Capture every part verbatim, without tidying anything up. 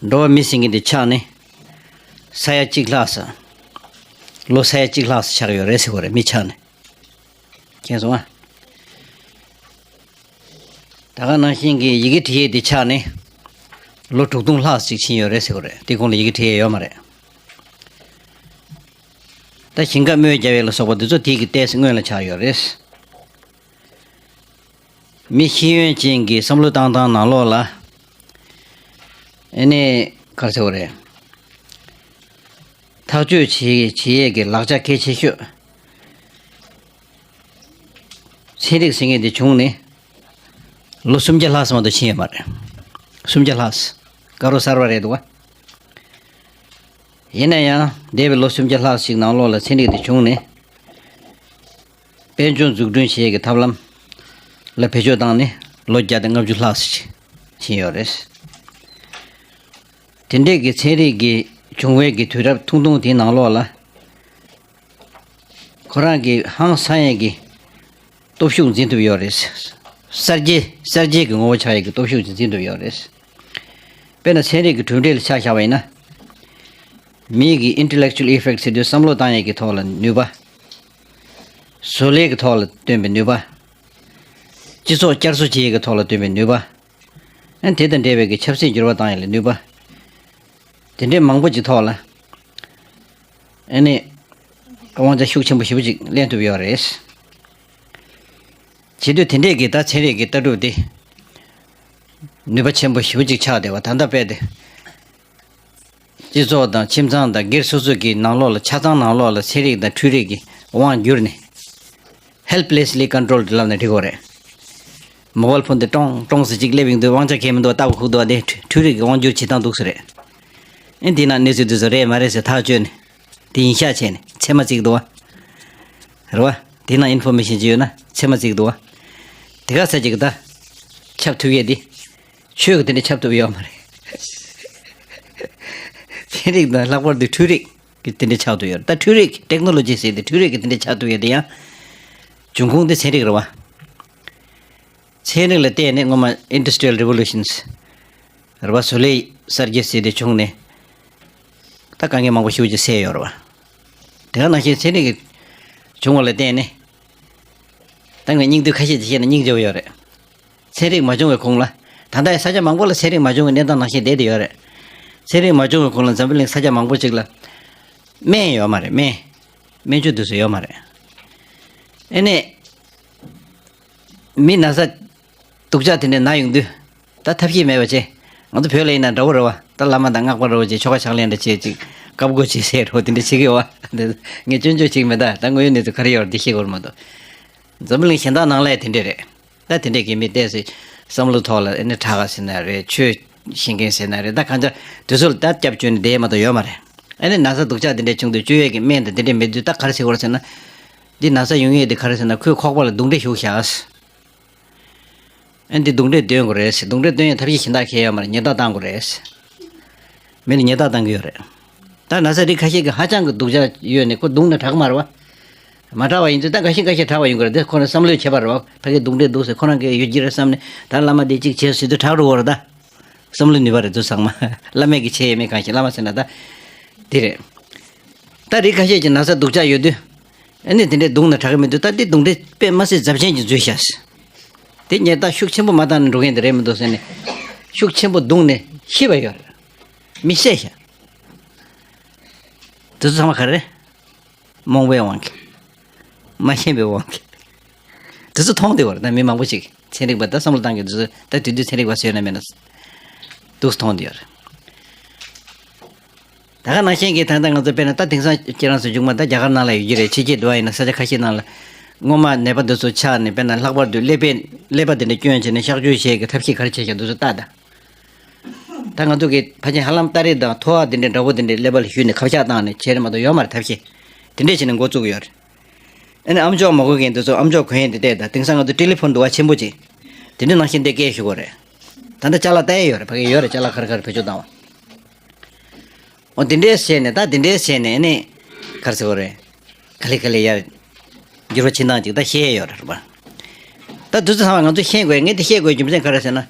འགྲོ་བ་མི་ཟེར་མཁན་དེ་ཆགས་ནས་ས་ཡ་གཅིག་ལྷག་ཙམ། ལོ་ས་ཡ་གཅིག་ལྷག་ཙམ་ཆགས་ཡོད་རེད་ཟེར་བ་རེད། མི་ཆགས་ནས། མཁྱེན་སོང་ཨ། ད་ག་ནང་བཞིན་གྱི་ཡི་གེ་འབྲི་ཡས་དེ་ཆགས་ནས་ལོ་དྲུག་སྟོང་ལྷག་ཅིག་ཕྱིན་ཡོད་རེད་ཟེར་བ་རེད། དེ་གོང་ལ་ཡི་གེ་འབྲི་ཡས་ཡོད་མ་རེད། ད་ཞིང་ཁ་རྨོས་རྒྱག་ཡས་ལ་སོགས་པ་དེ་ཚོ་དེ་གི་ལྟས་སུ་སྔོན་ལ་ཆགས་ཡོད་རེད། མི་ཤེས་ཡོན་ཅན་གྱི་བསམ་བློ་བཏང་སྟངས་ནང་ལོགས་ལ། ཨེ་ནས་ག་རེ་ཟེར་བ་རེད། ཐག་གཅོད་བྱེད་བྱེད་ཡས་ཀྱི་ལག་ཆ་གལ་ཆེ་ཤོས། ཚན་རིག་ཟེར་མཁན་དེ་བྱུང་ནས་ལོ་སུམ་བརྒྱ་ལྷག་ཙམ་མ་གཏོགས་ཕྱིན་ཡོད་མ་རེད། སུམ་བརྒྱ་ལྷག་ཙམ། དཀར་པོ་གསར་པ་རེད་འདུག་ག། ཡིན་ན་ཡང་འདས་པའི་ལོ་སུམ་བརྒྱ་ལྷག་ཅིག་ནང་ལོགས་ལ་ཚན་རིག་དེ་བྱུང་ནས། དཔལ་འབྱོར་འཛུགས་སྐྲུན་བྱེད་ཡས་ཀྱི་ཐབས་ལམ་ལ་བེད་སྤྱོད་བཏང་ནས་ལོ་བརྒྱ་དང་ལྔ་བཅུ་ལྷག་ཙམ་ཕྱིན་ཡོད་རེད། དེ་འདྲས་ཀྱི་ཚན་རིག་གི་བྱུང་བའི་གི་དུས་རབས་ཐུང་ཐུང་དེའི་ནང་ལོགས་ལ། ཁོ་རང་གི་ཧང་སང་ཡས་ཀྱི་སྟོབས་ཤུགས་འཛིན་ཐུབ་ཡོད་རེད། གསར་བརྗེ་གསར་བརྗེ་གི་ངོ་བོ་ཆགས་ཡས་ཀྱི་སྟོབས་ཤུགས་ཅིག་འཛིན་ཐུབ་ཡོད་རེད། དཔེར་ན་ཚན་རིག་གི་གྲུབ་འབྲས་ལ་ཆ་བཞག་པ་ཡིན་ན། མིའི་གི་intellectual effect ཟེར་དུས་བསམ་བློ་བཏང་ཡས་ཀྱི་ཐོག་ལ་ནུས་པ། བཟོ་ལས་ཀྱི་ཐོག་ལ་བཏོན་པའི་ནུས་པ། སྤྱི་ཚོགས་བསྐྱར་གསོ་བྱེད་ཡས་ཀྱི་ཐོག་ལ་བཏོན་པའི་ནུས་པ། ཨ་ནི་དེ་དང་འབྲེལ་བའི་གི་ཆབ་སྲིད་འགྱུར་བ་བཏང་ཡས་ལ་ནུས་པ། དེ་འདྲའི་མང་པོ་ཅིག་ཐོག་ལ། ཨ་ནི། དབང་ཆ་ཤུགས་ཆེན་པོ་ཞེ་པོ་ཅིག་ལེན་ཐུབ་ཡོད་རེད། བྱེད་དུས་དེ་འདྲས་ཀྱི་ད་ཚན་རིག་གི་ལྟ་གྲུབ་དེ། ནུས་པ་ཆེན་པོ་ཞེ་པོ་ཅིག་ཆགས་བསྡད་པ་ད་ལྟ་དཔེ་དེ། སྤྱི་ཚོགས་དང་ཁྱིམ་ཚང་དང་སྒེར་སོ་སོ་གི་ནང་ལོགས་ལ་ཆ་ཚང་ནང་ལོགས་ལ་ཚན་རིག་དང་འཕྲུལ་རིག་གི་དབང་བསྒྱུར་ནས། helplessly controlled ལབ་ནས་འགྲིག་གོ་རེད། མོ་བལ་ཕོན་དེ་ཀྲོང་ཀྲོང་ཟེར་གཅིག་སླེབས་ཡོང་དུས་དབང་ཆ་གང་ཡང་མི་འདུག་བ། ལྟ་བུ་ཁུག་འདུག་བ། དེ་འཕྲུལ་རིག་གི་དབང་བསྒྱུར་བྱེད་སྟངས་འདུག་ཟེར་རེད། ཨེ་འདི་ན་གནས་ཚུལ་འདི་ཚོ་རེད་མ་རེད་ཟེར་ཐག་གཅོད་ནས། དེ་ཡིན་ཤག་བྱས་ནས་ཚད་མ་བརྩིགས་འདུག་བ། རེད་བ། དེ་ན་ཨིན་ཕོར་མེ་ཤན་ཅིག་ཡོད་ན་ཚད་མ་བརྩིགས་འདུག་བ། དེ་ག་ས་ཅིག་ད། ཁྱབ་ཐུབ་ཡས་འདི། ཆོས་ཀྱི་དེ་འདྲ་ཁྱབ་ཐུབ་ཡོད་མ་རེད། ཚན་རིག་དང་ལྷག་པར་དུ་འཕྲུལ་རིག་གི་དེ་འདྲ་ཆགས་ཐུབ་ཡོད་རེད། ད་འཕྲུལ་རིག་technology ཟེར་ཏེ་འཕྲུལ་རིག་གི་དེ་འདྲ་ཆགས་ཐུབ་ཡོད་དེ་ཡང་། འབྱུང་ཁུངས་དེ་ཚན་རིག་རེད་བ། ཚན་རིག་ལ་བརྟེན་ནས་སྔོན་མ་industrial revolutions རེད་བ། བཟོ་ལས་གསར་བརྗེ་ཟེར་ཏེ་བྱུང་ནས། ད་དཀའ་ངལ་མང་པོ་ཞེ་པོ་ཅིག་སེལ་ཡོད་རེད་བ། དེ་ག་ནང་བཞིན་ཚན་རིག་གི་བྱུང་བ་ལ་བརྟེན་ནས། ད་ངས་སྙིང་བསྡུས་ཁ་ཤས་ཅིག་བཤད་ན་སྙིང་རྗེ་བོ་ཡོད་རེད། ཚན་རིག་མ་བྱུང་བའི་གོང་ལ། ད་ལྟ་ཡང་ས་ཆ་མང་པོ་ལ་ཚན་རིག་མ་བྱུང་བའི་གནས་སྟངས་ནང་བཞིན་བསྡད་དེ་ཡོད་རེད། ཚན་རིག་མ་བྱུང་བའི་གོང་ལ་འཛམ་བུ་གླིང་ས་ཆ་མང་པོ་ཅིག་ལ། སྨན་ཡོད་མ་རེད། སྨན། སྨན་བཅོས་དུས་སུ་ཡོད་མ་རེད། ཨེ་ནས། མི་ན་ཚ། སྡུག་ཅག་དེ་འདྲས་ན་ཡོང་དུས། ད་ཐབས་ཤེས་མེད་པ་བྱས། ང་ཚོ་བོད་ལ་ཡིན་ན་འདྲ་བོ་རེད་བ། ད་བླ་མ་དང་སྔགས་པ་འདྲ་བོ་བྱས། ཆོ་ག་ཕྱག་ལེན་འདྲ་བྱས་ཅིག་བཀའ་བསྒོ་བྱས་ཟེར་རོ་དེ་འདྲ་བྱེད་ཀྱི་ཡོད་བ། ངས་སྐྱོན་བརྗོད་བྱེད་ཀྱི་མེད། ད་ད་དངོས་ཡོད་གནས་ཚུལ་ག་རེ་ཡོད་རེད་དེ་ཤེས་དགོས་རེད་མ་གཏོགས། འཛམ་བུ་གླིང་གཞན་དག་ནང་ལ་ཡང་དེ་འདྲས་རེད། ད་དེ་འདྲས་ཀྱི་མི་ཏོག་ཙམ་བསམ་བློ་ཐོག་ལ་ཨེ་ནི་དྲག་ག་ཟེར་ན་རེད། ཆོས་ཤེས་མཁན་ཟེར་ན་རེད། ད་གང་ཅག་དུས་ཚོད་ལ་ད་སྐྱབས་བཅོལ་ནས་བསྡད་མ་གཏོགས་ཡོད་མ་རེད། ཨེ་ནི་ན་ཚ་སྡུག་ཅག་དེ་འདྲས་བྱུང་དུས་བཅོས་ཡས་ཀྱི་སྨན་དང་དེ་འདྲས་མེད་དུས་ད་ག་རེ་བྱེད་དགོས་རེད་ཟེར་ན། འདི་ན་ཚ་ཡོང་ཡས་དེ་ག་རེ་ཟེར་ན། ཁོའི་ཁོག་པ་ལ་རྡུང་རྡེག་ཞུགས་བཞག་ཨ་འདི་རྡུང་རྡེག་འདོན་དགོས་རེད་ཟེར། རྡུང་རྡེག་འདོན་ཡས་ཐབས་ཤེས་གཞན་དག་གང་ཡང་ཡོད་མ་རེད། ཉལ་ཐ་བཏང་དགོས་རེད་ཟེར། མི་ལ་ཉལ་ཐ་བཏང་གི་ཡོད་རེད། ད་ན་ཚ་རིགས་ཁ་ཤས་ཀྱི་ཧ་ཅང་གི་སྡུག་ཅག་ཡོད་ནས་ཁོ་རྡུང་ན་དྲག་མ་རེད་བ། མ་དྲག་པ་ཡིན་ཚེ་ད་འགའ་ཤས་འགའ་ཤས་དྲག་པ་ཡོང་གི་རེད། དེ་ཁོ་རང་བསམ་བློའི་ཁྱད་པར་རེད་བ། ཕ་གིར་རྡུང་རྡེག་འདུག་ཟེར་ཁོ་རང་གིས་ཡོད་ཀྱི་རེད་བསམ་ནས། ད་བླ་མ་དེ་གཅིག་བྱས་ཟེར་དུས་དྲག་འགྲོ་གི་རེད་ད། བསམ་བློ་ནུས་པ་རེད་འདུག་ཚང་མ། བླ་མས་ཀྱི་བྱས་ཡས་མེད་གང་ཞིག་བླ་མ་ཟེར་ན་ད། དེ་རེད། ད་རིགས་ཁ་ཤས་ཀྱི་ན་ཚ་སྡུག་ཅག་ཡོད་དུས། ཨ་ནི་དེ་འདྲས་རྡུང་ན་དྲག་གི་མི་འདུག་ད་འདི་རྡུང་རྡེག་དཔེ་མ་སྲིད་རྫབ་ཆེན་གྱི་འཛུལ་ཤག་ཟེར། དེ་ཉལ་ཐ་ཤུགས་ཆེན་པོ་མ་བཏང་ན་འགྲོ་མཁན་དེ་རེད་མི་འདུག་ཟེར་ནས། ཤུགས་ཆེན་པོ་བརྡུངས་ནས་ཤི་བ་ཡོད་རེད། མི་བསད་ཤག་དེ་ཚོ་ཚང་མ་ག་རེ་རེད། རྨོངས་པའི་དབང་གིས། མ་ཤེས་པའི་དབང་གིས། དེ་ཚོ་མཐོང་བསྡད་པ་རེད། ད་མི་མང་པོ་ཞིག་ཚན་རིག་པ་ད་བསམ་བློ་བཏང་གི་དེ་ཚོ་ད་དུས་དུས་ཚན་རིག་པ་བཟོས་ན་མེད་ན། འདུག་མཐོང་བསྡད་ཡོད་རེད། ད་ག་ནང་བཞིན་གྱི་ད་ལྟ་ང་ཚོ་དཔེར་ན་ད་དེང་སང་ཁྱེད་རང་ཚོ་མཇུག་མ་ད་རྒྱ་གར་ནང་ལ་ཡོད་ཀྱི་རེད། ཕྱི་རྒྱལ་དུ་བ་ཡིན་ན་ས་ཆ་ཁ་ཤས་ནང་ལ། སྔོན་མ་ནད་པ་འདི་ཚོ་ཆགས་ནས་དཔེར་ན་ལྷག་པར་དུ་ཀླད་པའི་ཀླད་པ་དེ་འདྲ་སྐྱོན་བྱས་ནས་གཤག་བཅོས་བྱེད་ཀྱི་ཐབས་ཤེས་ག་རེ་བྱས་ཀྱང་འདི་ཚོ་ལྟ་ད། ད་ང་ཚོ་གི་ཕལ་ཆེར་ཧ་ལམ་སྟ་རེ་དང་ཐོ་བ་དེ་འདྲའི་འདྲ་པོ་དེ་འདྲའི་ཀླད་པ་ལ་གཞུས་ནས་ཁ་བཤགས་བཏང་ནས་བྱས་རེད་མ་གཏོགས་ཡོད་མ་རེད་ཐབས་ཤེས། དེ་འདྲས་བྱས་ནས་འགོ་བཙུགས་ཡོད་རེད། ཨ་ནི་ཨམ་ཅོག་མ་གོ་མཁན་དེ་ཚོ་ཨམ་ཅོག་གོན་ཡས་དེ་བལྟས་ད། དེང་སང་ང་ཚོ་ཊེ་ལི་ཕོན་འདུག་བ་ཆེན་པོ་ཅིག་དེ་འདྲ་ནང་བཞིན་དེ་སྐད་ཞུ་དགོས་རེད། ད་ལྟ་ཅ་ལག་ལྟ་ཡས་ཡོད་རེད། ཕ་གི་ཡོད་རེད། ཅ་ལག་ག་རེ་ག་རེ་བེད་སྤྱོད་བཏང་བ། འོ་དེ་འདྲས་བྱས་ནས་ད་དེ་འདྲས་བྱས་ནས་ཨ་ནི་ག་རེ་ཟེར་དགོས་རེད། ག་ལེ་ག་ལེ་ཡར་འགྱུར་བ་ཕྱིན་སྟངས་ཅིག་ད་ཤེས་ཡས་ཡོད་རེད་པ། ད་དུས་ཚོད་ཚང་བ་ང་ཚོ་ཤེས་དགོས། ངས་དེ་ཤེས་དགོས་རྒྱུ་མཚན་ག་རེ་ཟེར་ན།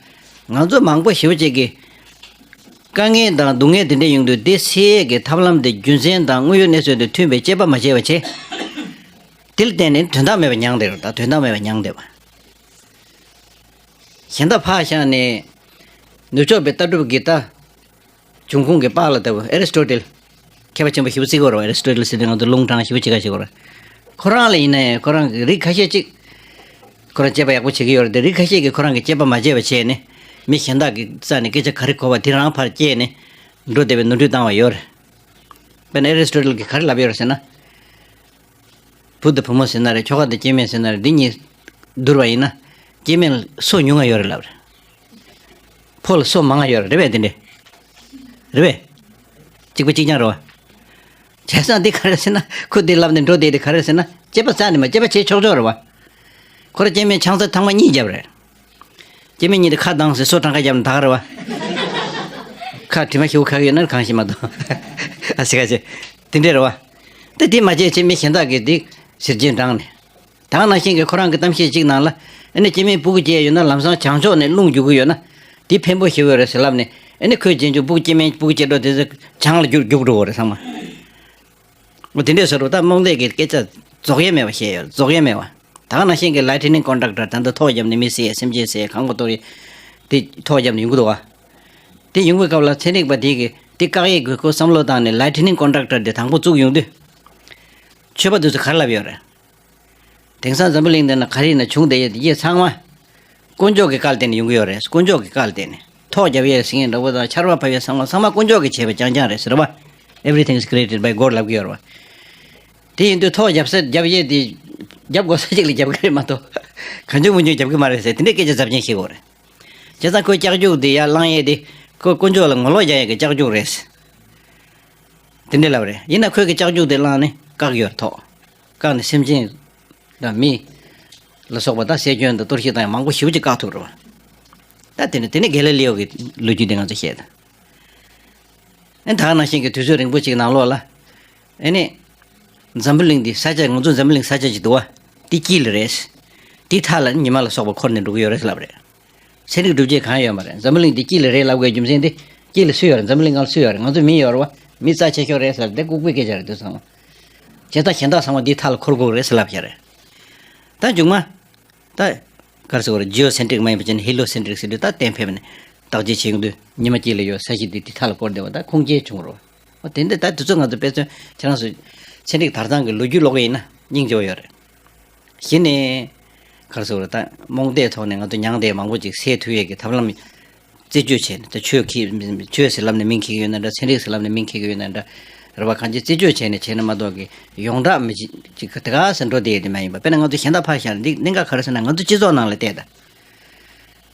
ང་ཚོ་མང་པོ་ཞེ་པོ་ཅིག་གིས་ དཀའ་ངལ་དང་སྡུག་བསྔལ་དེ་འདྲ་ཡོང་དུས་དེ་སེལ་ཡས་ཀྱི་ཐབས་ལམ་དེ་རྒྱུ་མཚན་དང་དངོས་ཡོད་གནས་ཚུལ་དང་མཐུན་པའི་དཔྱད་པ་མ་བྱས་པ་བྱས། དེ་ལ་བརྟེན་ནས་དོན་དག་མེད་པ་མྱངས་བསྡད་རེད། ད་དོན་དག་མེད་པ་མྱངས་བསྡད་པ། གཞན་དག་ཕར་བཞག་ནས་ནུབ་ཕྱོགས་པའི་ལྟ་གྲུབ་ཀྱི་ད་འབྱུང་ཁུངས་ཀྱི་པཱ་ལགས་ལྟ་བུ་ཨེ་རི་སི་ཊོ་ཊལ། མཁས་པ་ཆེན་པོ་ཞེ་པོ་བརྩི་གི་ཡོད་རེད་པ། ཨེ་རི་སི་ཊོ་ཊལ་ཟེར་དུས་ང་ཚོ་ལུང་དྲངས་ཞེ་པོ་བྱེད་ཁ་བྱེད་ཀྱི་ཡོད་རེད། ཁོ་རང་ལ་ཡིན་ན་ཡང་ཁོ་རང་གི་རིགས་ཁ་ཤས་ཅིག་ཁོ་རང་དཔྱད་པ་ཡག་པོ་བྱེད་ཀྱི་ཡོད་རེད་དེ། རིགས་ཁ་ཤས་ཀྱིས་ཁོ་རང་གི་དཔྱད་པ་མ་བྱས་པ་བྱས་ནས་མི་གཞན་དག་གི་རྩ་ནས་སྐད་ཆ་ག་རེ་གོ་བ་དེ་རང་ཕར་སྐྱེལ་ནས་འགྲོ་བསྡད་པའི་ནོར་འཁྲུལ་བཏང་བ་ཡོད་རེད། དཔེར་ན་ཨེ་རི་སི་ཊོ་ཊལ་གྱིས་ག་རེ་ལབ་ཡོད་རེད་ཟེར་ན། བུ་དང་བུ་མོ་ཟེར་ན་རེད། ཁྱོ་ག་དང་སྐྱེ་དམན་ཟེར་ན་རེད། འདི་གཉིས་བསྡུར་བ་ཡིན་ན་སྐྱེ་དམན་ལ་སོ་ཉུང་ང་ཡོད་རེད་ལབ་རེད། ཕོ་ལ་སོ་མང་ང་ཡོད་རེད། རེད་པས། དེ་འདྲས་རེད་པས། གཅིག་པ་གཅིག་རྐྱང་རེད་པ། བྱས་ཙང་འདི་ག་རེ་ཟེར་ན་ཁོ་འདི་ལབ་ནས་འགྲོ་བསྡད་དེ་ག་རེ་ཟེར་ན་དཔྱད་པ་རྩ་ནས་མ་དཔྱད་པ་བྱེད་ཆོག་ཆོག་རེད་པ། ཁོ་ར་སྐྱེ་དམན་ཆང་ས་ཐེངས་མ་གཉིས་བརྒྱབ་རེད། སྐྱེ་དམན་གཉིས་དེ་ཁ་གདངས་ཟེར་སོ་གྲངས་ཀ་བརྒྱབ་ནས་ད་ག་རེད་པ། ཁ་དྲི་མ་ཞེ་པོ་ཁ་གི་ཡོད་ན་གང་ཤེས་མ་གཏོགས། ཨ་ཟེར་ག་ཟེར། དེ་འདྲས་རེད་པ། དེ་དེ་མ་བྱས་ཚེ་མི་གཞན་དག་གིས་དེ་ཟེར་རྗེས་འབྲངས་ནས། ད་ག་ནང་བཞིན་གྱི་ཁོ་རང་གི་གཏམ་བཤད་ཅིག་ནང་ལ་ཨ་ནི་སྐྱེ་དམན་སྤུ་གུ་སྐྱེས་ཡོད་ན་ལམ་སང་བྱང་ཕྱོགས་ནས་རླུང་རྒྱུག་གི་ཡོད་ན་དེ་ཕན་པོ་ཞེ་པོ་ཡོད་རེད་ཟེར་ལབ་ནས། ཨ་ནི་ཁོས་རྗེས་འཇུག་སྤུ་གུ་སྐྱེ་དམན་སྤུ་གུ་སྐྱེ་འགྲོ་དེ་ཚོ་བྱང་ལ་རྒྱུག་རྒྱུག་འགྲོ་གི་རེད་ཚང་མ། འོ་དེ་འདྲས་བཟོ་འདུག་ད་རྨོངས་དད་ཀྱི་སྐད་ཆ་རྫོགས་ཡས་མེད་པ་བཤད་ཡོད། རྫོགས་ཡས་མེད་པ། ད་ག་ནང་བཞིན་གྱི་ལའི་ཊི་ནིང་ཀོན་ཌག་ཊར། ད་ལྟ་ཐོག་བརྒྱབ་ནས་མི་བསད་སེམས་ཅན་བསད་གང་པོ་གཏོར་ཡས་དེ་ཐོག་བརྒྱབ་ནས་ཡོང་གི་འདུག་པ། དེ་ཡོང་བའི་སྐབས་ལ་ཚན་རིག་པ་དེ་གིས་དེ་བཀག་ཡས་དགོས་སྐོར་བསམ་བློ་བཏང་ནས་ལའི་ཊི་ནིང་ཀོན་ཌག་ཊར་དེ་དང་པོ་བཙུགས་ཡོང་དུས། ཆོས་པ་དེ་ཚོ་ག་རེ་ལབ་ཡོད་རེད། དེང་སང་འཛམ་བུ་གླིང་འདི་ན་ག་རེ་ཡིན་ན་བྱུང་བསྡད་ཡོད་དེ་ཡས་ཚང་མ་དཀོན་མཆོག་གི་བཀའ་ལ་བརྟེན་ནས་ཡོང་གི་ཡོད་རེད། དཀོན་མཆོག་གི་བཀའ་ལ་བརྟེན་ནས་ཐོག་བརྒྱབ་ཡས་ཟེར་མཁན་འདྲ་པོ་དང་ཆར་པ་བབས་ཡས་ཚང་མ་ཚང་མ་དཀོན་མཆོག་གིས་བྱས་པ་རྐྱང་རྐྱང་རེད་ཟེར་བ། Everything is created by God ལབ་གི་ཡོད་རེད་པ། དེ་ཡིན་དུས་ཐོག་བརྒྱབ་ས་བརྒྱབ་ཡས་དེ་རྒྱབ་དགོས་ས་ཅིག་ལ་རྒྱབ་གི་རེད་མ་གཏོགས་གང་བྱུང་མང་བྱུང་རྒྱབ་གི་མ་རེད་ཟེར་དེ་འདྲའི་སྐད་ཆ་ཚབས་ཆེན་བཤད་ཀྱི་ཡོད་རེད། བྱས་ཙང་ཁོའི་ལྕགས་རྒྱུག་དེ་ཡར་བསླང་ཡས་དེ་ཁོ་དཀོན་མཆོག་ལ་ངོ་ལོག་རྒྱག་ཡས་ཀྱི་ལྕགས་རྒྱུག་རེད། དེ་འདྲ་ལབ་རེད། ཡིན་ན་ཁོས་ཀྱི་ལྕགས་རྒྱུག་དེ་བསླངས་ནས་བཀག་ཡོད་ཐོག་བཀག་ནས་སེམས་ཅན་དང་མི་ལ་སོགས་པ་དང་བསད་སྐྱོན་དང་གཏོར་བཤིག་དང་ཡང་མང་པོ་ཞེ་པོ་ཅིག་བཀག་ཐུབ་རེད་པ། ད་དེ་ནས་དེ་ནས་གྷེ་ལི་ལི་ཡོ་གི་ལོ་རྒྱུས་དེ་ང་ཚོ་བཤད་དང་། ཨེ་ད་ག་ནང་བཞིན་གྱི་དུས་ཚོད་རིང་པོ་ཅིག་ནང་ལོགས་ལ། ཨེ་ནི། འཛམ་བུ་གླིང་འདི་ས་ཆ་ང་ཚོ་འཛམ་བུ་གླིང་ས་ཆ་ཅིག་འདུག་པ། འདི་དཀྱིལ་ལ་རེད། འདི་མཐའ་ལ་ཉི་མ་ལ་སོགས་པ་འཁོར་ནས་འགྲོ་གི་ཡོད་རེད་ལབ་རེད། ཚན་རིག་སྒྲུབ་བྱེད་གང་ཡོད་མ་རེད། འཛམ་བུ་གླིང་འདི་དཀྱིལ་ལ་རེད་ལབ་དགོས་རྒྱུ་མཚན་དེ། དཀྱིལ་ལ་སུ་ཡོད་རེད། འཛམ་བུ་གླིང་སྒང་ལ་སུ་ཡོད་རེད། ང་ཚོ་མི་ཡོད་རེད་པ། མི་རྩ་ཆེ་ཤོས་རེད་ཟེར་དེ་ལྐུགས་པའི་སྐད་ཆ་རེད་འདི་ཚང་མ། བྱས་ཙང་གཞན་དག་ཚང་མ་འདིའི་མཐའ་ལ་འཁོར་དགོས་རེད་ཟེར་ལབ་བཞག་རེད། ད་མཇུག་མ། ད། ག་རེ་ཟེར་བ་རེད། ཇི་ཡོ་སེན་ཊི་རིག་མ་ཡིན་པ་བྱས་ནས་ཧི་ལི་ཡོ་སེན་ཊི་རིག་ཟེར་དུས་ད་གཏན་ཕེབས་ནས་བརྟག་དཔྱད་བྱེད་ཡོང་དུས་ཉི་མ་དཀྱིལ་ལ་ཡོད། ས་གཞི་འདི་འདི་མཐའ་ལ་བསྐོར་བསྡད་པ་ད་ཁུངས་སྐྱེལ་བྱུང་རོགས། འོ་དེ་འདྲ་ད་དུས་ཚོད་ང་ཚོ་དཔེ་མཚོན་ཁྱེད་རང་ཚོ་ཚན་རིག་དར་ཐང་གི་ལོ་རྒྱུས་ཀློག་གི་ཡིན་ན་སྙིང་རྗེ་པོ་ཡོད་རེད། གཞི་ནས་ག་རེ་ཟེར་བ་རེད། ད་རྨོངས་དད་ཐོག་ནས་ང་ཚོ་མྱངས་དད་མང་པོ་ཅིག་སེལ་ཐུབ་ཡས་ཀྱི་ཐབས་ལམ་རྩད་གཅོད་བྱས་ནས། ད་ཆོས་ཁྱི་ཆོས་ཟེར་ལབ་ནས་མིང་འཁྱེར་གྱི་ཡོད་ན་འདྲ། ཚན་རིག་ཟེར་ལབ་ནས་མིང་འཁྱེར་གྱི་ཡོད་ན་འདྲ། རེད་པ། གང་ཅི་རྩད་གཅོད་བྱས་ནས་བྱས་ན་མ་གཏོགས་ཀྱི་ཡོངས་གྲགས་མི་ཅི་ཅིག་དེ་ག་ཟེར་འགྲོ་བསྡད་ཡོད་དེ་མ་ཡིན་པ། དཔེར་ན་ང་ཚོ་གཞན་དག་ཕར་བཞག་ནས་འདི་གནད་འགག་ག་རེ་ཟེར་ན་ང་ཚོ་སྤྱི་ཚོགས་ནང་ལ་བལྟས་ད།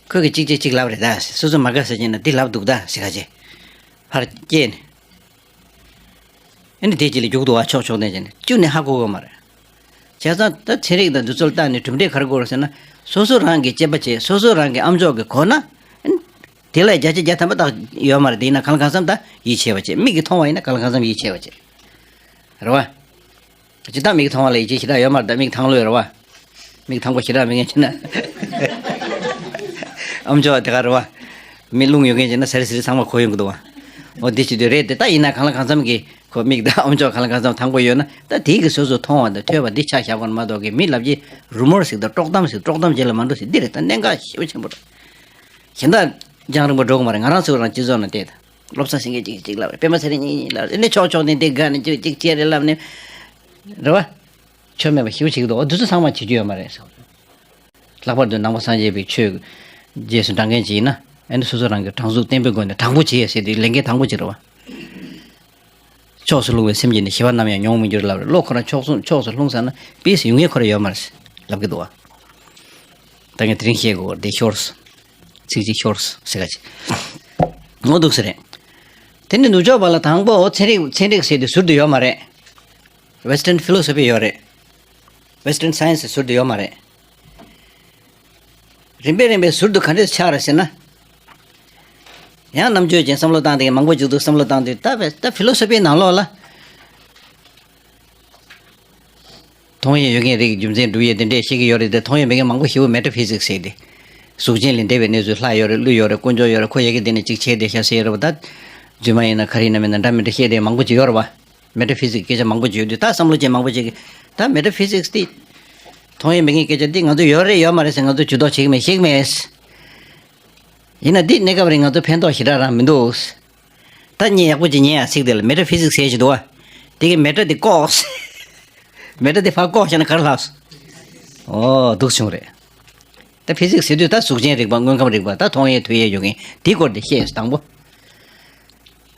ཁོས་ཀྱི་གཅིག་བྱས་གཅིག་ལབ་རེད་ད། སོ་སོ་མ་དགའ་ཟེར་གྱིན་ན་འདི་ལབ་འདུག་ད་ཟེར་ག་བྱས། ཕར་སྐྱེལ་ནས། ཨ་ནི་དེ་གཅིག་ལ་རྒྱུག་འདུག་པ། ཕྱོགས་ཕྱོགས་ནས་བྱས་ནས་གཅིག་ནས་ཧ་གོ་གི་མ་རེད། བྱས་ཙང་ད་ཚན་རིག་དང་འདི་ཚོ་ལ་བལྟས་ནས་གྲུབ་འབྲས་ག་རེ་གོ་རེད་ཟེར་ན། སོ་སོ་རང་གིས་དཔྱད་པ་བྱས། སོ་སོ་རང་གི་ཨམ་ཅོག་གིས་གོ་ན། ཨ་ནི་དེ་ལ་བརྒྱ་ཆ་བརྒྱ་ཐམ་པ་ཏག་ཡོད་མ་རེད། དེ་ཡིན་ན་གང་ལ་གང་འཚམ་ད་ཡིད་ཆེས་པ་བྱེད། མིག་གིས་མཐོང་བ་ཡིན་ན་གང་ལ་གང་འཚམ་ཡིད་ཆེས་པ་བྱེད། རེད་པ། སྤྱིར་བཏང་མིག་མཐོང་བ་ལ་ཡིད་ཆེས་ཞེ་དྲག་ཡོད་མ་རེད། ད་མིག་ཐང་ལོས་རེད་པ། མིག་ཐང་པོ་ཞེ་དྲག་མེད་མཁན་བྱས་ན། ཨམ་ཅོག་དེ་ག་རེད་པ། མིག་རླུང་ཡོད་མཁན་བྱས་ན་ཟེར་ཟེར་ཚང་མ་གོ་ཡོང་གི་འདུག་པ། འོ་དེ་བྱེད་དུས་རེད་དེ། ད་ཡིན་ན་གང་ལ་གང་འཚམ་གྱི་ཁོ་མིག་དང་ཨམ་ཅོག་གང་ལ་གང་འཚམ་ཐང་པོ་ཡོད་ན། ད་དེ་གི་སོ་སོ་མཐོང་བ་དང་ཐོས་པ་འདི་ཆ་བཞག་དགོས་ན་མ་གཏོགས་ཀྱི་མི་ལབ་ཀྱི་རུ་མོར་ཟིག་དང་དཀྲོག་གཏམ་ཟིག་དཀྲོག་གཏམ་རྗེས་ལ་མ་འགྲོ་ཟིག་འདི་རེད། ད་གནད་འགག་ཞེ་པོ་ཆེན་པོ་རེད། གཞན་དག་རྒྱང་རིང་པོ་འགྲོ་གི་མ་རེད། ང་རང་ཚོ་རང་སྤྱི་ཚོགས་ནང་བལྟས་ད། སློབ་གསར་ཟིན་མཁན་གཅིག་གཅིག་ལབ་རེད། པད་མ་ཚེ་རིང་གཉིས་གཉིས་ལབ་རེད། ཨ་ནི་ཕྱོགས་ཕྱོགས་ནས་འདི་དགའ་ནས་ཅིག་ཅིག་བྱས་རེད་ལབ་ནས། རེད་པ། ཆོ་མེད་པ་ཞེ་པོ་ཞིག་འདུག་འོ་འདི་ཚོ་ཚང་མ་བྱེད་རྒྱུ་ཡོད་མ་རེད་ཟེར། ལྷག་པར་དུ་ནང་པ་སངས་རྒྱས་པའི་ཆོས་རྗེས་སུ་འབྲང་མཁན་ཅིག་ཡིན་ན། ཨ་ནི་སོ་སོ་རང་གི་དྲང་ཚུགས་བརྟན་པོའི་སྒོ་ནས་དྲང་པོ་བྱེད་ཡས་ཟེར་དེ་ལས་འགན་དང་པོ་ཅིག་རེད་པ། ཕྱོགས་སུ་ལྷུང་བའི་སེམས་ཀྱིས་ནི། ཞི་བ་ནམ་ཡང་མྱོང་མི་འགྱུར་ལབ་རེད། བློ་ཁོ་རང་ཕྱོགས་སུ་ཕྱོགས་སུ་ལྷུང་ཚར་ན་པིས་ཡོང་ཡས་ཁོ་རང་ཡོད་མ་རེད་ལབ་ཀྱི་འདུག་པ། ད་ངས་དེ་རིང་བཤད་དགོས་པ་དེ་ཤོར་སོང་། ཚིག་གཅིག་ཤོར་སོང་ཟེར་ག་ཅིག་འོ་འདུག་ཟེར་རེད། དེ་ནི་ནུབ་ཕྱོགས་པ་ལ་དང་པོ་ཚན་རིག་ཚན་རིག་ཟེར་དེ་ཟུར་དུ་ཡོད་མ་རེད། Western philosophy ཡོད་རེད། Western science ཟུར་དུ་ཡོད་མ་རེད། རིམ་པས་རིམ་པས་ཟུར་དུ་ག་འདྲས་ཆགས་རེད་ཟེར་ན། ཡང་རྣམ་དཔྱོད་ཅན་བསམ་བློ་བཏང་དེ་མང་པོ་ཅིག་འདུག་བསམ་བློ་བཏང་དུས་ད་བས་ད་ཕི་ལོ་སོ་ཕིའི་ནང་ལོགས་ལ། མཐོང་ཡས་ཡོད་མཁན་རིགས་རྒྱུ་མཚན་སྒྲུབ་ཡས་དེ་འདྲས་བཤད་ཀྱི་ཡོད་རེད་དེ། མཐོང་ཡས་མེད་མཁན་མང་པོ་ཞེ་པོ་མེ་ཊ་ཕི་ཟིག་ཟེར་ཏེ། གཟུགས་ཅན་ལས་འདས་པའི་གནས་ཚུལ། ལྷ་ཡོད་རེད། ཀླུ་ཡོད་རེད། དཀོན་མཆོག་ཡོད་རེད། ཁོ་ཡ་གི་དེ་ནས་ཅིག་བྱས་བསྡད་ཤག་ཟེར་ཡོད་རེད་པ། ད་ རྫུན་མ་ཡིན་ན་ག་རེ་ཡིན་ན་མིན་ན་འདྲ་མི་འདྲ་བཤད་དེ་མང་པོ་ཅིག་ཡོད་རེད་བ། མེ་ཊ་ཕི་ཟིག་སྐད་ཆ་མང་པོ་ཅིག་ཡོད་དུས། ད་བསམ་བློ་ཅན་མང་པོ་ཅིག་གིས་ད་མེ་ཊ་ཕི་ཟིག་དེ་མཐོང་ཡས་མེད་མཁན་སྐད་ཆ་འདི་ང་ཚོ་ཡོད་རེད་ཡོད་མ་རེད་ཟེར་ང་ཚོ་ཇུས་གཏོགས་བྱེད་ཀྱི་མེད། ཤེས་ཀྱི་མེད། ཡིན་ན་འདི་གནས་སྐབས་རིང་ང་ཚོ་ཕན་ཐོགས་ཞེ་དྲག་རང་མི་འདུག། ད་ཉན་ཡག་པོ་ཅིག་ཉན་ཡ། ཚིག་དེ་ལ་མེ་ཊ་ཕི་ཟིག་ཟེར་ཞིག་འདུག་བ། དེ་གི་མེ་ཊ་དེ་བཀོག། མེ་ཊ་དེ་ཕར་བཀོག་བྱས་ན་ག་རེ་ལྷག་སོང་། ཨོ་འདུག་བྱུང་རེད། ད་ཕི་ཟིག་ཟེར་དུས་ད་གཟུགས་ཅན་རིག་པ། དངོས་ཁམས་རིག་པ། ད་མཐོང་ཡས་ཐོས་ཡས་ཡོད་མཁན་དེའི་སྐོར་དེ་བཤད་ཡོད། དང་པོ།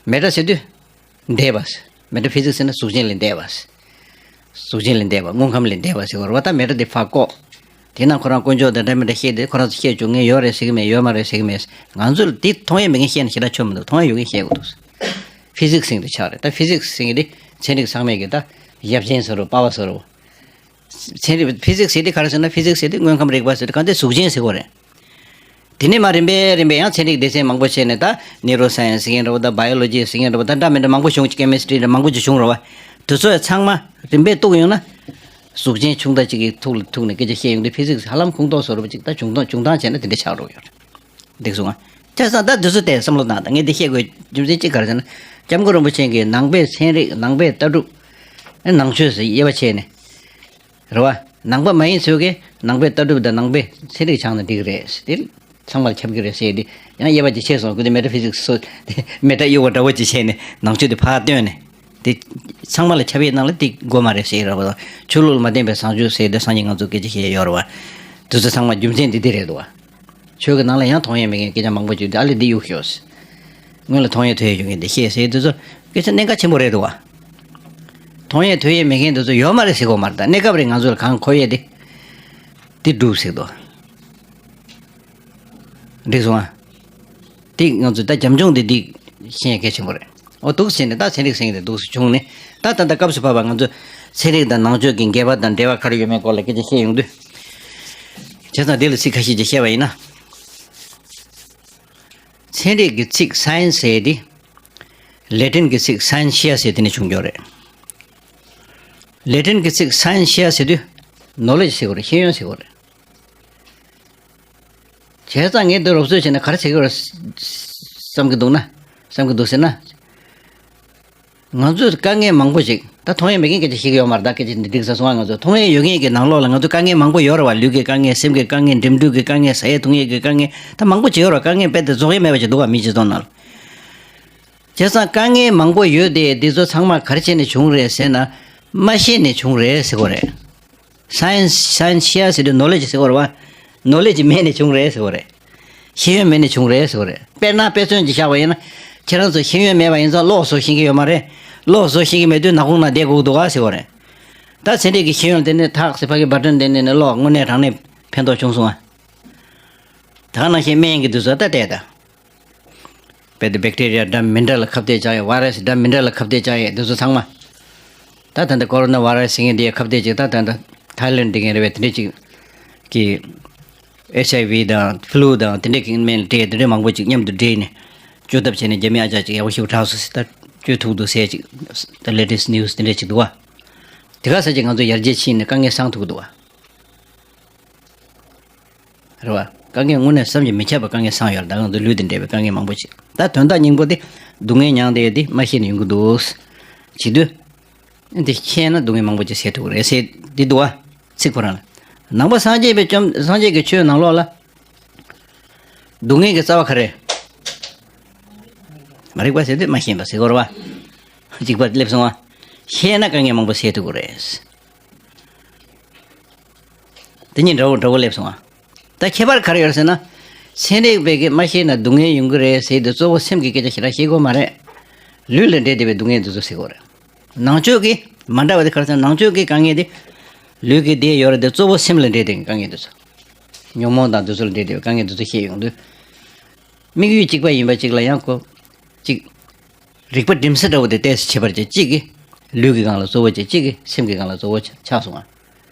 མེ་ཊ་ཟེར་དུས་འདས་པ། མེ་ཊ་ཕི་ཟིག་ཟེར་ན་གཟུགས་ཅན་ལས་འདས་པ། གཟུགས་ཅན་ལས་འདས་པ། དངོས་ཁམས་ལས་འདས་པ་ཟེར་བ་རེད་བ། ད་མེ་ཊ་དེ་ཕར་བཀོག། དེ་ན་ཁོ་རང་དཀོན་མཆོག་དང་འདྲ་མི་འདྲ་བཤད་དེ། ཁོ་རང་ཚོ་བཤད་བཅུག་མཁན་ཡོད་རེད་ཟེར་གྱི་མེད། ཡོད་མ་རེད་ཟེར་གྱི་མེད། ང་ཚོ་ལ་དེ་མཐོང་ཡས་མེད་མཁན་བཤད་ན་ཞེ་དྲག་ཆོ་མི་འདུག། མཐོང་ཡས་ཡོད་མཁན་བཤད་དགོས་འདུག། ཕི་ཟིག་ཟེར་དེ་ཆགས་རེད། ད་ཕི་ཟིག་ཟེར་མཁན་དེ་ཚན་རིག་ཚང་མས་ཀྱི་ད་ཡབ་ཆེན་ཟེར་རོ། པ་བ་ཟེར་རོ། ཚན་རིག་ཕི་ཟིག་ཟེར་དེ་ག་རེ་ཟེར་ན། ཕི་ཟིག་ཟེར་དེ་དངོས་ཁམས་རིག་པ་ཟེར་དེ་གང་དེ་གཟུགས་ཅན་ཟེར་གོ་རེད། དེ་ནས་མར་རིམ་པས་རིམ་པས་ཡང་ཚན་རིག་སྡེ་ཚན་མང་པོ་བྱས་ནས། ད་ནེ་རོ་སའེན་སི་ཟེར་མཁན་འདྲ་བོ་དང་། བ་ཡོ་ལོ་ཇི་ཟེར་མཁན་འདྲ་བོ་དང་། འདྲ་མི་འདྲ་མང་པོ་བྱུང་། ཀེ་མི་སི་ཊི་རི་འདྲ་མང་པོ་ཅིག་བྱུང་རེད་བ། དེ་ཚོ་ཚང་མ་རིམ་པས་གཏུགས་ཡོང་ན། གཟུགས་ཅན་ཆུང་མཐའ་གཅིག་གི་ཐུགས་ལ་ཐུག་ནས་སྐད་ཆ་བཤད་ཡོང་དུས། ཕི་ཟིག་ཧ་ལམ་ཁུངས་གཏུགས་བཟོ་འདྲ་བོ་ཅིག་ད་བྱུང་སྟངས། བྱུང་སྟངས་བྱས་ན་དེ་འདྲ་ཆགས་འགྲོ་གི་ཡོད་རེད། འགྲིག་སོང་ང་། བྱས་ཙང་ད་འདི་ཚོ་དེ་བསམ་བློ་བཏང་དང་། ངས་འདི་བཤད་དགོས་རྒྱུ་མཚན་གཅིག་ག་རེ་ཟེར་ན། སྐྱབས་མགོན་རིན་པོ་ཆེ་གིས་ནང་པའི་ཚན་རིག། ནང་པའི་ལྟ་གྲུབ། ནང་ཆོས་ཟེར་དབྱེ་བ་ཕྱེ་ནས། རེད་བ། ནང་པ་མ་ཡིན་ཚོས་ཀྱིས་ནང་པའི་ལྟ་གྲུབ་དང་ནང་པའི་ཚན་རིག་སྦྱངས་ན་འགྲིག་གི་རེད། དེ་ཚང་མར་ཁྱབ་ཀྱི་རེད་ཟེར་ཏེ། ཡང་དབྱེ་བ་ཅིག་ཕྱེ་སོང་། ཁོ་དེ་མེ་ཊ་ཕི་ཟིག་སི་སོ། མེ་ཊ་གཡུག་པ་འདྲ་བོ་ཅིག་བྱས་ནས་ནང་ཆོས་དེ་ཕར་བཏོན་ནས། དེ་ཚང་མ་ལ་ཁྱབ་ཡས་ནང་ལ་དེ་དགོས་མ་རེད་ཟེར་རེད་བ། ཆོས་ལུགས་ལ་མ་བརྟེན་པའི་བཟང་སྤྱོད་ཟེར་ཏེ་སང་ཉིན་ང་ཚོ་སྐད་ཆ་བཤད་ཡོད་རེད་བ། དེ་ཚོ་ཚང་མ་རྒྱུ་མཚན་འདི་འདི་རེད་འདུག་བ། ཆོས་ཀྱི་ནང་ལ་ཡང་མཐོང་ཡས་མེད་མཁན་སྐད་ཆ་མང་པོ་བརྗོད་དེ། ཨ་ལས་འདི་གཡུག་ཤོག། སྔོན་ལ་མཐོང་ཡས་ཐོས་ཡས་ཡོད་མཁན་འདི་བཤད་ཟེར། དེ་ཚོ་སྐད་ཆ་གནད་འགག་ཆེན་པོ་རེད་འདུག་བ། མཐོང་ཡས་ཐོས་ཡས་མེད་མཁན་དེ་ཚོ་ཡོད་མ་རེད་ཟེར་གོ་མ་རེད། ད་གནས་སྐབས་རེད། ང་ཚོ་ལ་གང་མཁོ་ཡས་དེ་དེ་སྒྲུབ་ཟེར་འདུག། འགྲིག་སོང་ཨ། དེ་ང་ཚོ་ད་རྒྱབ་ལྗོངས་དེ་འདི་ཤེས་ཡས་གལ་ཆེན་པོ་རེད། ཨོ་འདུག་ཟེར་ནས། ད་ཚན་རིག་ཟེར་མཁན་དེ་འདུག་སེ་བྱུང་ནས། ད་ད་ལྟ་སྐབས་སུ་བབས་པ་ང་ཚོ་ཚན་རིག་དང་ནང་ཆོས་ཀྱི་འགལ་བ་དང་འབྲེལ་བ་ག་རེ་ཡོད་མེད་སྐོར་ལ་སྐད་ཆ་བཤད་ཡོང་དུས། བྱས་ཙང་དེ་ལ་ཚིག་ཁ་ཤས་ཅིག་བཤད་པ་ཡིན་ན། ཚན་རིག་གི་ཚིག་སའེན་སི་ཟེར་དེ། ལེ་ཏིན་གྱི་ཚིག་སའེན་ཤི་ཡ་ཟེར་དེ་ནས་བྱུང་ཡོད་རེད། ལེ་ཏིན་གྱི་ཚིག་སའེན་ཤི་ཡ་ཟེར་དུས་ནོ་ལེ་ཇི་ཟེར་གོ་རེད། ཤེས་ཡོན་ཟེར་གོ་རེད། བྱས་ཙང་ངས་འདི་རོབ་ཚོད་བྱས་ན་ག་རེ་བྱེད་ཀྱི་ཡོད་རེད་བསམ་གྱི་འདུག་ན། བསམ་གྱི་འདུག་ཟེར་ན། ང་ཚོས་དཀའ་ངལ་མང་པོ་ཞིག། ད་མཐོང་ཡས་མེད་མཁན་སྐད་ཆ་བཤད་ཀྱི་ཡོད་མ་རེད། ད་སྐད་ཆ་འདི་འགྲིག་ས་སོང་ང་། ང་ཚོ་མཐོང་ཡས་ཡོད་མཁན་གྱི་ནང་ལོགས་ལ་ང་ཚོ་དཀའ་ངལ་མང་པོ་ཡོད་རེད་བ། ལུས་ཀྱི་དཀའ་ངལ། སེམས་ཀྱི་དཀའ་ངལ། འགྲིམ་འགྲུལ་གྱི་དཀའ་ངལ། ཟ་ཡས་འཐུང་ཡས་ཀྱི་དཀའ་ངལ། ད་མང་པོ་ཅིག་ཡོད་རེད་བ། དཀའ་ངལ་རྦད་དེ་རྫོགས་ཡས་མེད་པ་ཅིག་འདུག་བ། མིའི་སྤྱི་ཚོགས་ནང་ལ། བྱས་ཙང་དཀའ་ངལ་མང་པོ་ཡོད་དེ། འདི་ཚོ་ཚང་མ་ག་རེ་བྱས་ནས་བྱུང་རེད་ཟེར་ན། མ་ཤེས་ནས་བྱུང་རེད་ཟེར་གོ་རེད། སའེན་སི། སའེན་སི་ཤི་ཡ་ཟེར་དུས་ནོ་ལེ་ཇི་ཟེར་གོ་རེད་བ། ནོ་ལེ་ཇི་མེད་ནས་བྱུང་རེད་ཟེར་གོ་རེད། ཤེས་ཡོན་མེད་ནས་བྱུང་རེད་ཟེར་གོ་རེད། དཔེར་ན་དཔེ་མཚོན་ཅིག་བཞག་པ་ཡིན་ན། ཁྱེད་རང་ཚོ་ཤེས་ཡོན་མེད་པ་ཡིན་ཙང་གློག་བཟོ་ཤེས་ཀྱི་ཡོད་མ་རེད། གློག་བཟོ་ཤེས་ཀྱི་མེད་དུས་ནག་ཁུང་ནང་བསྡད་དགོས་འདུག་ག་ཟེར་གོ་རེད། ད་ཚན་རིག་གི་ཤེས་ཡོན་དེ་ནས་ཐག་ཟེར་ཕ་གི་བ་ཊན་དེ་ནས་ནས་གློག་དངོས་གནས་དྲང་གནས་ཕན་ཐོགས་བྱུང་སོང་ཨ། ད་ག་ནང་བཞིན་སྨན་གྱི་དུས་ཚོད་ད་བལྟས་ད། རྦད་དེ་བེག་ཏེ་རི་ཡ་འདྲ་མི་འདྲ་ལ་ཁ་གཏད་བཅག་ཡས། ཝའི་ར་སི་འདྲ་མི་འདྲ་ལ་ཁ་གཏད་བཅག་ཡས། འདི་ཚོ་ཚང་མ། ད་ད་ལྟ་ཀོ་རོ་ན་ཝའི་ར་སི་ཟེར་མཁན་དེ་ཁ་གཏད་ཅིག། ད་ད་ད་ཐའི་ལེན་ཌི་དེ་ག་རེ་རེད་བས། དེ་འདྲས་ཅིག་གི་ཨེཆ་ཨའི་ཝི་དང་ཕུ་ལུ་དང་དེ་འདྲས་ཀྱི་སྨན་ལ་སྤྲད། དེ་འདྲས་མང་པོ་ཅིག་མཉམ་དུ་སྦྲེལ་ནས་བཅོས་ཐབས་བྱས་ནས། རྒྱ་མི་ཨ་ཅག་ཅིག་ཡག་པོ་ཞིག་དྲག་སོང་ཟེར། ད་བཅོས་ཐུབ་འདུག་ཟེར་ཅིག། ད་ལེ་ཊེ་སི་ཊི་ནིའུ་སི་དེ་འདྲས་ཅིག་འདུག་བ། དེ་ག་ས་ཅིག་ང་ཚོ་ཡར་རྒྱས་ཕྱིན་ནས་དཀའ་ངལ་སངས་ཐུབ་ཀྱི་འདུག་བ། རེད་བ། དཀའ་ངལ་དངོས་གནས་བསམ་གྱིས་མི་ཁྱབ་པའི་དཀའ་ངལ་སངས་ཡོད་རེད། ད་ང་ཚོ་ལུས་དང་འབྲེལ་བའི་དཀའ་ངལ་མང་པོ་ཅིག། ད་དོན་དག་སྙིང་པོ་དེ་སྡུག་བསྔལ་མྱངས་བསྡད་ཡོད་དེ་མ་ཤེས་ནས་ཡོང་གི་འདུག། བྱེད་དུས། འདི་ཤེས་ན་སྡུག་བསྔལ་མང་པོ་ཅིག་སེལ་ཐུབ་ཀྱི་རེད་ཟེར་འདི་འདུག་བ། ཚིག་ཁོ་རང་ལ། ནང་པ་སངས་རྒྱས་པའི་བཅོམ། སངས་རྒྱས་ཀྱི་ཆོས་ནང་ལོགས་ལ། སྡུག་བསྔལ་གྱི་རྩ་བ་ག་རེ། མ་རིག་པ་ཟེར་དུས་མ་ཤེས་པ་ཟེར་དགོས་རེད་བ། གཅིག་པ་སླེབས་སོང་བ། ཤེས་ན་དཀའ་ངལ་མང་པོ་སེལ་ཐུབ་ཀྱི་རེད། དེ་གཉིས་འདྲ་བོ་འདྲ་བོ་སླེབས་སོང་ཨ། ད་ཁྱད་པར་ག་རེ་ཡོད་ཟེར་ན། ཚན་རིག་པས་ཀྱིས་མ་ཤེས་ན་སྡུག་བསྔལ་ཡོང་གི་རེད་ཟེར་དུས་གཙོ་བོ་སེམས་ཀྱི་སྐད་ཆ་ཞེ་དྲག་བཤད་དགོས་མ་རེད། ལུས་ལ་འབྲེལ་བསྡད་པའི་སྡུག་བསྔལ་འདི་ཚོ་སེལ་དགོས་རེད། ནང་ཆོས་ཀྱི་མ་འདྲ་བ་དེ་ག་རེ་ཟེར་ན། ནང་ཆོས་ཀྱི་དཀའ་ངལ་དེ་ལུས་ཀྱི་བདེ་ཡོད་རེད་དེ། གཙོ་བོ་སེམས་ལ་འབྲེལ་བསྡད་པའི་དཀའ་ངལ་འདི་ཚོ། ཉོན་མོངས་དང་འདི་ཚོ་ལ་འབྲེལ་བསྡད་པའི་དཀའ་ངལ་འདི་ཚོ་བཤད་ཡོང་དུས། དམིགས་ཡུལ་གཅིག་པ་ཡིན་པ་གཅིག་ལ་ཡང་ཁོ་གཅིག། རིག་པ་སྒྲིམ་ས་འདྲ་བོ་དེ་ཏོག་ཙམ་ཁྱད་པར་ཅན། གཅིག་གིས་ལུས་ཀྱི་སྒང་ལ་གཙོ་བོ་བྱས། གཅིག་གིས་སེམས་ཀྱི་སྒང་ལ་གཙོ་བོ་ཆགས་སོང་ང་།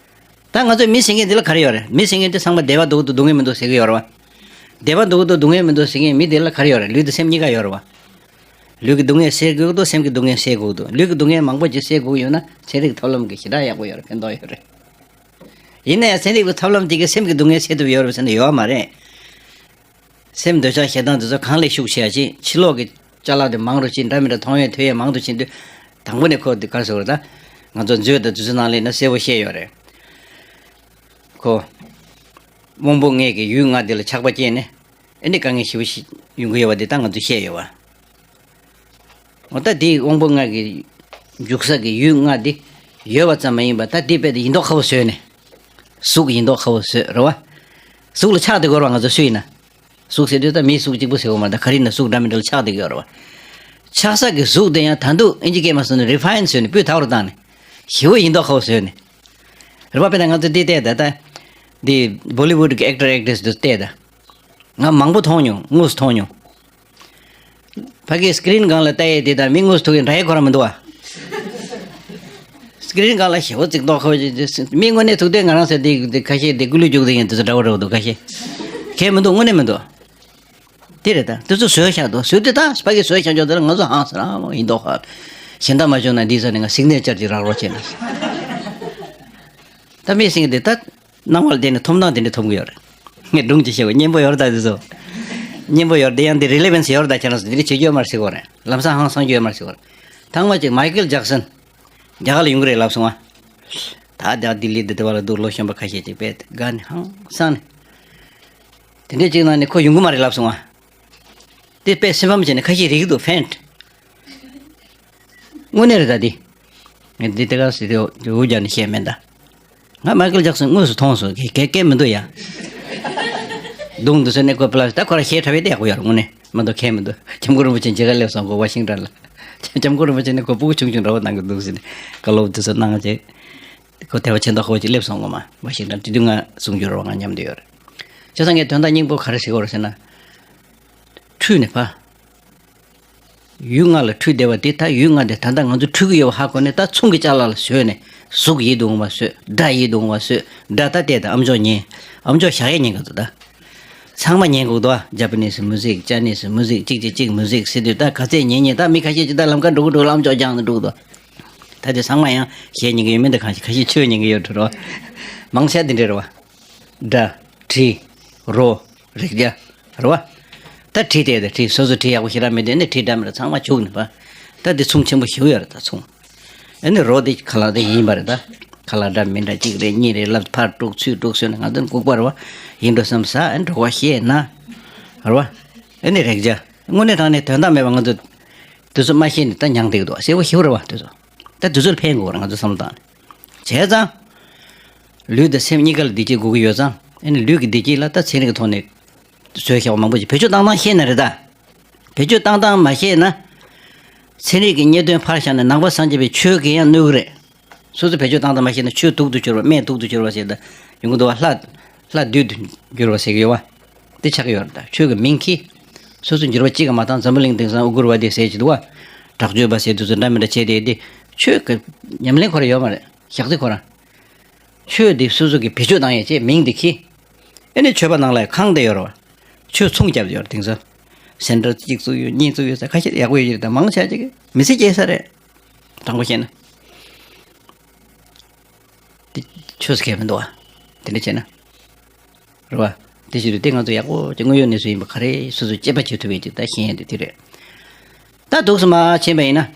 ད་ང་ཚོས་མི་ཟེར་མཁན་འདི་ལ་ག་རེ་ཡོད་རེད། མི་ཟེར་མཁན་འདི་ཚང་མ་བདེ་བ་འདུག་འདུག། སྡུག་བསྔལ་མི་འདུག་ཟེར་གྱི་ཡོད་རེད་བ། བདེ་བ་འདུག་འདུག། སྡུག་བསྔལ་མི་འདུག་ཟེར་མཁན་མི་དེ་ལ་ག་རེ་ཡོད་རེད། ལུས་དང་སེམས་གཉིས་ཀ་ཡོད་རེད་བ། ལུས་ཀྱི་སྡུག་བསྔལ་སེལ་དགོས་འདུག། སེམས་ཀྱི་སྡུག་བསྔལ་སེལ་དགོས་འདུག། ལུས་ཀྱི་སྡུག་བསྔལ་མང་པོ་ཅིག་སེལ་དགོས་ཡོད་ན་ཚན་རིག་ཐབས་ལམ་གྱི་ཞེ་དྲག་ཡག་པོ་ཡོད་རེད། ཕན་ཐོགས་ཡོད་རེད། ཡིན་ན་ཡང་ཚན་རིག་པའི་ཐབས་ལམ་དེ་གིས་སེམས་ཀྱི་སྡུག་བསྔལ་སེལ་ཐུབ་ཡོད་རེད་ཟེར་ན་ཡོད་མ་རེད། སེམས་འདོད་ཆགས་ཞེ་སྡང་དེ་ཚོ་གང་ལས་ཤུགས་ཆེ་བ་ཅིག། ཕྱི་ལོགས་ཀྱི་ ཅ་ལག་དེ་མང་རུ་ཕྱིན་འདྲ་མི་འདྲ་མཐོང་ཡས་ཐོས་ཡས་མང་དུ་ཕྱིན་དུས། དང་པོ་ནས་ཁོ་དེ་ག་རེ་ཟེར་བ་རེད་ད། ང་ཚོ་མཛོད་དང་དུས་ཚོད་ནང་ལས་ན་གསལ་པོ་བཤད་ཡོད་རེད། ཁོ། དབང་པོ་ལྔའི་གི་ཡུལ་ལྔ་དེ་ལ་ཆགས་པ་སྐྱེས་ནས། ཨེ་ནི་དཀའ་ངལ་ཞེ་པོ་ཞིག་ཡོང་གི་ཡོད་པ་དེ་ད་ང་ཚོས་བཤད་ཡོད་པ། འོ་ད་དེའི་དབང་པོ་ལྔ་གི་འཇུག་ས་གི་ཡུལ་ལྔ་དེ་ཡོད་པ་ཙམ་མ་ཡིན་པ། ད་དེ་དཔེ་དེ་ཡིན་མདོག་ཁ་པོ་བཟོས་ནས། གཟུགས་ཡིན་མདོག་ཁ་པོ་བཟོས་རེད་བ། གཟུགས་ལ་ཆགས་བསྡད་དགོས་རེད་བ། ང་ཚོ་སུ་ཡིན་ན། གཟུགས་ཟེར་དུས་ད་མིའི་གཟུགས་གཅིག་པུ་ཟེར་བ་མ་རེད། ད་ག་རེ་ཡིན་ན་གཟུགས་འདྲ་མི་འདྲ་ལ་ཆགས་བསྡད་ཀྱི་ཡོད་རེད་བ། ཆགས་ས་གི་གཟུགས་དེ་ཡང་ད་དུང་ཨིན་ཇི་སྐད་མ་སོང་ནས་རི་ཕ་ཡིན་བཟོས་ནས་སྤུས་དག་པོར་བཏང་ནས། ཞེ་པོ་ཡིན་མདོག་ཁ་པོ་བཟོས་ནས། རེད་བ། དཔེར་ན་ང་ཚོ་འདི་བལྟས་ད་ལྟ། འདི་བོ་ལི་ཝུཌ་གི་ཨེག་ཊར་ཨེག་ཊྲེ་སི་འདི་བལྟས་ད། ང་མང་པོ་མཐོང་མྱོང་། དངོས་སུ་མཐོང་མྱོང་། ཕ་གིའི་སི་ཀི་རིན་སྒང་ལ་ལྟ་ཡས་དེ་དང་མི་དངོས་སུ་ཐུག་ཡས་འདྲ་ཡས་ཁོ་རང་མི་འདུག་བ། སི་ཀི་རིན་སྒང་ལ་ཞེ་པོ་ཅིག་མདོག་ཁ་པོ་ཅིག་མི་དངོས་གནས་ཐུག་དུས་ང་རང་ཚོ་འདི་འདི་ཁ་ཤས་འདི་སྐུ་ལུས་རྒྱུག་དེ་ཡིན་དུས་ཚོད་འདྲ་པོ་འདྲ་པོ་འདུག་ཁ་ཤས། གལ་མི་འདུག་དངོས་གནས་མི་འདུག་དེ་རེད་ད། དེ་ཚོ་བཟོས་བཞག་འདུག་བཟོས་དུས་ད་ཕ་གིའི་བཟོས་བཞག་ཆོག་དེ་ལ་ང་ཚོ་ཧང་སང་རང་ཡིན་མདོག་ཁ། གཞན་དག་མ་བྱུང་ན་འདི་ས་ནས་ང་སིག་ནེ་ཅར་ཅིག་རག་རོགས་བྱས་ན། ད་མི་སེང་གེ་དེ་ད། སྣང་བ་ལ་བརྟེན་ནས་ཐོབ་སྣང་དེ་འདྲ་ཐོབ་ཀྱི་ཡོད་རེད། ངས་སྒྲུང་ཅིག་བཤད་གོ། སྙན་པོ་ཡོད་རེད་ད་དེ་ཚོ། སྙན་པོ་ཡོད་རེད་དེ། ཡང་དེ་རི་ལེ་ཝན་སི་ཡོད་རེད་ད། ཁྱེད་རང་ཚོ་དེ་འདྲ་བྱེད་རྒྱུ་ཡོད་མ་རེད་ཟེར་གོ་རེད། ལམ་སང་ཧང་སང་རྒྱུ་ཡོད་མ་རེད་ཟེར་གོ་རེད། ཐང་མ་ཅིག་མའི་ཀལ་ཇེག་སན། རྒྱ་གར་ལ་ཡོང་གི་རེད་ལབ་སོང་ང་། ད་རྒྱ་ལྡི་ལི་འདི་དེ་བ་ལ་འདུག་ལོ་གཞོན་པ་ཁ་ཤས་ཅིག་དཔེ་དགའ་ནས་ཧང་སང་ནས། དེ་འདྲའི་ཅིག་ནང་ནས་ཁོ་ཡོང་གི་མ་རེད་ལབ་སོང་ང་། དེ་དཔེ་སེམས་ཕམ་བྱས་ནས་ཁ་ཤས་རིག་གི་འདུག་ཕན། དངོས་གནས་རེད་ད་འདི། ངས་འདི་དེ་ག་སི་དེ་འུ་རྒྱ་ནས་བཤད་མེད་ད། ང་མའི་ཀལ་ཇེག་སན་དངོས་སུ་མཐོང་སོང་། གལ་གལ་གལ་མི་འདུག་ཡ། གདོང་འདི་ཚོ་ནས་ཁོ་པ་ལ་ད་ཁོ་ར་ཤེས་འཁྲབ་པའི་དེ་ཡག་པོ་ཡོད་རེད། དངོས་གནས་མ་གཏོགས་གལ་མི་འདུག་ཇམ་མགོན་རིན་པོ་ཆེ་མཇལ་ཁ་སླེབས་སོང་། ཁོ་ཝ་ཤིང་ཊོན་ལ། ཇམ་མགོན་རིན་པོ་ཆེ་ནི་ཁོ་སྤུ་གུ་ཆུང་ཆུང་འདྲ་པོ་གནང་གི་འདུག་ཟེར་ནས་བཀའ་སློབ་འདི་ཚོ་གནང་བྱས། ཁོ་དེ་བ་ཆེ་མདོག་ཁ་པོ་ཅིག་སླེབས་སོང་ངོ་མ། ཝ་ཤིང་ཊོན་དེ་དུས་ང་གསུང་རྒྱུ་རེད་བ། ང་མཉམ་དུ་ཡོད་རེད། བྱས་ཙང་ངས་དོན་དག་སྙིང་པོ་ག་རེ་ཟེར་གྱི་ཡོད་རེད་ཟེར་ན། འཁྲུལ་ནས་ཕ། ཡུལ་ལྔ་ལ་འཁྲུལ་བསྡད་པ་དེ། ད་ཡུལ་ལྔ་དེ་ད་ལྟ་ང་ཚོ་འཁྲུལ་གྱི་ཡོད་པ་ཧ་གོ་ནས། ད་མཚུངས་ཀྱི་ཅ་ལག་ལ་བཟོས་ནས་གཟུགས་ཡིད་དུ་འོང་བ་བཟོས། སྒྲ་ཡིད་དུ་འོང་བ་བཟོས། སྒྲ་ད་བལྟས་ད་ཨམ་ཅོག་ཉན། ཨམ་ཅོག་བཞག་ཡས་ཉན་གི་འདུག་ད་ཚང་མ་ཉན་གི་འདུག་ཇ་པ་ནི་སི་མུ་ཟིག་ཅའི་ནི་སི་མུ་ཟིག་ཅིག་ཅིག་ཅིག་མུ་ཟིག་ཟེར་དུས་ད་ག་ཚད་ཉན་ཉན། ད་མི་ཁ་ཤས་ཅིག་ད་ལམ་ཁ་འགྲོ་གི་འགྲོ་གི་ལ་ཨམ་ཅོག་རྒྱག་ནས་འགྲོ་གི་འདུག་ད་དེ་ཚང་མ་ཡང་གཞས་ཉན་གི་ཡོད་མིན། ད་གང་ཞིག་ཁ་ཤས་ཆོས་ཉན་གི་ཡོད་འགྲོ་རོ། མང་ཆེ་དེ་འདྲ་རེད་བ། སྒྲ། དྲི། རོ། རེག་བྱ། རེད་བ། ད་དྲི་དེ་ད་དྲི་སོ་སོ་དྲི་ཡག་པོ་ཞེ་དྲག་མེད་དུས་ནི་དྲི་སྒྲ་མི་སྒྲ་ཚང་མ་བྱུག་ནས་པ། ད་དེ་མཚུངས་ཆེན་པོ་ཞེ་པོ་ཡོད་རེད། ད་མཚུངས། ཨ་ནི་རོ་དེ་ཁ་ལག་དེ་ཡིན་པ་རེད། ད་ཁ་ལག་འདྲ་མི་འདྲ་གཅིག་རེ་གཉིས་རེ་ལབ། ཕར་དཀྲུག་ཚུར་དཀྲུག་བཟོས་ནས་ང་ཚོ་ལྐུགས་པ་རེད་བ། ཡིན་འགྲོ་བསམ་ས། ཨ་ནི་འགྲོ་བ་ཤེས་ན། རེད་བ། ཨ་ནི་རེག་བྱ། དངོས་གནས་དྲང་གནས་དོན་དག་མེད་པ་ང་ཚོ་དུས་ཚོད་མ་ཤེས་ནས་ད་མྱངས་བསྡད་ཀྱི་འདུག་གསལ་པོ་ཞེ་པོ་རེད་བ། དུས་ཚོད་ད་དུས་ཚོད་ལ་ཕན་དགོས་རེད། ང་ཚོ་བསམ་བློ་བཏང་ནས། བྱས་ཙང་། ལུས་དང་སེམས་གཉིས་ཀ་ལ་བདེ་སྐྱིད་དགོས་ཀྱི་ཡོད་ཙང་། ཨ་ནི་ལུས་ཀྱི་བདེ་སྐྱིད་ལ་ད་ཚན་རིག་གི་ཐོག་ནས་བཟོས་བཞག་པ་མང་པོ་ཅིག་བེད་སྤྱོད་བཏང་སྟངས་ཤེས་ན་རེད་ད། བེད་སྤྱོད་བཏང་སྟངས་མ་ཤེས་ན། ཚན་རིག་གི་རྙེད་དོན་ཕར་བཞག་ནས་ནང་པ་སངས་རྒྱས་པའི་ཆོས་ཀྱིས་ཡང་གནོད་ཀྱི་རེད། སོ་སོ་བེད་སྤྱོད་བཏང་སྟངས་མ་ཤེས་ན་ཆོས་དུག་ཏུ་གྱུར་པ། སྨན་དུག་ཏུ་གྱུར་པ་ཟེར་ད་ཡོང་གི་འདུག་བ། ལྷ། ལྷ་བདུད་དུ་གྱུར་པ་ཟེར་གྱི་ཡོད་བ། དེ་ཆགས་ཀྱི་ཡོད་རེད་ད། ཆོས་ཀྱི་མིང་གིས། སོ་སོ་འགྱུར་བ་གཅིག་གིས་མ་བཏང་། འཛམ་བུ་གླིང་དེང་སང་ཨུ་གུར་བ་དེ་ཟེར་གྱི་འདུག་བ། དྲག་སྤྱོད་པ་ཟེར་དུས་ཚོད་འདྲ་མི་འདྲ་བྱས་ཏེ། དེ་ཆོས་ཀྱི་ཉམས་ལེན་ཁོ་ར་ཡོད་མ་རེད། ཞག་རྩི་ཁོ་རང་། ཆོས་འདི་སོ་སོ་གིས་བེད་སྤྱོད་བཏང་ཡས་ཅེས་མིང་འདི་གིས། ཨེ་ནི་ཆོས་པ་ནང་ལ་ཡང་ཁང་དེ་ཡོད་རེད་བ། ཆོས་ཚོང་རྒྱབ་ཡོད་རེད་དེང་སང་། སེན་ཊར་གཅིག་བཙུགས་ཡོད། གཉིས་བཙུགས་ཡོད་ས་ཁ་ཤས་ཡག་པོ་ཡོད་ཀྱི་རེད། ད་མང་ཆེ་ཅིག་གིས་མི་ཚེ་སྐྱེལ་ས་རེད། དྲང་པོ་བཤད་ན། དེ་ཆོས་སུ་ཁེལ་མི་འདུག་བ། དེ་འདྲ་བྱས་ན། རེད་བ། དེ་བཞིན་དུ་དེ་ང་ཚོ་ཡག་པོ་ཅིག་དངོས་ཡོད་གནས་ཚུལ་ཡིན་པ་ག་རེ་སོ་སོས་དཔྱད་པ་བྱེད་ཐུབ་པའི་ཅིག་ད་ཤེས་ཡོན་དེ་དེ་རེད། ད་འདུག་སེ་མར་ཕྱིན་པ་ཡིན་ན།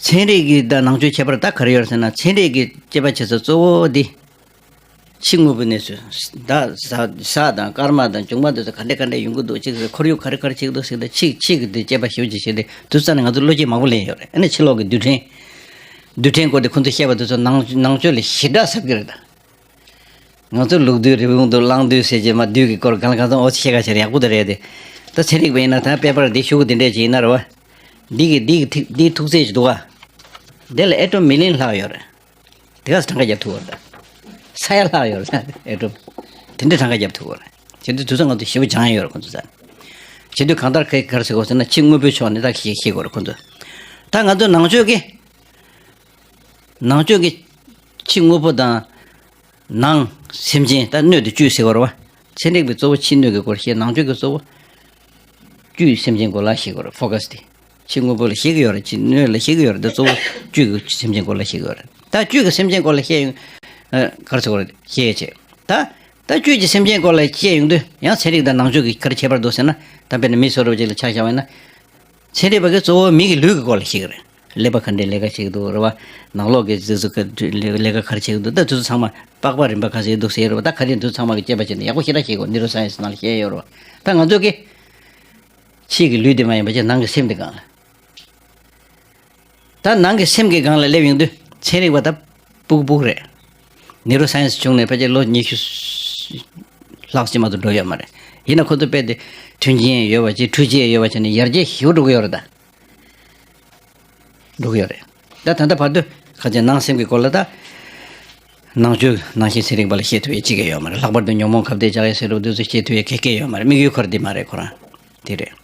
ཚན་རིག་གི་ད་ནང་ཆོས་ཁྱད་པར་ད་ག་རེ་ཡོད་ཟེར་ན། ཚན་རིག་གི་དཔྱད་པ་བྱེད་ས་གཙོ་བོ་འདི། ཕྱི་དངོས་པོའི་གནས་ཚུལ། ད་ཟ་ཟ་དང་སྐར་མ་དང་འབྱུང་བ་འདི་ཚོ་ག་འདྲ་ག་འདྲ་ཡོང་གི་འདུག་ཅིག་ཟེར། ཁོར་ཡུག་ག་རེ་ག་རེ་བྱེད་ཀྱི་འདུག་ཟེར་ཏེ། ཕྱི་ཕྱི་གི་འདི་དཔྱད་པ་ཞེ་པོ་ཅིག་བྱས་ཏེ་དུས་ཚོད་ནས་ང་ཚོ་བློ་སྐྱེད་མང་པོ་ལེན་ཡོད་རེད། ཨ་ནི་ཕྱི་ལོགས་ཀྱི་རྡུལ་ཕྲན། རྡུལ་ཕྲན་སྐོར་དེ་ཁོ་ཚོས་བཤད་པ་དེ་ཚོ་ནང་ནང་ཆོས་ལས་ཞེ་དྲག་ཟབ་ཀྱི་རེད་ད། ང་ཚོ་ལུག་རྡུལ་རི་བོང་རྡུལ་གླང་རྡུལ་ཟེར་གྱི་མ། རྡུལ་གྱི་སྐོར་གང་ལ་གང་འཚམ་འོ་ཚོད་བཤད་ག་བྱས་ཡག་པོ་དེ་རེད་དེ། ད་ཚན་རིག་པ་ཡིན་ན་ད་པེ་པར་འདི་ཤོག་གུ་འདི་འདྲས་ཅིག་ཡིན་ན་རེད་བ། འདི་གི་འདི་གི་ཐིག་འདིའི་ཐུག་ཚད་ཅིག་འདུག་ག་འདི་ལ་ཨེ་ཊོམ་མི་ལི་ཡོན་ལྷག་ཡོད་རེད། དེ་ག་ས་གྲངས་ཀ་རྒྱབ་ཐུབ་ཡོད་རེད་ད། ས་ཡ་ལྷག་ཡོད་རེད་ད། ཨེ་ཊོམ་དེ་འདྲས་གྲངས་ཀ་རྒྱབ་ཐུབ་ཡོད་རེད། བྱེད་དུས་དུས་ཚོད་ང་ཚོ་ཞེ་པོ་སྦྱང་ཡ་ཡོད་རེད་ཁོ་ཚོ་ཚ། བྱེད་དུས་གང་ལྟར་ག་ག་རེ་ཟེར་དགོས་ཟེར་ན། ཕྱི་དངོས་པོའི་ཕྱོགས་ནས་ད་ཤེས་ཤེས་དགོས་རེད་ཁོ་ཚོ། ད་ང་ཚོ་ནང་ཆོས་ཀྱི། ནང་ཆོས་ཀྱི་ཕྱི་དངོས་པོ་དང་། ནང་སེམས་ཅན། ད་སྣོད་དེ་བཅུད་ཟེར་བ་རེད་བ། ཚན་རིག་པའི་གཙོ་བོ་ཕྱི་སྣོད་ཀྱི་སྐོར་བཤད། ནང་ཆོས་ཀྱི་གཙོ་བོ་བཅུད་སེམས་ཅན་སྐོར་ལ་བཤད་དགོས་རེད། ཕོ་ཀ་སི་དེ། ཕྱི་དངོས་པོ་ལ་བཤད་ཀྱི་ཡོད་རེད། ཕྱི་སྣོད་ལ་བཤད་ཀྱི་ཡོད་རེད། ད་གཙོ་བོ་བཅུད་ཀྱི་སེམས་ཅན་སྐོར་ལ་བཤད་ཀྱི་ཡོད་རེད། ད་བཅུད་ཀྱི་སེམས་ཅན་སྐོར་ལ་བཤད་ཡོང་། ཨ། ག་རེ་ཟེར་དགོས་རེད། བཤད་བྱས། ད་ ད་བཅུད་ཀྱི་སེམས་ཅན་སྐོར་ལ་བཤད་ཡོང་དུས་ཡང་ཚན་རིག་དང་ནང་ཆོས་ཀྱི་ག་རེ་ཁྱད་པར་འདུག་ཟེར་ན། ད་དཔེར་ན་མི་སོ་སོ་ཅིག་ལ་ཆ་བཞག་པ་ཡིན་ན། ཚན་རིག་པ་གིས་གཙོ་བོ་མི་གི་ལུས་ཀྱི་སྐོར་ལ་བཤད་ཀྱི་རེད། ཀླད་པ་ག་འདྲའི་ལས་ཀ་བྱེད་ཀྱི་འདུག་རེད་བ། ནང་ལོགས་ཀྱི་ཟིག་ཟིག་གི་ལས་ཀ་ག་རེ་བྱེད་ཀྱི་འདུག་ད་དེ་ཚོ་ཚང་མ་པགས་པ་རིམ་པ་ག་ཚོད་འདུག་ཟེར་རེད་བ། ད་ག་རེ་འདུག་ཚང་མ་གི་དཔྱད་པ་བྱས་ནས་ཡག་པོ་ཞེ་དྲག་ཤེས་དགོས། ནིའུ་རོ་སའེན་སི་ནང་ལ་བཤད་ཡོད་རེད་བ། ད་ང་ཚོ་གི་ཕྱིའི་གི་ལུས་དེ་མ་ཡིན་པ་ཅིག་ནང་གི་སེམས་དེ་གང་ལ། ད་ནང་གི་སེམས་ཀྱི་སྒང་ལ་སླེབས་ཡོང་དུས་ཚན་རིག་པ་ད་སྤུ་གུ་སྤུ་གུ་རེད། ནིའུ་རོ་སའེན་སི་བྱུང་ནས་ཕལ་ཆེར་ལོ་ཉི་ཤུ་ལྷག་ཅིག་མ་གཏོགས་འགྲོ་ཡོད་མ་རེད། ཡིན་ན་ཁོ་ཚོ་དཔེ་དེ་མཐུན་རྐྱེན་ཡོད་པ་ཅིག་འཕྲུལ་ཆས་ཡོད་པ་བྱས་ནས་ཡར་རྒྱས་ཞེ་པོ་འགྲོ་གི་ཡོད་རེད་ད། འགྲོ་གི་ཡོད་རེད། ད་ད་ལྟ་བར་དུ་ཁ་ཆེ་ནང་སེམས་ཀྱི་སྐོར་ལ་ད་ནང་ཆོས་ནང་བཞིན་ཚན་རིག་པ་ལ་བཤད་ཐུབ་ཡས་ཅིག་ཡོད་མ་རེད། ལྷག་པར་དུ་ཉོན་མོངས་ཁ་གཏད་བཅག་ཡས་ཟེར་རོ་འདི་ཚོ་བཤད་ཐུབ་ཡས་ག་གེ་ཡོད་མ་རེད། དམིགས་ཡུལ་ཁོ་རང་འདི་མ་རེད་ཁོ་རང་། དེ་རེད།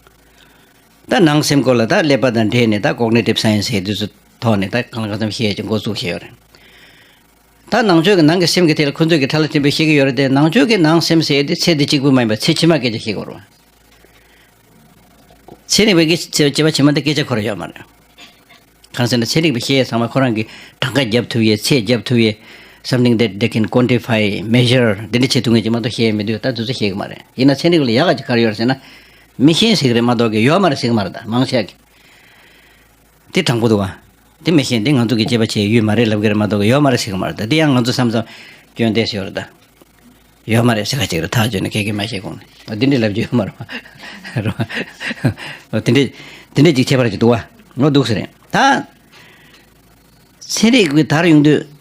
ད་ནང་སེམས་སྐོར་ལ་ད་ཀླད་པ་དང་འབྲེལ་ནས་ད་ཀོག་ནི་ཊིབ་སའེན་སི་ཟེར་དུས་སུ་ཐོག་ནས་ད་གང་ལ་གང་འཚམ་ཤེས་ཀྱི་འགོ་བཙུགས་བྱས་ཡོད་རེད། ད་ནང་ཆོས་ཀྱི་ནང་གི་སེམས་ཀྱི་ཐད་ལ་ཁོ་ཚོས་ཀྱི་ཕྲ་ལ་ཕྲན་བུ་ཤེས་ཀྱི་ཡོད་རེད་དེ། ནང་ཆོས་ཀྱི་ནང་སེམས་ཟེར་དེ་ཚེ་འདི་གཅིག་པུ་མ་ཡིན་པར་ཚེ་ཕྱི་མ་སྐད་ཆ་བཤད་ཀྱི་ཡོད་རེད་བ། ཚན་རིག་པའི་གི་ཚེ་བྱེད་པ་ཕྱི་མ་དེ་སྐད་ཆ་ཁོ་རང་ཡོད་མ་རེད། གང་ཟེར་ན་ཚན་རིག་པའི་ཤེས་ཡས་ཚང་མ་ཁོ་རང་གི་གྲངས་ཀ་རྒྱབ་ཐུབ་ཡས་ཚད་རྒྱབ་ཐུབ་ཡས། Something that they can quantify, measure འདི་འདྲ་བྱེད་ཐུབ་མཁན་ཅིག་མ་གཏོགས་ཤེས་ཡས་མི་འདུག་ད་དེ་ཚོ་ཤེས་ཀྱི་མ་རེད། ཡིན་ན་ཚན་རིག་ལ་ཡག་ག་ཅིག་ག་རེ་ཡོད་རེད་ཟེར་ན། མི་ཤེས་ཟེར་གི་རེད་མ་གཏོགས་གི་ཡོད་མ་རེད་ཟེར་གི་མ་རེད། ད་མང་ཆེ་གི་དེ་དྲང་པོ་འདུག་བ། དེ་མི་ཤེས་འདི་ང་ཚོ་གི་དཔྱད་པ་བྱེད་ཡུལ་མ་རེད་ལབ་གི་རེད་མ་གཏོགས་གི་ཡོད་མ་རེད་ཟེར་གི་མ་རེད། ད་དེ་ཡང་ང་ཚོ་བསམ་བསམ་སྐྱོན་ཏོག་ཙམ་ཡོད་རེད་ད། ཡོད་མ་རེད་ཟེར་ཁ་ཅིག་རེད། ཐག་གཅོད་ནས་ཁྱེད་ཀྱིས་མ་ཤེས་གོང་ནས་འདི་འདྲའི་ལབ་རྒྱུ་ཡོད་མ་རེད་བ། རེད་བ། འདི་འདྲའི་འདི་འདྲའི་ཅིག་ཁྱད་པར་ཅིག་འདུག་བ། ངོ་འདུག་ཟེར་རེད་ད། ཚན་རིག་གི་དར་ཡོང་དུས།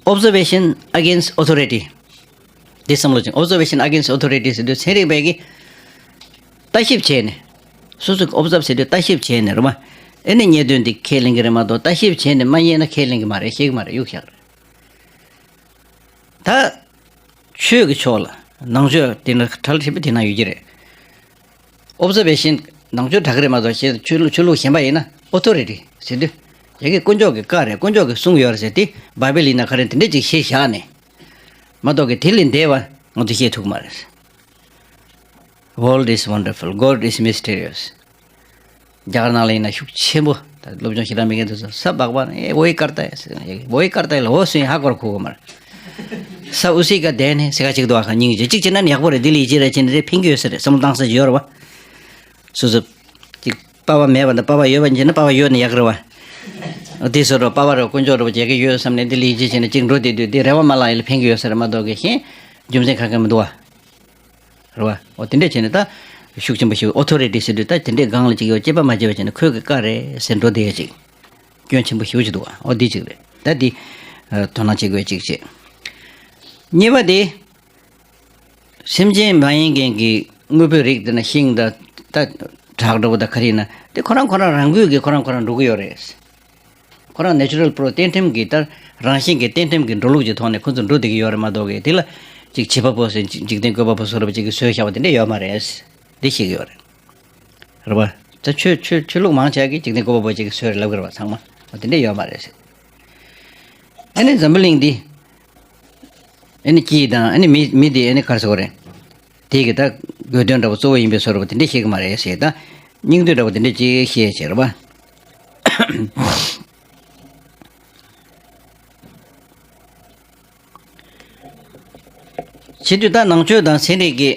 Observation against authority འདི་བསམ་བློ་ཅིག observation against authority ཟེར་དུས་ཚན་རིག་པས་ཀྱི་ལྟ་ཞིབ་བྱས་ནས། སོ་སོ་གི་ཨོབ་ཛརབ་བྱེད་དུས་ལྟ་ཞིབ་བྱས་ནས་རེད་བ། ཨེ་ནི་རྙེད་དོན་འདི་ཁས་ལེན་གྱི་རེད་མ་གཏོགས་ལྟ་ཞིབ་བྱས་ནས་མ་རྙེད་ན་ཁས་ལེན་གྱི་མ་རེད། ཤེས་ཀྱི་མ་རེད། གཡུག་བཞག་རེད། ད་ཆོས་ཀྱི་ཕྱོགས་ལ་ནང་ཆོས་དེ་ན་གྲལ་ཆེན་པོ་དེ་ན་ཡོད་ཀྱི་རེད། ཨོབ་ཛར་བེ་ཤན་ནང་ཆོས་དྲག་གི་རེད་མ་གཏོགས་ཆོས་ལུགས་ཆོས་ལུགས་གཞན་པ་ཡིན་ན་ཨོ་ཐོ་རི་ཊི་ཟེར་དུས་ཡ་གི་དཀོན་མཆོག་གི་བཀའ་རེད། དཀོན་མཆོག་གིས་གསུངས་ཡོད་རེད་ཟེར་ཏེ་བྷའི་བལ་ཡིན་ན་ག་རེ་དེ་འདྲས་ཅིག་ཤེས་བཞག་ནས་མ་གཏོགས་གི་དེ་ལས་འདས་པ་ང་ཚོ་ཤེས་ཐུབ་ཀྱི་མ་རེད། World is wonderful, God is mysterious. རྒྱ་གར་ནང་ལ་ཡིན་ན་ཤུགས་ཆེན་པོ། ད་སློབ་སྦྱོང་ཞེ་དྲག་མེད་མཁན་དེ་ཚོ་ས་བག་བག་ནས་ཨེ་བོའི་ཀར་ཏ་ཡ་ཟེར་ན་ཡ་གི་བོའི་ཀར་ཏ་ཡ་ལ་འོ་སུ་ཡིན་ཧ་གོ་ར་གོ་གི་མ་རེད། ས་ཨུ་སི་ཀ་དེ་ནས་ཟེར་ག་ཅིག་འདུག་ཨ་ཁ་སྙིང་རྗེ་གཅིག་བྱས་ན་ནི་ཡག་པོ་རེད། འདི་ལ་ཡིད་ཆེས་རེ་བྱས་ནས་རེ་ཕན་གྱི་ཡོད་ས་རེད། བསམ་བློ་བཏང་ས་ཅིག་ཡོད་རེད་བ། སོ་སོ་ཅིག་པ་ཕ་མེད་པ་དང་པ་ཕ་ཡོད་པ་ཡིན་ན་པ་ཕ་ཡོད་ན་ཡག་གི་རེད་བ། དེ་སོ་ར་པ་ཕ་ར་དཀོན་མཆོག་ར་བ་མཇལ་གི་ཡོད་བསམ་ནས་འདི་ལ་ཡིད་ཆེས་བྱས་ནས་ཅིག་འགྲོ་བསྡད་དུས་འདི་རེ་བ་མ་བརླག་ཡིན་ལ་ཕན་གྱི་ཡོད་ས་རེད་མ་གཏོགས་གི་གཞན་རྒྱུ་མཚན་གང་གང་མི་འདུག་བ། རེད་བ། འོ་དེ་འདྲས་བྱས་ནས་ད་ཤུགས་ཆེན་པོ་ཞིག་ཨོ་ཐོ་རི་ཊི་ཟེར་དུས་ད་དེ་འདྲས་སྒང་ལ་ཅིག་ཡོད་དཔྱད་པ་མ་བྱས་པ་བྱས་ནས་ཁོའི་གི་བཀའ་རེད་ཟེར་འགྲོ་བསྡད་ཡ་ཅིག་སྐྱོན་ཆེན་པོ་ཞེ་པོ་ཅིག་འདུག་བ། འོ་འདི་ཅིག་རེད། ད་འདི་དོ་སྣང་བྱེད་དགོས་ཅིག་བྱེད། གཉིས་པ་དེ། སེམས་ཅན་མ་ཡིན་མཁན་གྱི་དངོས་པོའི་རིགས་དེ་ན་ཤིང་དང་ད་བྲག་འདྲ་བོ་དང་ག་རེ་ཡིན་ན་དེ་ཁོ་རང་ཁོ་རང་རང་འགུལ་གྱིས་ཁོ་རང་ཁོ་རང་འགྲོ་གི་ཡོད་རེད། ཁོ་རང་ནེ་ཅུ་རལ་པོ་རོ་གཏན་ཁྲིམས་ཀྱི་ལྟར་རང་བཞིན་གྱི་གཏན་ཁྲིམས་ཀྱི་འགྲོ་ལུགས་ཀྱི་ཐོག་ནས་ཁོ་ཚོ་འགྲོ་བསྡད་ཀྱི་ཡོད་རེད་མ་གཏོགས་གི་དེ་ལ་ཅིག་བྱེད་པ་པོ་ཟེར་འཇིག་རྟེན་བཀོད་པ་པོ་བཟོ་འདྲ་བ་ཅིག་གིས་བཟོས་བཞག་པ་དེ་འདྲ་ཡོད་མ་རེད། འདི་ཤེས་ཀྱི་ཡོད་རེད། རེད་པ། ད་ཆོས་ཆོས་ཆོས་ལུགས་མང་ཆེ་གིས་འཇིག་རྟེན་བཀོད་པ་པོ་ཅིག་གིས་བཟོས་རེད་ལབ་ཀྱི་རེད་པ་ཚང་མ། འོ་དེ་འདྲ་ཡོད་མ་རེད་ཟེར། ཨ་ནི་འཛམ་བུ་གླིང་འདི། ཨ་ནི་སྤྱི་དང་ཨ་ནི་མི་མི་འདི་ཨ་ནི་ག་རེ་ཟེར་དགོས་རེད། དེ་གི་ད་དགོས་དོན་འདྲ་པོ་གཙོ་བོ་ཡིན་པའི་བཟོ་འདྲ་པོ་དེ་འདྲ་ཤེས་ཀྱི་མ་རེད་ཟེར། ད་སྙིང་བསྡུས་འདྲ་པོ་དེ་འདྲ་ཅིག་བཤད་བྱས་རེད་པ། བྱེད་དུས་ད་ནང་ཆོས་དང་ཚན་རིག་གི་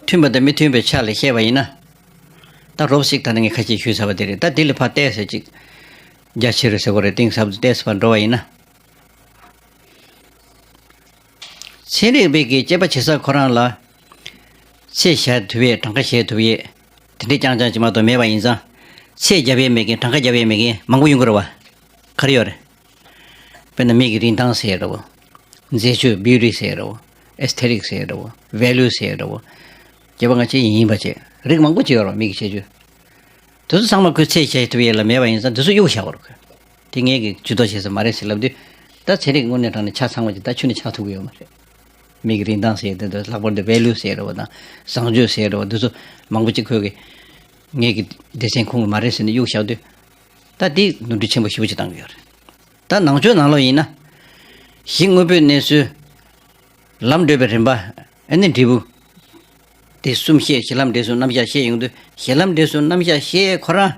མཐུན་པ་དང་མི་མཐུན་པའི་ཆ་ལ་བཤད་པ་ཡིན་ན། ད་རོབ་ཞིག་ད་ནི་ངས་ཁ་ཤས་ཞུས་ཚར་བ་དེ་རེད། ད་དེ་ལས་ཕར་ཏོག་ཙམ་ཅིག་རྒྱ་ཆེ་རུ་ཟེར་དགོས་རེད། གཏིང་ཟབ་ཏུ་ཏོག་ཙམ་ཕར་འགྲོ་བ་ཡིན་ན། ཚན་རིག་པའི་གི་དཔྱད་པ་བྱེད་ས་ཁོ་རང་ལ་ཚད་བཞག་ཐུབ་ཡས་གྲངས་ཀ་བཞག་ཐུབ་ཡས་དེ་འདྲའི་རྐྱང་རྐྱང་ཅིག་མ་གཏོགས་མེད་པ་ཡིན་ཙང་། ཚད་རྒྱབ་ཡས་མེད་མཁན་གྲངས་ཀ་རྒྱབ་ཡས་མེད་མཁན་མང་པོ་ཡོང་གི་རེད་བ། ག་རེ་ཡོད་རེད། དཔེར་ན་མིག་གི་རིན་ཐང་ཟེར་ཡས་འདྲ་བོ། མཛེས་དཔྱོད་བིའུ་ཊི་ཟེར་ཡས་འདྲ་བོ། ཨེས་ཐེ་ཊིག་ཟེར་ཡས་འདྲ་བོ། ཝེ་ལུ་ཟེར་ཡས་འདྲ་བོ། སྐྱེས་པ་སྔ་ཕྱི་ཡིན་ཡིན་པ་བྱས་རིགས་མང་པོ་ཅིག་ཡོད་རེད་བ་མིག་གི་ཁྱད་ཆོས། དེ་ཚོ་ཚང་མ་ཁོས་ཚད་བཞག་ཐུབ་ཡས་ལ་མེད་པ་ཡིན་ཙང་དེ་ཚོ་གཡུག་བཞག་པ་རེད་ཁོས། དེ་ངས་ཀྱི་ཇུས་གཏོགས་བྱེད་ས་མ་རེད་ཟེར་ལབ་དུས། ད་ཚན་རིག་དངོས་གནས་དྲང་གནས་ཆ་ཚང་བ་ཅིག་ད་ཁྱོན་ནས་ཆགས་ཐུབ་ཀྱི་ཡོད་མ་རེད། མིག་གི་རིན་ཐང་ཟེར་དེ་ཚོ་ལྷག་པར་དུ་ཝེ་ལུ་ཟེར་རེད་བ་དང་བཟང་སྤྱོད་ཟེར་རེད་བ་འདི་ཚོ་མང་པོ་ཅིག་ཁོས་ཀྱི་ངས་ཀྱི་སྡེ་ཚན་ཁོངས་ཀྱི་མ་རེད་ཟེར་ནས་གཡུག་བཞག་དུས། ད་འདི་ནོར་འཁྲུལ་ཆེན་པོ་ཞེ་པོ་ཅིག་བཏང་གི་ཡོད་རེད། ད་ནང་ཆོས་ནང་ལོགས་ཡིན་ན། གཞི་དངོས་པོའི་གནས་ཚུལ། ལམ་བགྲོད་པའི་རིམ་པ། ཨ་ནི་འབྲས་བུ། དེ་གསུམ་བཤད། གཞི་ལམ་འབྲས་གསུམ་རྣམ་གཞག་བཤད་ཡོང་དུས་གཞི་ལམ་འབྲས་གསུམ་རྣམ་གཞག་བཤད་ཁོ་རང་།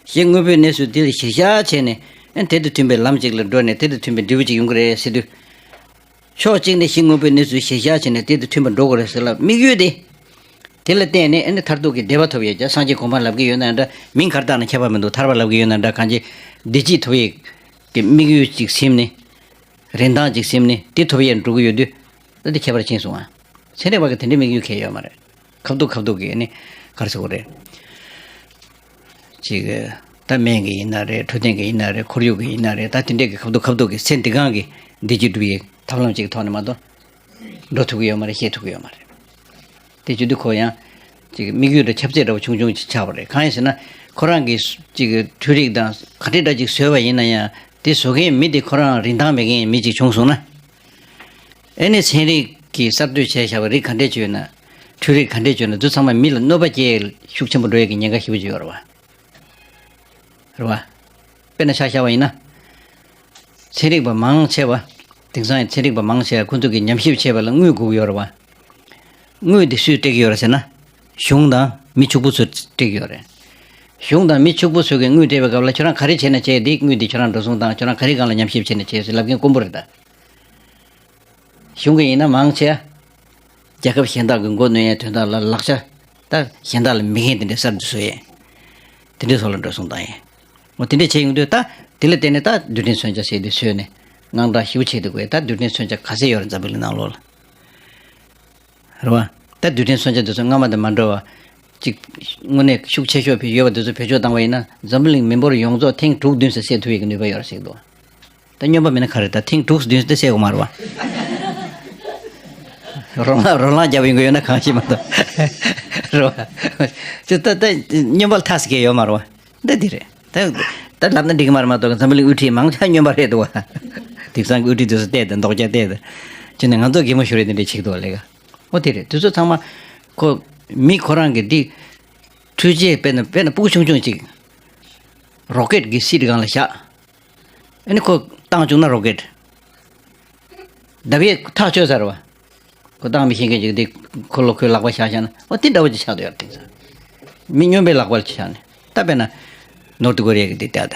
གཞི་དངོས་པོའི་གནས་ཚུལ་དེ་ལ་གཞིར་བཞག་བྱས་ནས་ཨ་ནི་དེ་དང་མཐུན་པའི་ལམ་ཅིག་ལ་འགྲོ་ནས་དེ་དང་མཐུན་པའི་འབྲས་བུ་ཅིག་ཡོང་གི་རེད་ཟེར་དུས། ཕྱོགས་གཅིག་ནས་ཞི་རྔོན་པའི་གནས་ཚུལ་གཞིར་བཞག་བྱས་ནས་དེ་དང་མཐུན་པར་འགྲོ་དགོས་རེད་ཟེར་ལབ། དམིགས་ཡུལ་དེ། དེ་ལ་བརྟེན་ནས་ཨ་ནི་མཐར་ཐུག་གི་བདེ་བ་ཐོབ་ཡས་ཀྱང་སངས་རྒྱས་གོ་འཕང་ལབ་ཀྱི་ཡོད་ན་འདྲ། མིང་ག་རེ་བཏགས་ན་ཁྱད་པར་མི་འདུག་ཐར་པ་ལབ་ཀྱི་ཡོད་ན་འདྲ། གང་ཅི་བདེ་སྐྱིད་ཐོབ་ཡས་ཀྱི་དམིགས་ཡུལ་ཅིག་ཟིན་ནས། རིན་ཐང་ཅིག་ཟིན་ནས་དེ་ཐོབ་ཡས་འགྲོ་གི་ཡོད་དུས། ད་དེ་ཁྱད་པར་ཕྱིན་སོང་ཨ། ཚན་རིག་པ་གི་དེ་འདྲའི་དམིགས་ཡུལ་གང་ཡང་ཡོད་མ་རེད། ཁ་ཐུག་ཁ་ཐུག་གི་ནི་ག་རེ་ཟེར་དགོས་རེད། ཅིག་ད་སྨན་གྱི་ཡིན་ན་རེད། འཕྲོད་བསྟེན་གྱི་ཡིན་ན་རེད། ཁོར་ཡུག་གི་ཡིན་ན་རེད། ད་དེ་འདྲས་ཀྱི་ཁ་ཐུག་ཁ་ཐུག་གི་ཚེ་འདི་གང་གི་བདེ་སྐྱིད་སྒྲུབ་ཡས་ཐབས་ལམ་ཅིག་ཐོག་ནས་མ་གཏོགས་འགྲོ་ཐུབ་ཀྱི་ཡོད་མ་རེད། ཤེས་ཐུབ་ཀྱི་ཡོད་མ་རེད། དེ་བྱེད་དུས་ཁོ་ཡང་ཅིག་དམིགས་ཡུལ་དང་ཁྱབ་ཚད་འདྲ་བོ་ཆུང་ཆུང་ཅིག་ཆགས་པ་རེད། གང་ཡིན་ཟེར་ན། ཁོ་རང་གི་ཅིག་འཕྲུལ་རིག་དང་ག་འདྲས་འདྲ་ཅིག་བཟོས་པ་ཡིན་ན་ཡང་། དེ་བཟོ་མཁན་མི་དེ་ཁོ་རང་རིན་ཐང་མེད་མཁན་མི་ཅིག་བྱུང་སོང་ན། ཨེ་ནི་ཚན་རིག་གིས་གསར་གཏོད་བྱས་བཞག་པའི་རིགས་ག་འདྲས་ཅིག་ཡོད་ན། འཕྲུལ་རིག་ག་འདྲས་ཅིག་ཡོད་ན། དེ་ཚང་མ་མི་ལ་གནོད་པ་སྐྱེལ་ཤུགས་ཆེན་པོ་འགྲོ་ཡས་ཀྱི་ཉེན་ཁ་ཞེ་པོ་ཅིག་ཡོད་རེད་བ། རེད་བ། དཔེར་ན་ཆ་བཞག་པ་ཡིན་ན། ཚན་རིག་པ་མང་ཆེ་བ། དེང་སང་ཡི་ཚན་རིག་པ་མང་ཆེ་བ་ཁོ་ཚོ་གིས་ཉམས་ཞིབ་བྱེད་པ་ལ་དངུལ་དགོས་ཀྱི་ཡོད་རེད་བ། དངུལ་དེ་སུས་སྤྲད་ཀྱི་ཡོད་རེད་ཟེར་ན། གཞུང་དང་མི་ཕྱུག་པོ་ཚོས་སྤྲད་ཀྱི་ཡོད་རེད། གཞུང་དང་མི་ཕྱུག་པོ་ཚོ་གིས་དངུལ་སྤྲད་པའི་སྐབས་ལ་ཁྱོད་རང་ག་རེ་བྱས་ན་བྱས། དེ་དངུལ་དེ་ཁྱོད་རང་འགྲོ་སོང་བཏང་། ཁྱོད་རང་ག་རེ་སྒང་ལ་ཉམས་ཞིབ་བྱས་ན་བྱས་ཟེར་ལབ་མཁན་དཀོན་པོ་རེད་ད། གཞུང་གི་ཡིན་ན་མང་ཆེ་བ། རྒྱལ་ཁབ་གཞན་དག་གི་མགོ་གནོན་ཡའི་དོན་དག་ལ་ལག་ཆ་ད་གཞན་དག་ལ་མེད་མཁན་དེ་འདྲའི་གསར་དུ་བཟོ་ཡས། དེ་འདྲའི་སོགས་ལ་འགྲོ་སོང་བཏང་ཡས། འོ་དེ་འདྲས་བྱས་ཡོང་དུས་ད་དེ་ལ་བརྟེན་ནས་ད་རྡུལ་ཕྲན་མཚོན་ཆ་ཟེར་དེ་བཟོས་ནས་དངངས་སྐྲག་ཞེ་པོ་བྱེད་དུས་དགོས། ད་རྡུལ་ཕྲན་མཚོན་ཆ་ག་ཚད་ཡོད་རེད་འཛམ་བུ་གླིང་ནང་ལོགས་ལ། རེད་བ། ད་རྡུལ་ཕྲན་མཚོན་ཆ་དེ་ཚོ་སྔ་མ་དང་མ་འདྲ་བ། གཅིག་དངོས་གནས་ཤུགས་ཆེ་ཤོས་ཕྱིན་ཡོད་པ་དེ་ཚོ་བེད་སྤྱོད་བཏང་བ་ཡིན་ན། འཛམ་བུ་གླིང་མི་འབོར་ཡོངས་རྫོགས་ཐེངས་དྲུག་བདུན་ཙམ་བསད་ཐུབ་ཡག་གི་ནུས་པ་ཡོད་རེད་ཟེར་གི་འདུག་ད་སྨྱོན་པ་མིན་ན་ག་རེ། ད་ཐེངས་དྲུག་བདུན་ཙམ་བསད་དགོས་མ་རེད་བ། རོ་ལངས་རོ་ལངས་རྒྱབ་ཡོང་གི་ཡོད་ན་གང་ཤེས་མ་གཏོགས། རེད་བ། ཅི་ད་ད་སྨྱོན་པ་ལ་ཐག་ཟིག་གི་ཡོད་མ་རེད་བ། འདི་འདི་རེད། ད་ད་ལབ་ན་འགྲིག་གི་མ་རེད་མ་གཏོགས། འཛམ་བུ་གླིང་དབུ་ཁྲིད་མང་ཆེ་སྨྱོན་པ་རེད་འདུག་བ། དེང་སང་གི་དབུ་ཁྲིད་དེ་ཚོ་བལྟས་ཏེ་མདོག་ཀྱང་བལྟས་ཏེ། ཅི་ནས་ང་ཚོ་གད་མོ་ཤོར་རེད། འདི་འདྲས་བྱེད་ཀྱི་འདུག་བ་ལས་ཀ། འོ་དེ་རེད། དེ་ཚོ་ཚང་མ་ཁོ་མི་ཁོ་རང་གི་འདི་འཕྲུལ་ཆས་དཔེར་ན་དཔེར་ན་སྤུ་གུ་ཆུང་ཆུང་ཅིག་རོ་ཀེད་ཀྱི་སིཊ་སྒང་ལ་བཞག་ཨ་ནི་ཁོ་བཏང་བཅུག་ན་རོ་ཀེད། བརྡབ་ཡས་ཐག་ཆོད་ས་རེད་བ། ཁོ་བཏང་མི་ཤེས་མཁན་ཅིག་དེ་ཁོ་ལོ་ཁོའི་ལག་པ་བཞག་བཞག་ན། འོ་དེ་འདྲ་བོ་ཅིག་ཆགས་བསྡད་ཡོད་རེད། དེང་སང་མི་སྨྱོན་པའི་ལག་པ་ལ་བཞག་ནས། ད་དཔེར་ན་ནོར་ཐུ་ཀོ་རི་ཡ་གི་དེ་ལྟ་ད།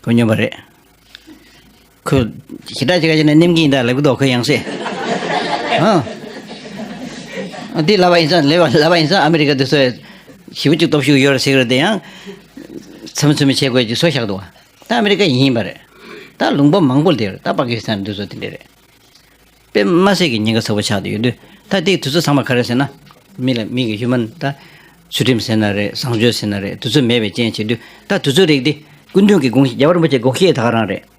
ཁོ་སྨྱོན་པ་རེད། ཁོ་ཞེ་དྲག་ཅིག་ག་ཅིག་ནས་ནེམ་གྱིན་ཡིན་ད་ལབ་གི་འདུག་ཁོ་ཡང་སེ། ཨ། འདི་ལབ་པ་ཡིན་ཙང་ལབ་པ་ལབ་པ་ཡིན་ཙང་ཨ་མི་རི་ཀ་དེ་ཚོས་ཞེ་པོ་ཅིག་སྟོབས་ཤུགས་ཡོད་རེད་ཟེར་གི་རེད། དེ་ཡང་ཚ་མི་ཚུ་མི་བྱེད་དགོས་ཅིག་བཟོས་བཞག་འདུག་ད་ཨ་མི་རི་ཀ་ཡིན་པ་རེད། ད་ལུང་པ་མང་པོ་ལ་དེ་རེད། ད་པ་ཀི་སི་ཐན་འདི་ཚོ་དེ་འདྲ་རེད། དཔེ་མ་སྲིད་ཀྱི་ཉེན་ཁ་ཚ་པོ་ཆགས་བསྡད་ཡོད་དུས། ད་དེ་དུས་ཚོད་ཚང་མ་ག་རེ་ཟེར་ན། མི་ལ་མི་གི་ཧིའུ་མན་ད་ཚུལ་ཁྲིམས་ཟེར་ན་རེད། བཟང་སྤྱོད་ཟེར་ན་རེད། དུས་ཚོད་མེད་པའི་རྐྱེན་བྱེད་དུས། ད་དུས་ཚོད་རིགས་འདི་སྐུ་མདུན་གྱི་དགོངས་གཞི། རྒྱལ་བ་རིན་པོ་ཆེའི་དགོངས་གཞི་ད་ག་རང་རེད།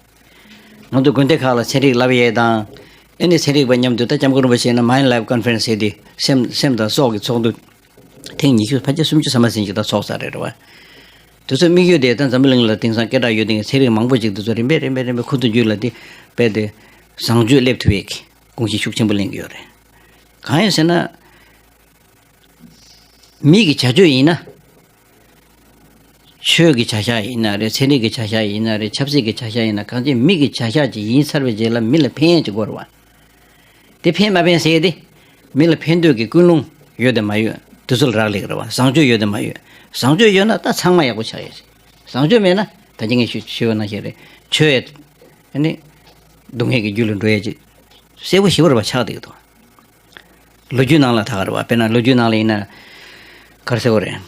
ང་ཚོ་དགོན་སྡེ་ཁག་ལ་ཚན་རིག་བསླབ་ཡས་དང་། ཨེ་ནི་ཚན་རིག་པ་མཉམ་དུ་ད་སྐྱབས་མགོན་རིན་པོ་ཆེ་ཡིན་ན་མའིན་ཌི་ལའིཕ་ཀོན་ཕ་རེན་སི་ཟེར་དེ་སེམས་སེམས་དང་སྲོག་གི་ཚོགས་འདུ། ཐེངས་ཉི་ཤུ་ཕལ་ཆེར་སུམ་ཅུ་ཙམ་མ་ཟིན་ཅིག་ད་ཚོགས་ཚར་རེད་བ། དེ་ཚོའི་དམིགས་ཡུལ་དེ་ད་འཛམ་བུ་གླིང་ལ་དེང་སང་སྐད་གྲགས་ཡོད་དེ་ཚན་རིག་མང་པོ་ཅིག་དེ་ཚོ་རིམ་པས་རིམ་པས་རིམ་པས་ཁུ་ཚུར་རྒྱུད་ལ་དེ་སྤེལ་ཏེ། བཟང་སྤྱོད་སླེབས་ཐུབ་ཡས་ཀྱི་དགོངས་གཞི་ཤུགས་ཆེན་པོ་ལེན་གྱི་ཡོད་རེད། གང་ཡིན་ཟེར་ན། མི་གི་བྱ་སྤྱོད་ཡིན་ན། ཆོས་ཀྱི་བྱ་བཞག་ཡིན་ན་རེད། ཚན་རིག་གི་བྱ་བཞག་ཡིན་ན་རེད། ཆབ་སྲིད་ཀྱི་བྱ་བཞག་ཡིན་ན། གང་ཅི་མི་གི་བྱ་བཞག་ཅིག་ཡིན་ཚར་བའི་རྗེས་ལ་མི་ལ་ཕན་ཡས་ཅིག་དགོས་རེད་བ། དེ་ཕན་མ་ཕན་ཟེར་ཡས་དེ། མི་ལ་ཕན་འདོད་ཀྱི་ཀུན་སློང་ཡོད་དམ་མ་ཡོད། དེ་ཚོ་ལ་རག་ལས་ཀྱི་རེད་བ། བཟང་སྤྱོད་ཡོད་དམ་མ་ཡོད། བཟང་སྤྱོད་ཡོད་ན་ད་ཚང་མ་ཡག་པོ་ཆགས་ཡས་རེད། བཟང་སྤྱོད་མེད་ན་ད་ཅི་ངས་ཞུ་ཞུས་པ་ནང་བཞིན་རེད། ཆོས་ཡས། ཨ་ནི། སྡུག་བསྔལ་གྱི་རྒྱུ་ལ་འགྲོ་ཡས་ཅིག་གསལ་པོ་ཞེ་པོ་རེད་བ། ཆགས་བསྡད་ཀྱི་འདུག་ལོ་རྒྱུས་ནང་ལ་ད་ག་རེད་བ། དཔེར་ན་ལོ་རྒྱུས་ནང་ལ་ཡིན་ན། ག་རེ་ཟེར་དགོས་རེད།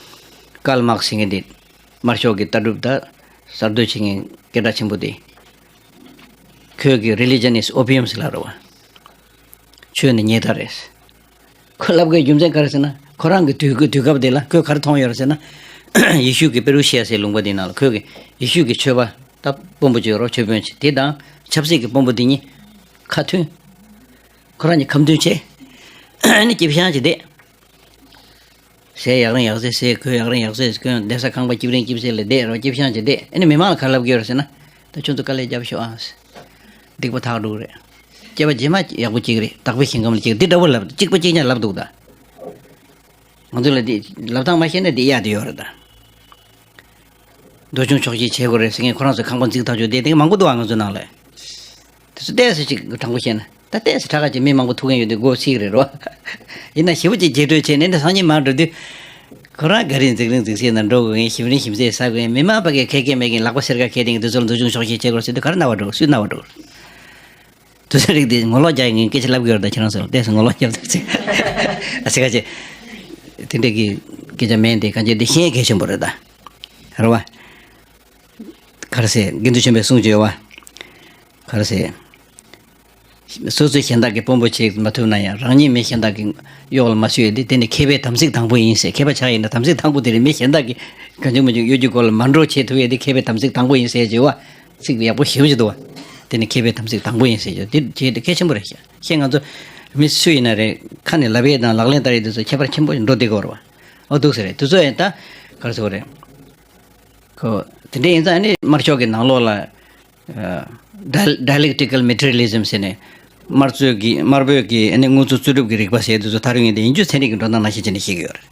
ཀཱལ་མཱར་ཀས་ཟེར་མཁན་དེ། དམར་ཤོག་གི་ལྟ་གྲུབ་དང་གསར་གཏོད་བྱེད་མཁན་སྐད་གྲགས་ཆེན་པོ་དེ། ཁོས་ཀྱི་Religion is opium ཟེར་ལབ་རེད་བ། ཆོས་ནི་ཉེས་དག་རེད། ཁོས་ལབ་དགོས་རྒྱུ་མཚན་ག་རེ་ཟེར་ན། ཁོ་རང་གི་དུས་དུས་སྐབས་དེ་ལ་ཁོས་ག་རེ་མཐོང་ཡོད་རེད་ཟེར་ན། ཡེ་ཤུ་གི་པེ་རུ་ཤི་ཡ་ཟེར་ལུང་པ་དེ་ནང་ལ་ཁོས་ཀྱི་ཡེ་ཤུ་གི་ཆོས་པ་ད་དཔོན་པོ་ཅིག་ཡོད་རེད། ཆོས་དཔོན་ཅིག་དེ་དང་ཆབ་སྲིད་ཀྱི་དཔོན་པོ་དེ་གཉིས་ཁ་མཐུན། ཁོ་རང་གཉིས་ཁ་མཐུན་བྱས། ཨ་ནི་སྐྱིད་པོ་ཞེ་དྲག་ཅིག་བསྡད། ཟས་ཡག་རིང་ཡག་ཟས་ཟས། གོས་ཡག་རིང་ཡག་ཟས་གོན། བསྡད་ས་ཁང་པ་སྐྱིད་རིང་སྐྱིད་ཟས་ལ་བསྡད་རོགས། སྐྱིད་པོ་ཞེ་དྲག་ཅིག་བསྡད། ཨ་ནི་མི་མང་ལ་ག་རེ་ལབ་ཀྱི་ཡོད་རེད་ཟེར་ན། ད་ཁྱོད་ཚོ་དཀའ་ལས་རྒྱབ་ཤོག་ཨ། སྡིག་པ་དག་འགྲོ་གི་རེད། སྐྱེ་བ་རྗེས་མ་ཡག་པོ་སྐྱེ་གི་རེད། བདག་པོའི་ཞིང་ཁམས་ལ་སྐྱེ་གི། འདི་འདྲ་བོ་ལབ། གཅིག་པ་གཅིག་རྐྱང་ལབ་འདུག་ད། ང་ཚོ་ལ་འདི་ལབ་སྟངས་མ་ཤེས་ན་འདི་གཡར་དེ་ཡོད་རེད་ད། འདོད་ཆུང་ཆོག་ཤེས་བྱེད་དགོས་རེད་ཟེར་མཁན། ཁོ་རང་ཚོ་ཁང་པ་འཛུགས་ཐག་ཆོད་བསྡད་དེ་མང་པོ་འདུག་ཨ། ང་ཚོ་ནང་ལ། དེ་ཚོ་ཏོག་ཙམ་ཅིག་དྲང་པོ་བཤད་ན། ད་ཏོག་ཙམ་དྲག་ག་ཅིག་མི་མང་པོ་ཐུག་མཁན་ཡོད་དུས་མགོ་ཚིག་རེད་རོ། ཡིན་ན་ཞེ་པོ་ཅིག་རྗེས་གྲོས་བྱས་ནས་འདི་སང་ཉིན་མར་འགྲོ་དུས། ཁོ་རང་ག་རེ་འཛིག་རིང་འཛིག་སེ་ན་འགྲོ་དགོས་མཁན། ཞིམ་རིང་ཞིམ་ཟས་ཟ་དགོས་མཁན། མི་མང་ཕ་གིར་ཁེ་ཁེ་མེད་མཁན། ལག་པ་སེར་ཁ་ཁེ་དེང་དུས་ཚོད་ལ་འདོད་ཆུང་ཆོག་ཤེས་བྱེད་དགོས་ཟེར་དུས་ག་རེ་རྣ་བ་འགྲོ། སུས་རྣ་བ་འགྲོ། བཟོ་རིག་དེ་ངོ་ལོག་རྒྱག་ཡིན། སྐད་ཆ་ལབ་དགོས་རེད། ད་ཁྱེད་རང་ཚོ་ལ་ཏོག་ཙམ་ངོ་ལོག་རྒྱབ་ཐུབ་ཚེ། ཨ་ཙི་ཁ་ཅིག་དེ་འདྲ་གི་སྐད་ཆ་མེད་དེ། གང་ཅི་འདི་ཤེས་གལ་ཆེན་པོ་རེད་ད། རེད་བ། ག་རེ་ཟེར། དགེ་འདུན་ཆོས་འཕེལ་གསུང་བྱོས་བ། ག་རེ་ཟེར། སོ་སོའི་གཞན་དག་གི་དཔོན་པོ་བྱེད་མ་ཐུབ་ན་ཡང་། རང་ཉིད་མི་གཞན་དག་གི་གཡོག་ལ་མ་ཞུགས་ཡོད་དེ། དེ་ནི་མཁས་པའི་དམ་ཚིག་དང་པོ་ཡིན་ཟེར། མཁས་པ་ཆགས་ཡིན་ན་དམ་ཚིག་དང་པོ་དེ་རེད། མི་གཞན་དག་གི་གང་བྱུང་མང་བྱུང་གཡོ་སྒྱུ་སྐོར་ལ་མ་འགྲོ་བྱེད་ཐུབ་ཡོད་དེ། མཁས་པའི་དམ་ཚིག་དང་པོ་ཡིན་ཟེར་བྱས་བ། ཚིག་ཡག་པོ་ཞེ་པོ་ཅིག་འདུག་བ། དེ་ནི་མཁས་པའི་དམ་ཚིག་དང་པོ་ཡིན་ཟེར་རྒྱུ་དེ་བྱས་དེ་གལ་ཆེན་པོ་རེད་ཤག་ཤེས། ང་ཚོ་མི་སུ་ཡིན་ན་རེད། ཁ་ནས་ལབ་ཡས་དང་ལག་ལེན་བསྟར་ཡས་དེ་ཚོ་ཁྱད་པར་ཆེན་པོ་འགྲོ་བསྡད་ཀྱི་ཡོད་རེད་བ། ཨོ་འདུག་ཟེར་རེད། དེ་ཚོ་ཡང་ད་ག་རེ་ཟེར་དགོས་རེད། ཁོ་དེ་འདྲ་ཡིན་ཙང་ཨ་ནི་དམར་ཤོག་གི་ནང་ལོགས་ལ། ཨ། Dial- Dialectical Materialism ཟེར་ནས། དམར་གསོད་ཀྱི་དམར་པོའི་གི་ཨ་ནི་དངོས་གཙོ་རྩོད་སྒྲུབ་ཀྱི་རིག་པ་ཟེར་དེ་ཚོ་ཐག་རིང་ཡིན་ཏེ། ཡིན་རྒྱུ་ཚན་རིག་གི་འགྲོ་སྟངས་ནང་བཞིན་བྱས་ནས་བཤད་ཀྱི་ཡོད་རེད།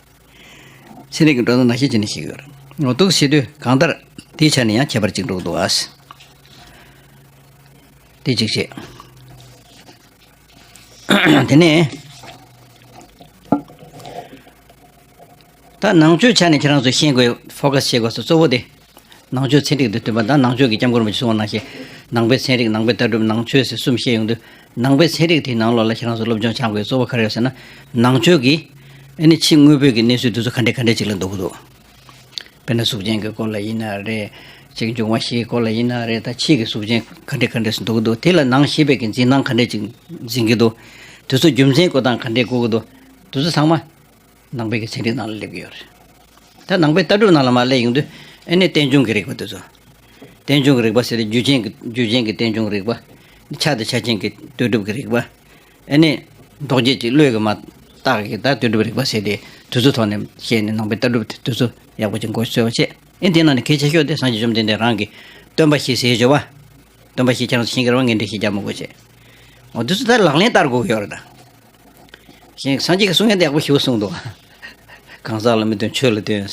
ཚན་རིག་གི་འགྲོ་སྟངས་ནང་བཞིན་བྱས་ནས་བཤད་ཀྱི་ཡོད་རེད། འོ་འདུག་ཟེར་དུས་གང་ལྟར་དེའི་ཆ་ནས་ཡང་ཁྱད་པར་ཅིག་འགྲོ་གི་འདུག་ཨ། དེ་གཅིག་བྱས། དེ་ནས་ད་ནང་ཆོས་ཆ་ནས་ཁྱེད་རང་ཚོ་ཤེས་དགོས། ཕོ་ཁ་ཤེས་དགོས་སོ་གཙོ་བོ་དེ། ནང་ཆོས་ཚན་རིག་ཏུ་འདོད་པ་དང་། ནང་ཆོས་ཀྱི་སྐྱབས་མགོན་རིན་པོ་ཆེས་གསུངས་པ་ནང་བཞིན། ནང་པའི་ཚན་རིག་ནང་པའི་ལྟ་གྲུབ། ནང་ཆོས་ཟེར་གསུམ་བཤད་ཡོང་དུས། ནང་པའི་ཚན་རིག་དེའི་ནང་ལོགས་ལ་ཁྱེད་རང་ཚོ་སློབ་སྦྱོང་བྱ་དགོས་གཙོ་བོ་ག་རེ་ཡོད་ཟེར་ན། ནང་ཆོས་ཀྱི་ཨ་ནི་ཕྱི་དངོས་པོའི་གི་གནས་ཚུལ་དེ་ཚོ་ག་འདྲ་ག་འདྲ་ཅིག་ལ་འདུག་གི་འདུག་དཔེར་ན་གཟུགས་ཅན་གྱི་སྐོར་ལ་ཡིན་ན་རེད། ཅིག་འབྱུང་བ་བཞིའི་སྐོར་ལ་ཡིན་ན་རེད། ད་ཕྱི་གི་གཟུགས་ཅན་ག་འདྲ་ག་འདྲ་ཞིག་འདུག་གི་འདུག་དེ་ལ་ནང་ཤེས་པའི་གི་འཛིན་སྟངས་ག་འདྲ་ཅིག་འཛིན་གྱི་འདུག་དེ་ཚོ་རྒྱུ་མཚན་བཀོད་སྟངས་ག་འདྲ་བཀོད་ཀྱི་འདུག་དེ་ཚོ་ཚང་མ་ནང་པའི་གི་ཚན་རིག་ནང་ལ་སླེབས་ཀྱི་ཡོད་རེད། ད་ནང་པའི་ལྟ་གྲུབ་ནང་ལ་མར་སླེབས་ཡོང་དུས་ཨ་ནི་རྟེན་འབྱུང་གི་རིག་པ་དེ་ཚོ། རྟེན་འབྱུང་གི་རིག་པ་ཟེར་ཏེ་རྒྱུ་ཅན་གྱི་རྒྱུ་ཅན་གྱི་རྟེན་འབྱུང་རིག་པ། ཆ་དང་ཆ་ཅན་གྱི་ལྟོས་གྲུབ་ཀྱི་རིག་པ། ཨ་ནི་ལྡོག་བྱེད་ཀྱི་བློས་ཀྱི་མ་བརྟགས་ཀྱི་ད་ལྟོས་གྲུབ་རིག་པ་ཟེར་ཏེ། དེ་ཚོའི་ཐོག་ནས་བཤད་ནས་ནང་པའི་ལྟ་གྲུབ་དེ་ཚོ་ཡག་པོ་ཅིག་མགོ་ཚོས་པ་བྱས། ཨ་ནི་དེ་ནང་ནས་གལ་ཆེ་ཤོས་དེ་སངས་རྒྱས་བཅོམ་ལྡན་འདས་རང་གི་སྟོན་པ་བཞི་ཟེར་བརྗོད་པ། སྟོན་པ་བཞི་ཁྱེད་རང་ཚོ་ཤེས་ཀྱི་རེད་བ། ངས་འགྲེལ་བཤད་རྒྱག་མི་དགོས་བྱས། འོ་དེ་ཚོ་ད་ལག་ལེན་བསྟར་དགོས་ཀྱི་ཡོད་རེད་ད། གཞན་སངས་རྒྱས་ཀྱི་གསུང་ཡ་དེ་ཡག་པོ་ཞེ་པོ་གསུངས་འདུག་གང་ཟག་ལ་མི་སྟོན་ཆོས་ལ་སྟོན།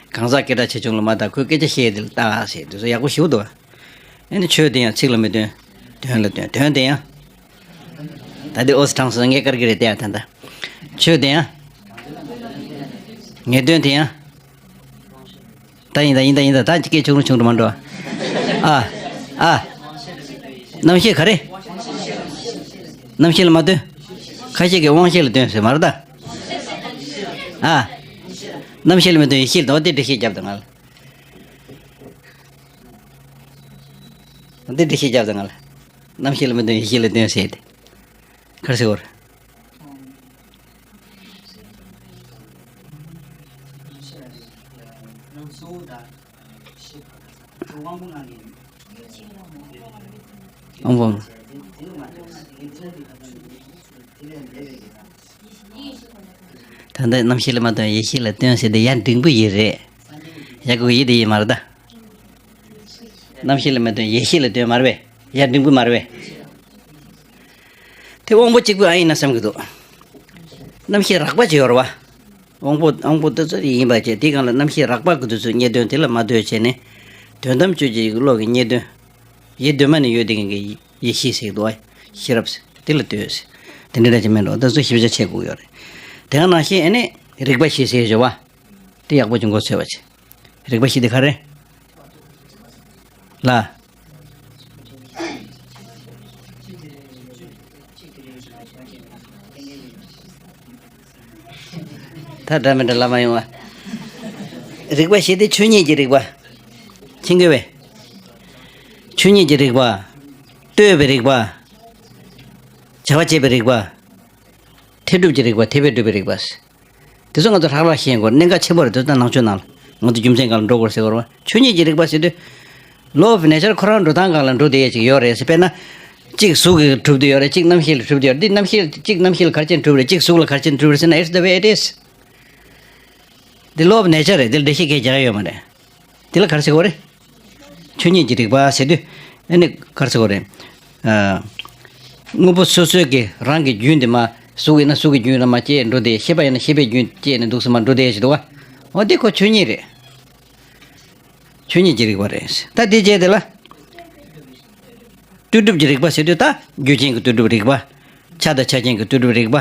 གང་ཟག་སྐད་གྲགས་ཆེ་ཆུང་ལ་མ་བལྟ། ཁོས་སྐད་ཆ་བཤད་ཡ་དེ་ལ་བལྟ་ཟེར་དུས་ཚོད་ཡག་པོ་ཞེ་པོ་འདུག་ཨ་ནི་ཆོས་དེ་ཡང་ཚིག་ལ་མི་སྟོན། དོན་ལ་སྟོན། དོན་དེ་ཡང་། ད་དེ་ཨོ་སི་གྲངས་སུ་ངས་དཀར་གི་རེད་དེ་ཡང་ད་ད། ཆོས་དེ་ཡང་། ངས་སྟོན་དེ་ཡང་། ད་ཡིན་ད་ཡིན་ད་ཡིན་ད། ད་སྐད་ཆུང་རུ་ཆུང་རུ་མ་འགྲོ། ཨ། ཨ། རྣམ་ཤེས་ག་རེ། རྣམ་ཤེས་ལ་མ་སྟོན། ཁ་ཤས་ཀྱིས་དབང་ཤེས་ལ་སྟོན་ཟེར་མ་རེད་ད། ཨ། རྣམ་ཤེས་ལ་མི་སྟོན་ཡེ་ཤེས་ལ་སྟོན། འོ་དེ་འགྲེལ་བཤད་རྒྱབ་དང་ང་ལ། འོ་དེ་འགྲེལ་བཤད་རྒྱབ་དང་ང་ལ། རྣམ་ཤེས་ལ་མི་སྟོན་ཡེ་ཤེས་ལ་སྟོན་ཟེར་ཏེ། ག་རེ་ཟེར་བ་རེད། དབང་པོ། ད་ལྟ་རྣམ་ཤེས་ལ་མ་སྟོན་ཡེ་ཤེས་ལ་སྟོན་ཟེར་དེ་ཡ་འབྲིང་པོ་ཡིན་རེད། ཡ་གི་ཡིན་དེ་ཡིན་མ་རེད་ད། རྣམ་ཤེས་ལ་མ་སྟོན་ཡེ་ཤེས་ལ་སྟོན་མ་རེད་པས། ཡ་འབྲིང་པོ་མ་རེད་པས། དེ་དབང་པོ་གཅིག་པུ་ཨ་ཡིན་ན་བསམ་གྱི་འདུག་རྣམ་ཤེས་རགས་པ་ཅིག་ཡོད་རེད་བ། དབང་པོ་དབང་པོ་དེ་ཚོ་ཡིན་པ་བྱས། དེའི་སྒང་ལ་རྣམ་ཤེས་རགས་པ་གི་དུས་སུ་རྙེད་དོན་དེ་ལ་མ་ལྟོས་བྱས་ནས། དོན་དམ་དཔྱོད་བྱེད་ཀྱི་བློ་གི་རྙེད་དོན། ཡིད་གདོད་མ་ནས་ཡོད་བསྡད་མཁན་གྱི་ཡེ་ཤེས་ཟེར་གྱི་འདུག་བ། ཤེས་རབ་ཟེར་དེ་ལ་ལྟོས་ཟེར། དེ་འདྲ་འདྲ་ཅིག་མིན་འགྲོ། དེ་ཚོ་ཞིབ་ཆ་ཆེ་དགོས་ཡོད་རེད། དེ་ཡང་ནང་བཞིན་ཨ་ནི་རིག་པ་བཞི་ཟེར་བ། དེ་ཡག་པོ་ཅིག་མགོ་ཚོས་པ་བྱེད། རིག་པ་བཞི་དེ་ག་རེ། ལ། ད་འདྲ་མི་འདྲ་ལ་མ་ཡོང་བ། རིག་པ་བཞི་དེ་ཆོས་ཉིད་ཀྱི་རིག་པ། མཁྱེན་གྱི་བས། ཆོས་ཉིད་ཀྱི་རིག་པ། ལྟོས་པའི་རིག་པ། བྱ་བ་བྱེད་པའི་རིག་པ། ཐེག་སྒྲུབ་ཀྱི་རིག་པ། ཐེག་པས་སྒྲུབ་པའི་རིག་པ། དེ་ཚོ་ང་ཚོ་ལྷག་ལྷག་ཤེས་དགོས། གནད་འགག་ཆེན་པོ་རེད། དེ་ཚོ་ནང་ཆོས་ནང་ལ་ང་ཚོ་རྒྱུ་མཚན་སྒང་ལ་འགྲོ་དགོས་ཟེར་བ་རེད་བ། ཆོས་ཉིད་ཀྱི་རིག་པ་ཟེར་དུས། Law of nature ཁོ་རང་འགྲོ་སྟངས་སྒང་ལ་འགྲོ་བསྡད་ཡས་ཅིག་ཡོད་རེད་ཟེར། དཔེར་ན། གཅིག་གཟུགས་ཀྱིས་གྲུབ་བསྡད་ཡོད་རེད། གཅིག་རྣམ་ཤེས་ལ་གྲུབ་བསྡད་ཡོད་རེད། འདི་རྣམ་ཤེས་གཅིག་རྣམ་ཤེས་ལ་ག་རེ་བྱས་ནས་གྲུབ་རེད། གཅིག་གཟུགས་ལ་ག་རེ་བྱས་ནས་གྲུབ་རེད་ཟེར་ན། It's the way it is. འདི་law of nature རེད། འདི་ལ་འགྲེལ་བཤད་གང་ཡང་རྒྱག་ཡ་ཡོད་མ་རེད། འདི་ལ་ག་རེ་ཟེར་དགོས་རེད། ཆོས་ཉིད་ཀྱི་རིག་པ་ཟེར་དུས། ཨ་ནི་ག་རེ་ཟེར་དགོས་རེད། ཨ། དངོས་པོ་སོ་སོའི་གི་རང་གི་རྒྱུན་དེ་མ། གཟུགས་ཡིན་ན་གཟུགས་ཀྱི་རྒྱུན་ལ་མ་སྐྱེས་འགྲོ་དེ། ཤེས་པ་ཡིན་ན་ཤེས་པའི་རྒྱུན་སྐྱེས་ནས་འདུག་སེ་མ་འགྲོ་དེ་ཞིག་འདུག་བ། འོ་དེ་ཁོ་ཆོས་ཉིད་རེད། ཆོས་ཉིད་ཀྱི་རིག་པ་རེད། ད་དེ་རྗེས་དེ་ལ། ལྟོས་གྲུབ་ཀྱི་རིག་པ་ཟེར་དུས། ད་རྒྱུ་ཅན་གྱི་ལྟོས་གྲུབ་རིག་པ། ཆ་དང་ཆ་ཅན་གྱི་ལྟོས་གྲུབ་རིག་པ།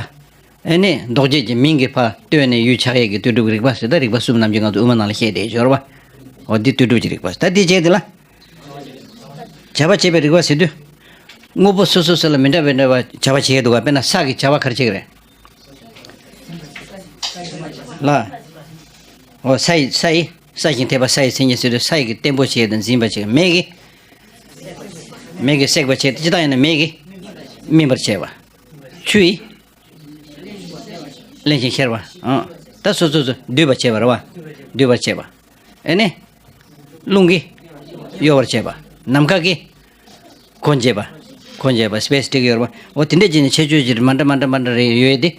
ཨ་ནི་ལྡོག་བྱེད་ཀྱི་མིང་གི་ཕར་ལྟོས་ནས་ཡུལ་ཆགས་ཡས་ཀྱི་ལྟོས་གྲུབ་ཀྱི་རིག་པ་ཟེར། ད་རིག་པ་གསུམ་ནམ་རྒྱུན་ང་ཚོ་དབུ་མ་ནང་ལ་བཤད་བསྡད་ཡོད་རེད་བ། འོ་འདི་ལྟོས་གྲུབ་ཀྱི་རིག་པ། ད་འདི་བྱས་དེ་ལ། བྱ་བ་བྱེད་པའི་རིག་པ་ཟེར་དུས། དངོས་པོ་སོ་སོ་སོ་ལ་མི་འདྲ་བའི་འདྲ་བ་བྱ་བ་བྱེད་ཀྱི་འདུག་ག་དཔེར་ན་ས་གི་བྱ་བ་ག་རེ་བྱེད་ཀྱི་རེད། ལ། འོ་ས་ཡི་ས་ཡི་ས་ཞིང་འཐད་པ་ས་ཡི་མཚན་ཉིད་ཟེར་དུས་ས་ཡི་གི་བརྟན་པོ་བྱེད་དང་འཛིན་པ་བྱེད། མེ་གི་མེ་གི་བསྲེག་པ་བྱེད་དེ་ཅི་ལྟར་ཡིན་ན་མེ་གི་སྨིན་པར་བྱེད་པ། ཆུ་ཡི་བརླན་ཞིང་གཤེར་བ། ཨང་། ད་སོ་སོ་སོ་སྡུད་པར་བྱེད་པ་རེད་བ། སྡུད་པར་བྱེད་པ། ཨེ་ནི། རླུང་གིས་གཡོ་བར་བྱེད་པ། ནམ་མཁའ་གིས་གོ་འབྱེད་པ། གོ་འབྱེད་པ་སྤེ་སི་ཊིག་ཡོད་རེད་བ། འོ་དེ་འདྲ་བྱས་ནས་ཁྱད་ཆོས་ཀྱི་མ་འདྲ་མ་འདྲ་མ་འདྲ་རེ་ཡོད་དེ།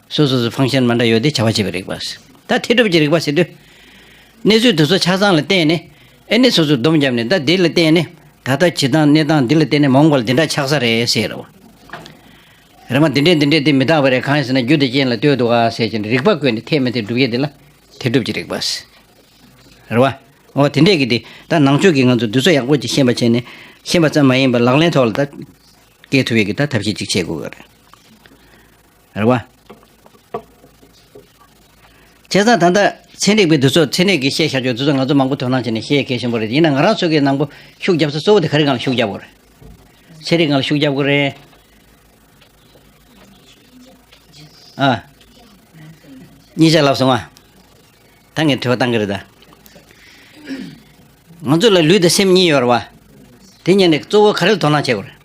སོ་སོ་སོ་ཕང་ཤན་མ་འདྲ་ཡོད་དེ་བྱ་བ་བྱེད་པའི་རིག་པ། ད་མཐུན་གྲུབ་ཀྱི་རིག་པ་ཟེར་དུས། གནས་ཚུལ་དེ་ཚོ་ཆ་ཚང་ལ་བརྟེན་ནས། ཨེ་ནི་སོ་སོས་སྡོམ་བརྒྱབ་ནས་ད་འདི་ལ་བརྟེན་ནས་ད་ལྟ་བྱེད་སྟངས་གནས་སྟངས་འདི་ལ་བརྟེན་ནས་མ་འོངས་པ་ལ་འདི་འདྲ་ཆགས་ས་རེད་ཟེར་རེད་བ། རེད་མ་འདི་འདྲས་འདི་འདྲས་འདི་མི་རྟག་པ་རེད། གང་ཡིན་ཟེར་ན་རྒྱུ་དེ་རྐྱེན་ལ་ལྟོས་འདུག་ག་ཟེར་གྱིན་རིགས་པ་བཀོད་ནས་འཐད་མི་འཐད་སྒྲུབ་ཡས་འདི་ལ་མཐུན་གྲུབ་ཀྱི་རིག་པ་ཟེར། རེད་བ། འོ་དེ་འདྲས་ཀྱི་འདི་ད་ནང་ཆོས་ཀྱི་ང་ཚོ་འདི་ཚོ་ཡག་པོ་ཅིག་ཤེས་པ་བྱས་ནས་ཤེས་པ་ཙམ་མ་ཡིན་པར་ལག་ལེན་ཐོག་ལ་ད་སྐྱེལ་ཐུབ་ཡས་ཀྱི་ད་ཐབས་ཤེས་ཅིག་བྱེད་དགོས་ཀྱི་རེད། རེད་བ། བྱས་ཙང་ད་ལྟ་ཚན་རིག་པའི་འདི་ཚོ་ཚན་རིག་གིས་བཤད་བཞག་རྒྱུ་འདི་ཚོ་ང་ཚོ་མང་པོ་དོ་སྣང་བྱས་ནས་བཤད་གལ་ཆེན་པོ་རེད། ཡིན་ན་ང་རང་ཚོ་གི་ནང་པོ་ཤུགས་རྒྱབ་ས་གཙོ་བོ་དེ་ག་རེ་སྒང་ལ་ཤུགས་རྒྱབ་དགོས་རེད། ཚན་རིག་སྒང་ལ་ཤུགས་རྒྱབ་དགོས་རེད། ཨ། གཉིས་ཆ་ལབ་སོང་ང་། ད་ངས་དྲི་བ་བཏང་གི་རེད་ད། ང་ཚོ་ལ་ལུས་དང་སེམས་གཉིས་ཡོད་རེད་བ། དེ་གཉིས་ནས་གཙོ་བོ་ག་རེ་ལ་དོ་སྣང་བྱེད་དགོས་རེད།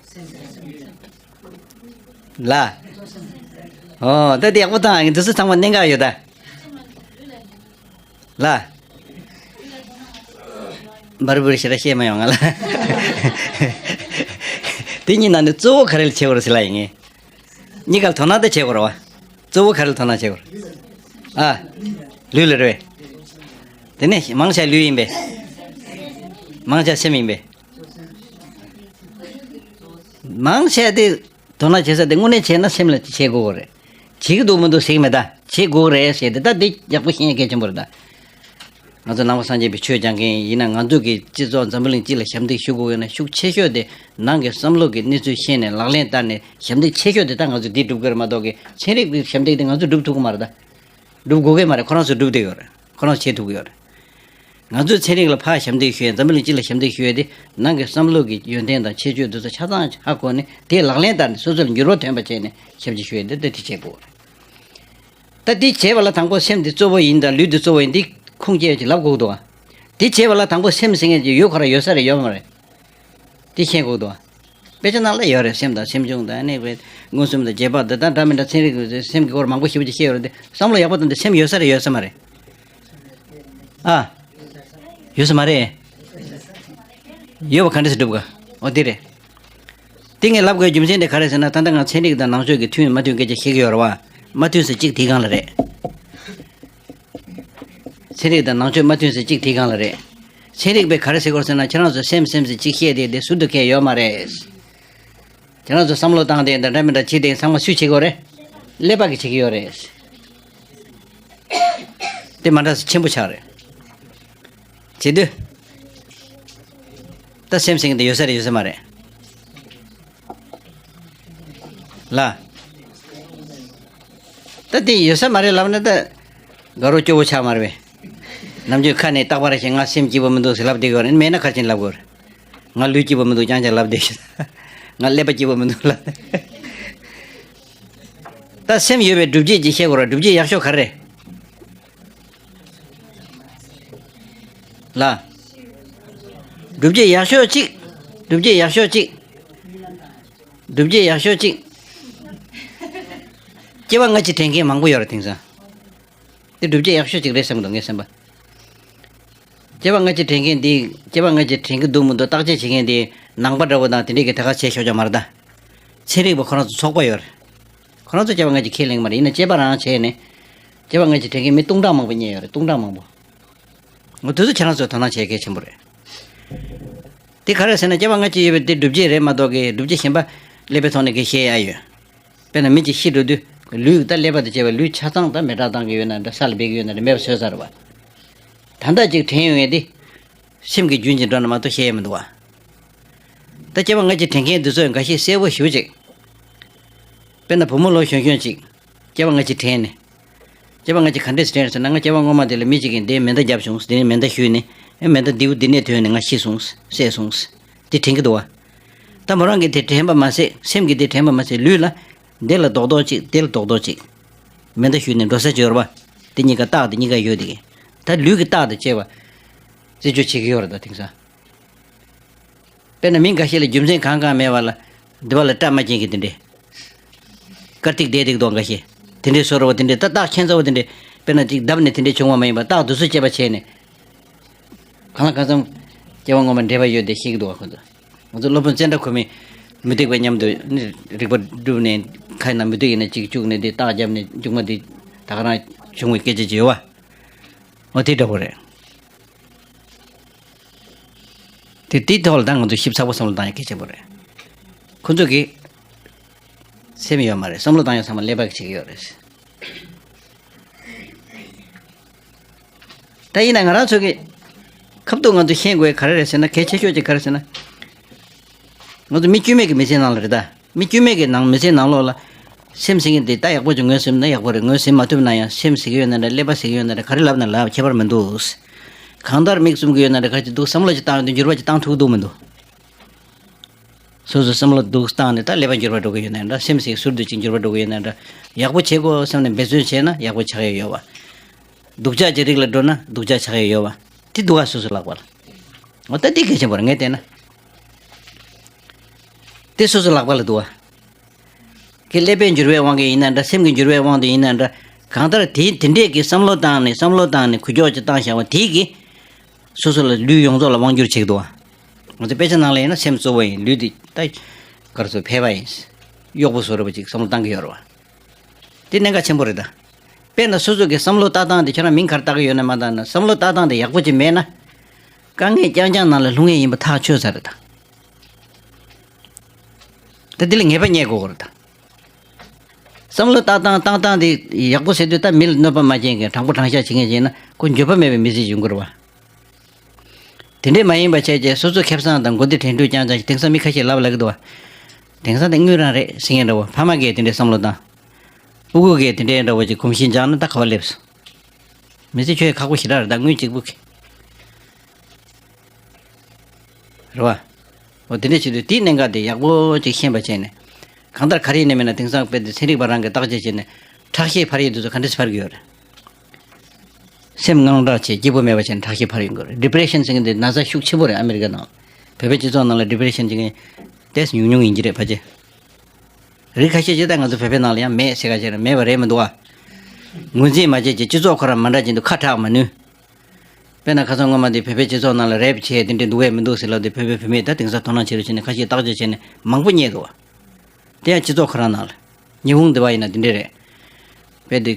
ལ། ཨོ་ད་དེ་ཡག་པོ་བཏང་། ང་འདི་ཚོ་ཚང་མ་གནད་འགག་ཡོད་ད། ལ། འབར་འབུར་ཞེ་དྲག་བཤད་མ་ཡོང་ང་ལ། དེ་གཉིས་ནང་ནས་གཙོ་བོ་ག་རེ་ལ་བྱེད་དགོས་རེད་ཟེར་ལ་ཡིན་ངེས། གཉིས་ཀ་ལ་དོ་སྣང་ད་བྱེད་དགོས་རེད་བ། གཙོ་བོ་ག་རེ་ལ་དོ་སྣང་བྱེད་དགོས་རེད། ཨ། ལུས་ལ་རེད་པས། དེ་ནས་མང་ཆེ་ལུས་ཡིན་པས། མང་ཆེ་སེམས་ཡིན་པས། མང་ཆེ་དེ་དོ་སྣང་བྱེད་ས་དེ་དངོས་གནས་བྱས་ན་སེམས་ལ་བྱེད་དགོས་རེད། བྱེད་ཀྱི་འདུག་མི་འདུག་ཟེར་གྱི་མེད་ད། བྱེད་དགོས་རེད་ཟེར་དེ་ད་འདི་ཡག་པོ་ཤེས་ཡ་གལ་ཆེན་པོ་རེད་ད། ང་ཚོ་ནང་པ་སངས་རྒྱས་པའི་ཆོས་སྦྱང་མཁན་ཡིན་ན་ང་ཚོ་གི་སྤྱི་ཚོགས་འཛམ་བུ་གླིང་སྤྱི་ལ་ཞབས་འདེགས་ཞུ་དགོས་ཡོད་ན་ཤུགས་ཆེ་ཤོས་དེ་ནང་གི་བསམ་བློ་གི་གནས་ཚུལ་ཤེས་ནས་ལག་ལེན་བསྟར་ནས་ཞབས་འདེགས་ཆེ་ཤོས་དེ་ད་ང་ཚོ་འདི་སྒྲུབ་དགོས་རེད་མ་གཏོགས་གི་ཚན་རིག་པའི་ཞབས་འདེགས་དེ་ང་ཚོ་སྒྲུབ་ཐུབ་ཀྱི་མ་རེད་ད། སྒྲུབ་དགོས་ཀྱི་མ་རེད། ཁོ་རང་ཚོས་སྒྲུབ་བསྡད་ཡོད་རེད། ཁོ་རང་ཚོས་བྱེད་ཐུབ་ཀྱི་ཡོད་རེད། ང་ཚོས་ཚན་རིག་ལ་ཕར་ཞབས་འདེགས་ཞུ་ཡས་འཛམ་བུ་གླིང་སྤྱི་ལ་ཞབས་འདེགས་ཞུ་ཡས་དེ་ནང་གི་བསམ་བློ་གི་ཡོན་ཏན་དང་ཁྱད་ཆོས་འདི་ཚོ་ཆ་ཚང་ཧ་གོ་ནས་དེ་ལག་ལེན་བསྟར་ནས་སོ་སོ་ལ་འགྱུར་བ་ཐོན་པ་བྱས་ནས་ཞབས་ཕྱི་ཞུ་ཡས་འདི་འདི་དེ་བྱེད་དགོས་རེད། ད་འདི་བྱས་པ་ལ་དང་པོ་སེམས་འདི་གཙོ་བོ་ཡིན་དང་ལུས་འདི་གཙོ་བོ་ཡིན་འདི་ཁུངས་སྐྱེལ་གྱི་ལབ་དགོས་འདུག་ཨ། འདི་བྱས་པ་ལ་དང་པོ་སེམས་ཟེར་མཁན་ཅིག་ཡོད་ཁོ་ར་ཡོད་ས་རེད་ཡོད་མ་རེད། འདི་ཤེས་དགོས་འདུག་ཨ། དཔེ་ཆ་ནང་ལ་ཡོད་རེད། སེམས་དང་སེམས་བྱུང་དང་ཨ་ནི་བས་མངོན་སུམ་དང་རྗེས་དཔག་འདི་དང་འདྲ་མི་འདྲ་ཚན་རིག་གི་སེམས་ཀྱི་སྐོར་མང་པོ་ཞེ་པོ་ཅིག་བཤད་ཡོད་རེད་དེ་བསམ་བློ་ཡག་པོ་བཏང་སྟེ་སེམས་ཡོད་ས་རེད་ཡོད་ས་མ་རེད། ཨ། ཡོད་ས་མ་རེད། ཡོད་པ་ག་འདྲ་སེ་སྒྲུབ་ག་འོ་འདི་རེད། དེ་ངས་ལབ་དགོས་རྒྱུ་མཚན་དེ་ག་རེ་ཟེར་ན་ད་ལྟ་ང་ཚན་རིག་དང་ནང་ཆོས་ཀྱི་མཐུན་མ་མཐུན་སྐད་ཆ་བཤད་ཀྱི་ཡོད་རེད་བ། མ་མཐུན་ས་གཅིག་དེའི་སྒང་ལ་རེད། ཚན་རིག་དང་ནང་ཆོས་མ་མཐུན་ས་གཅིག་དེའི་སྒང་ལ་རེད། ཚན་རིག་པས་ག་རེ་ཟེར་དགོས་ཟེར་ན་ཁྱེད་རང་ཚོ་སེམས་སེམས་ཟེར་གཅིག་བཤད་དེ་དེ་ཟུར་དུ་ཁྱེར་ཡོད་མ་རེད། ཁྱེད་རང་ཚོ་བསམ་བློ་བཏང་དེ་འདྲ་འདྲ་མི་འདྲ་བྱེད་དེ་ཚང་མ་སུས་བྱེད་ཀྱི་ཡོད་རེད། ཀླད་པ་གིས་བྱེད་ཀྱི་ཡོད་རེད། དེ་མ་འདྲ་ས་ཆེན་པོ་ཆགས་རེད། བྱེད་དུས། ད་སེམས་ཟེར་མཁན་དེ་ཡོད་ས་རེད་ཡོད་ས་མ་རེད། ལ། ད་དེ་ཡོད་ས་མ་རེད་ལབ་ན་ད། དགའ་རོགས་སྐྱོ་བོ་ཆགས་མ་རེད་པས། ནམ་རྒྱུན་ཁ་ནས་རྟག་པར་ཞིག་ང་སེམས་སྐྱིད་པོ་མི་འདུག་ཟེར་ལབ་བསྡད་ཡོད་རེད། མེད་ན་ག་རེ་བྱས་ནས་ལབ་དགོས་རེད། ང་ལུས་སྐྱིད་པོ་མི་འདུག་རྐྱང་རྐྱང་ལབ་བསྡད་ཤག་ང་ཀླད་པ་སྐྱིད་པོ་མི་འདུག་ལབ། ད་སེམས་ཡོད་པའི་སྒྲུབ་བྱེད་ཅིག་བཤད་དགོས་རེད། སྒྲུབ་བྱེད་ཡག་ཤོས་ག་རེ་རེད། ལ། སྒྲུབ་བྱེད་ཡག་ཤོས་གཅིག་སྒྲུབ་བྱེད་ཡག་ཤོས་གཅིག་སྒྲུབ་བྱེད་ཡག་ཤོས་གཅིག་སྐྱེ་བ་སྔ་ཕྱི་དྲན་མཁན་མང་པོ་ཡོད་རེད་དེང་སང་། དེ་སྒྲུབ་བྱེད་ཡག་ཤོས་གཅིག་རེད་བསམ་གི་འདུག་ངའི་བསམ་པ། སྐྱེ་བ་སྔ་ཕྱི་དྲན་མཁན་དེ་སྐྱེ་བ་སྔ་ཕྱི་དྲན་གི་འདུག་མི་འདུག་བརྟག་དཔྱད་བྱེད་མཁན་དེ་ནང་པ་འདྲ་བོ་དང་དེ་འདྲས་ཀྱི་ད་ག་བྱས་ཆོག་ཆོག་མ་རེད་ད། ཚན་རིག་པ་ཁོ་རང་ཚོ་ཚོགས་པ་ཡོད་རེད། ཁོ་རང་ཚོ་སྐྱེ་བ་སྔ་ཕྱི་ཁས་ལེན་གི་མ་རེད། ཡིན་ན་དཔྱད་པ་རང་བྱས་ནས། སྐྱེ་བ་སྔ་ཕྱི་དྲན་མཁན་མི་སྟོང་ཕྲག་མང་པོ་རྙེད་ཡོད་རེད། སྟོང་ཕྲག་མང་པོ། འོ་དེ་ཚོ་ཁྱེད་རང་ཚོས་དོ་སྣང་བྱེད་གལ་ཆེན་པོ་རེད། དེ་ག་རེ་ཟེར་ན་སྐྱེ་བ་སྔ་ཕྱི་ཡོད་པའི་དེ་སྒྲུབ་བྱེད་རེད་མ་གཏོགས་ཀྱི་སྒྲུབ་བྱེད་གཞན་པ་ཀླད་པའི་ཐོག་ནས་གི་བཤད་ཡ་ཡོད། དཔེར་ན་མི་གཅིག་ཤི་འགྲོ་དུས་ལུས་ད་ཀླད་པ་དང་བཅས་པའི་ལུས་ཆ་ཚང་ད་མེ་སྲེག་བཏང་གི་ཡོད་ན་འདྲ་ས་ལ་སྦས་ཀྱི་ཡོད་ན་འདྲ་མེད་པ་བཟོས་ཚར་བ། ད་ལྟ་ཅིག་དྲན་ཡོང་ཡས་དེ་སེམས་ཀྱི་རྒྱུན་གྱིས་འགྲོ་ན་མ་གཏོགས་བཤད་ཡས་མི་འདུག་བ། ད་སྐྱེ་བ་སྔ་ཕྱི་དྲན་མཁན་འདི་ཚོས་འགའ་ཤས་གསལ་པོ་ཞེ་པོ་ཅིག་དཔེར་ན་བུ་མོ་ལོ་གཞོན་གཞོན་ཅིག་སྐྱེ་བ་སྔ་ཕྱི་དྲན་ནས། སྐྱེ་བ་སྔ་ཕྱི་ག་འདྲས་སེ་དྲན་ཟེར་ན་ང་སྐྱེ་བ་སྔོན་མ་དེ་ལ་མི་གཅིག་གིས་འདིར་མེ་མདའ་བརྒྱབ་བྱུང་། འདི་ནས་མེ་མདའ་གཞུས་ནས་ཨེ་མེ་མདའ་འདིའུ་འདི་ནས་ཐོན་ནས་ང་ཤི་སོང་། བསད་སོང་། དེ་དྲན་གྱི་འདུག་བ། ད་མོ་རང་གིས་དེ་དྲན་པ་མ་ཟད། སེམས་ཀྱིས་དེ་དྲན་པ་མ་ཟད། ལུས་ལ་འདི་ལ་རྡོག་རྡོག་ཅིག་དེ་ལ་རྡོག་རྡོག་ཅིག་མེ་མདའ་གཞུས་ནས་འགྲོ་ས་ཅིག་ཡོད་རེད་པ། དེ་གཉིས་ཀ་རྟགས་དེ་གཉིས་ཀ་ཡོད་དེ། ད་ལུས་ཀྱི་རྟགས་དེ་བྱས་པ་རྩད་གཅོད་བྱེད་ཀྱི་ཡོད་རེད། ད་དེང་སང་། དཔེར་ན་མི་འགའ་ཤས་ལ་རྒྱུ་མཚན་གང་གང་མེད་པ་ལ་འདི་པ་ལ་སྐྲ་མ་སྐྱེས་མཁན་དེ་འདྲས། དཀར་ཐིག་བསྡད་བསྡད་འདུག་འགའ་ཤས། དེ་འདྲས་བཟོ་འདྲ་བོ་དེ་འདྲས། ད་རྟགས་ཁྱད་མཚར་བོ་དེ་འདྲས། དཔེར་ན་ཅིག་བརྡབས་ནས་དེ་འདྲས་བྱུང་བ་མ་ཡིན་པ། རྟགས་དེ་ཚོ་དཔྱད་པ་བྱས་ནས། གང་ལ་གང་འཚམ་སྐྱེ་བ་སྔོན་མ་འབྲེལ་བ་ཡོད་དེ་ཤེས་ཀྱི་འདུག་བ། ཁོ་ཚོ། ང་ཚོ་སློབ་དཔོན་ཙནྡྲ་ཁོ་མོས་མུ་སྟེགས་པ་མཉམ་དུ་ནི་རིག་པ་བསྒྲུབས་ནས། ཁ་ན་མུ་སྟེགས་ཡིན་ན་གཅིག་བཅུག་ནས་དེ་རྟགས་བརྒྱབ་ནས་མཇུག་མ་དེ་ད་ག་རང་བྱུང་བའི་སྐད་ཆ་ཅིག་ཡོད་པ། འོ་དེ་འདྲ་བོ་རེད། དེ་དེའི་ཐོག་ལ་ད་ང་ཚོ་ཞིབ་ཚགས་པོ་བསམ་བློ་བཏང་ཡ་གལ་ཆེན་པོ་རེད། ཁོ་ཚོ་གིས་སེམས་ཡོད་མ་རེད། བསམ་བློ་བཏང་ཡ་ཚང་མ་ཀླད་པ་གིས་བྱེད་ཀྱི་ཡོད་རེད། ད་ཡིན་ན་ང་རང་ཚོ་གི་ཁ་ཐུག་ང་ཚོ་ཤེས་དགོས་ག་རེ་རེད་ཟེར་ན། གལ་ཆེ་ཤོས་ཅིག་ག་རེ་ཟེར་ན། ང་ཚོ་མི་སྐྱོན་མེད་ཀྱི་མི་ཚེའི་ནང་ལ་རེད་ད། མི་སྐྱོན་མེད་ཀྱི་ནང་མི་ཚེའི་ནང་ལོགས་ལ་སེམས་ཟེར་མཁན་དེ་ད་ཡག་པོ་ཅིག་ངོས་ཟིན་ན་ཡག་པོ་རེད། ངོས་ཟིན་མ་ཐུབ་ན་ཡང་སེམས་ཟེར་གྱི་ཡོད་ན་འདྲ། ཀླད་པ་ཟེར་གྱི་ཡོད་ན་འདྲ། ག་རེ་ལབ་ན་ལབ་ཁྱད་པར་མི་འདུག། གང་ལྟར་མིག་བཙུམ་གྱི་ཡོད་ན་འདྲ། ག་རེ་ཅིག་འདུག་བསམ་བློ་ཅིག་བཏང་ཡོང་དུས་འགྱུར་བ་ཅིག་བཏང་ཐུབ་ཀྱི་འདུག་མི་འདུག། སོ་སོ་བསམ་བློ་འདུག་བཏང་ནས་ད་ཀླད་པ་འགྱུར་བ་འགྲོ་གི་ཡོད་ན་འདྲ། སེམས་ཟེར་ཟུར་དུ་ཅིག་འགྱུར་བ་འགྲོ་གི་ཡོད་ན་འདྲ། ཡག་པོ་བྱེད་དགོས་བསམ་ནས་འབད་བརྩོན་བྱས་ན་ཡག་པོ་ཆགས་ཡ་ཡོད་པ། སྡུག་ཅག་གི་རིགས་ལ་འགྲོ་ན་སྡུག་ཅག་ཆགས་ཡ་ཡོད་པ། དེ་འདུག་ག། སོ་སོ་ལག་པ་ལ། འོ་ད་འདི་གལ་ཆེན་པོ་རེད། ངས་བལྟས་ན། དེ་སོ་སོ་ལག་པ་ལ་འདུག་ག། ཀྱི་ཀླད་པའི་འགྱུར་བའི་དབང་གིས་ཡིན་ན་འདྲ། སེམས་ཀྱི་འགྱུར་བའི་དབང་དུ་ཡིན་ན་འདྲ། གང་ལྟར་དེ་དེ་འདྲས་ཀྱི་བསམ་བློ་བཏང་ནས་བསམ་བློ་བཏང་ནས་འགུལ་སྐྱོད་ཅིག་བཏང་བཞག་པ་དེ་གིས་སོ་སོ་ལ་ལུས་ཡོངས་རྫོགས་ལ་དབང་བསྒྱུར་བྱེད་ཀྱི་འདུག་བ། ང་ཚོ་དཔེ་ཆ་ནང་ལ་ཡིན་ན་སེམས་གཙོ་བོ་ཡིན། ལུས་འདི་ད་ག་རེ་ཟེར། ཕལ་པ་ཡིན། གཡོག་པོ་བཟོ་འདྲ་པོ་ཅིག་བསམ་བློ་བཏང་གི་ཡོད་རེད་བ། དེ་གནད་འགག་ཆེན་པོ་རེད་ད། དཔེར་ན་སོ་སོ་གི་བསམ་བློ་ལྟ་སྟངས་དེ། ཁྱོད་རང་མིང་ག་རེ་བཏགས་ཀྱི་ཡོད་ན་མ་བཏགས་ན། བསམ་བློ་ལྟ་སྟངས་དེ་ཡག་པོ་ཅིག་མེད་ན། དཀའ་ངལ་རྐྱང་རྐྱང་ནང་ལ་ལྷུང་ངེས་ཡིན་པ་ཐག་ཆོད་ས་རེད་ད། ད་འདི་ལ་ངེས་པ་རྙེད་དགོས་ཀྱི་རེད་ད། བསམ་བློ་བཏང་སྟངས་བཏང་སྟངས་དེ་ཡག་པོ་བྱེད་དུས། ད་མི་ལ་གནོད་པ་མ་བྱེད་མཁན། དྲང་པོ་དྲང་བཞག་བྱེད་མཁན་བྱས་ན། ཁོ་འགྱོད་པ་མེད་པའི་མི་ཚེ་ཡོང་གི་རེད་བ། དེ་འདྲས་མ་ཡིན་པ་བྱས་རྗེས་སོ་སོ་ཁེ་བཟང་དང་མགོ་བདེ་དྲན་འཕྲུལ་རྐྱང་རྐྱང་ཞིག་དེང་སང་མི་ཁ་ཤས་ལབ་ལབ་ཀྱི་འདུག་བ། དེང་སང་དེ་དངུལ་རང་རེད་ཟེར་མཁན་འདྲ་བོ། ཕ་མ་གིས་དེ་འདྲས་བསམ་བློ་བཏང་། ཕྲུ་གུ་གིས་དེ་འདྲས་འདྲ་བོ་ཅིག་གོམས་གཤིས་འཇགས་ན་ད་ག་པར་སླེབས་སོང་། མི་ཚེ་ཁྱོན་ཁག་པོ་ཞེ་དྲག་རེད་ད། དངུལ་གཅིག་པུ་གིས། རེད་བ། འོ་དེ་འདྲ་བྱེད་དུས་དེའི་གནད་འགག་དེ་ཡག་པོ་ཅིག་ཤེས་པ་བྱས་ནས། གང་ལྟར་ག་རེ་ཡིན་ནའི་མིན་ན། དེང་སང་དཔེ་དེ་ཚན་རིག་པ་རང་གིས་བརྟག་དཔྱད་བྱས་ནས་ཁྲག་ཤེད་འཕར་ཡས་དེ་ཚོ་ག་འདྲ་སེ་འཕར་གྱི་ཡོད་རེད། སེམས་དངངས་སྐྲག་བྱས། སྐྱིད་པོ་མེད་པ་བྱས་ནས་ཁྲག་ཤེད་འཕར་ཡོང་གི་རེད། ཌི་པི་རེ་ཤན་ཟེར་མཁན་དེ་ན་ཚ་ཤུགས་ཆེན་པོ་རེད་ཨ་མི་རི་ཀ་ནང་ལ། བོད་པའི་སྤྱི་ཚོགས་ནང་ལ་ཌི་པི་རེ་ཤན་ཟེར་མཁན་ཏོག་ཙམ་ཉུང་ཉུང་ཡིན་གྱི་རེད་ཕལ་ཆེར། རིགས་ཁ་ཤས་ཅིག་ད་ང་ཚོ་བོད་པའི་ནང་ལ་ཡང་མེད་ཟེར་ག་བྱས་ན། མེད་པ་རེད་མི་འདུག་བ། ངོས་འཛིན་མ་བྱས་ཀྱི་སྤྱི་ཚོགས་ཁོ་རང་མ་འདྲ་ཅིག་འདུག་ཁ་གྲག་མ་ནུས། དཔེར་ན་ཁ་སང་སྔོན་མ་དེ་བོད་པའི་སྤྱི་ཚོགས་ནང་ལ་རེབ་བྱས་དེ་འདྲ་འདུག་གས་མི་འདུག་ཟེར་ལབ་དུས། བོད་པའི་བུད་མེད་ད་དེང་སང་དོ་སྣང་བྱེད་རོགས་བྱས་ནས་ཁ་ཤས་བརྟག་དཔྱད་བྱས་ནས་མང་པོ་རྙེད་འདུག་བ། དེ་ཡང་སྤྱི་ཚོགས་ཁོ་རང་ནང་ལ། ཉི་ཧོང་འདི་པ་ཡིན་ན་དེ་འདྲ་རེད། དཔེ་དེ།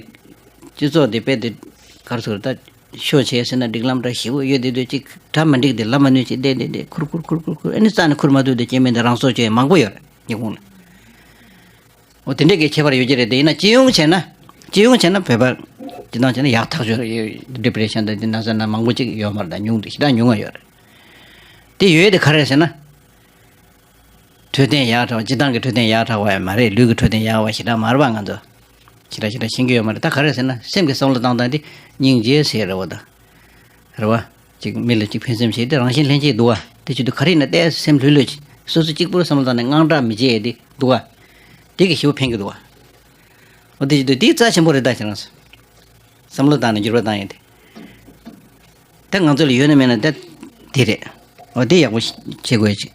སྤྱི་ཚོགས་དེ་དཔེ་དེ། ག་རེ་ཟེར། ད་ཤོ་བྱས་ཟེར་ན་སྒྲིག་ལམ་འདྲ་ཞེ་པོ་ཡོད་དེ། དུས་གཅིག་གྲ་མ་འགྲིག་དེ་ལབ་མ་ནུས་ཅིག་བསྡད་བསྡད་བསྡད། ཁུར་ཁུར་ཁུར་ཁུར་ཁུར། ཨ་ནི་རྩ་ནས་ཁུར་མ་ཐུབ་དེ་སྐྱེ་དམན་དེ་རང་སྲོག་གཅོད་མང་པོ་ཡོད་རེད་ཉི་ཧོང་ལ། འོ་དེ་འདྲས་ཀྱི་ཁྱད་པར་ཡོད་ཀྱི་རེད། དེ་ཡིན་ན་སྤྱི་ཡོངས་བྱས་ན། སྤྱི་ཡོངས་བྱས་ན་བོད་པ་སྤྱི་བཏང་བྱས་ན་ཡག་ཐག་ཆོད་རེད། ཌི་པི་རེ་ཤན་དང་དེ་ན་ཚ་ན་མང་པོ་ཅིག་ཡོད་མ་རེད་ད། ཉུང་དུ་ཞེ་དྲག་ཉུང་ང་ཡོད་རེད། དེ་ཡོད་དེ་ག་རེ་ཟེར་ན། འཕྲོད་བསྟེན་ཡག་དྲགས་པ། སྤྱི་བཏང་གི་འཕྲོད་བསྟེན་ཡག་དྲགས་པ་ཡང་མ་རེད། ལུས་ཀྱི་འཕྲོད་བསྟེན་ཡག་པ་ཞེ་དྲག་མ་རེད་པ། ང་ཚོ་ཞེ་དྲག་ཞེ་དྲག་ཤེས་ཀྱི་ཡོད་མ་རེད། ད་ག་རེ་ཟེར་ན། སེམས་ཀྱི་བསམ་བློ་བཏང་སྟངས་དེ་སྙིང་རྗེ་ཟེར་རེད་པ་ད། རེད་པ། ཅིག་མི་ལ་ཅིག་ཕན་སེམས་བྱེད་དེ་རང་བཞིན་ལྷན་སྐྱེས་འདུག་པ། དེ་བྱེད་དུས་ག་རེ་ཡིན་ན་ཏོག་ཙམ་སེམས་ལྷོད་ལྷོད་བྱེད། སོ་སོ་གཅིག་པུར་བསམ་བློ་བཏང་ནས་དངངས་སྐྲག་མི་བྱེད་ཡས་དེ་འདུག་པ། དེ་གིས་ཞེ་པོ་ཕན་གྱི་འདུག་པ། འོ་དེ་བྱེད་དུས་དེ་རྩ་ཆེན་པོ་རེད་ད་ཁྱེད་རང་ཚོ། བསམ་བློ་བཏང་ནས་འགྱུར་བ་བཏང་ཡས་དེ། ད་ང་ཚོ་ལ་ཡོད་ན་མེད་ན་ད་དེ་རེད། འོ་དེ་ཡག་པོ་བྱེད་དགོས་ཅིག་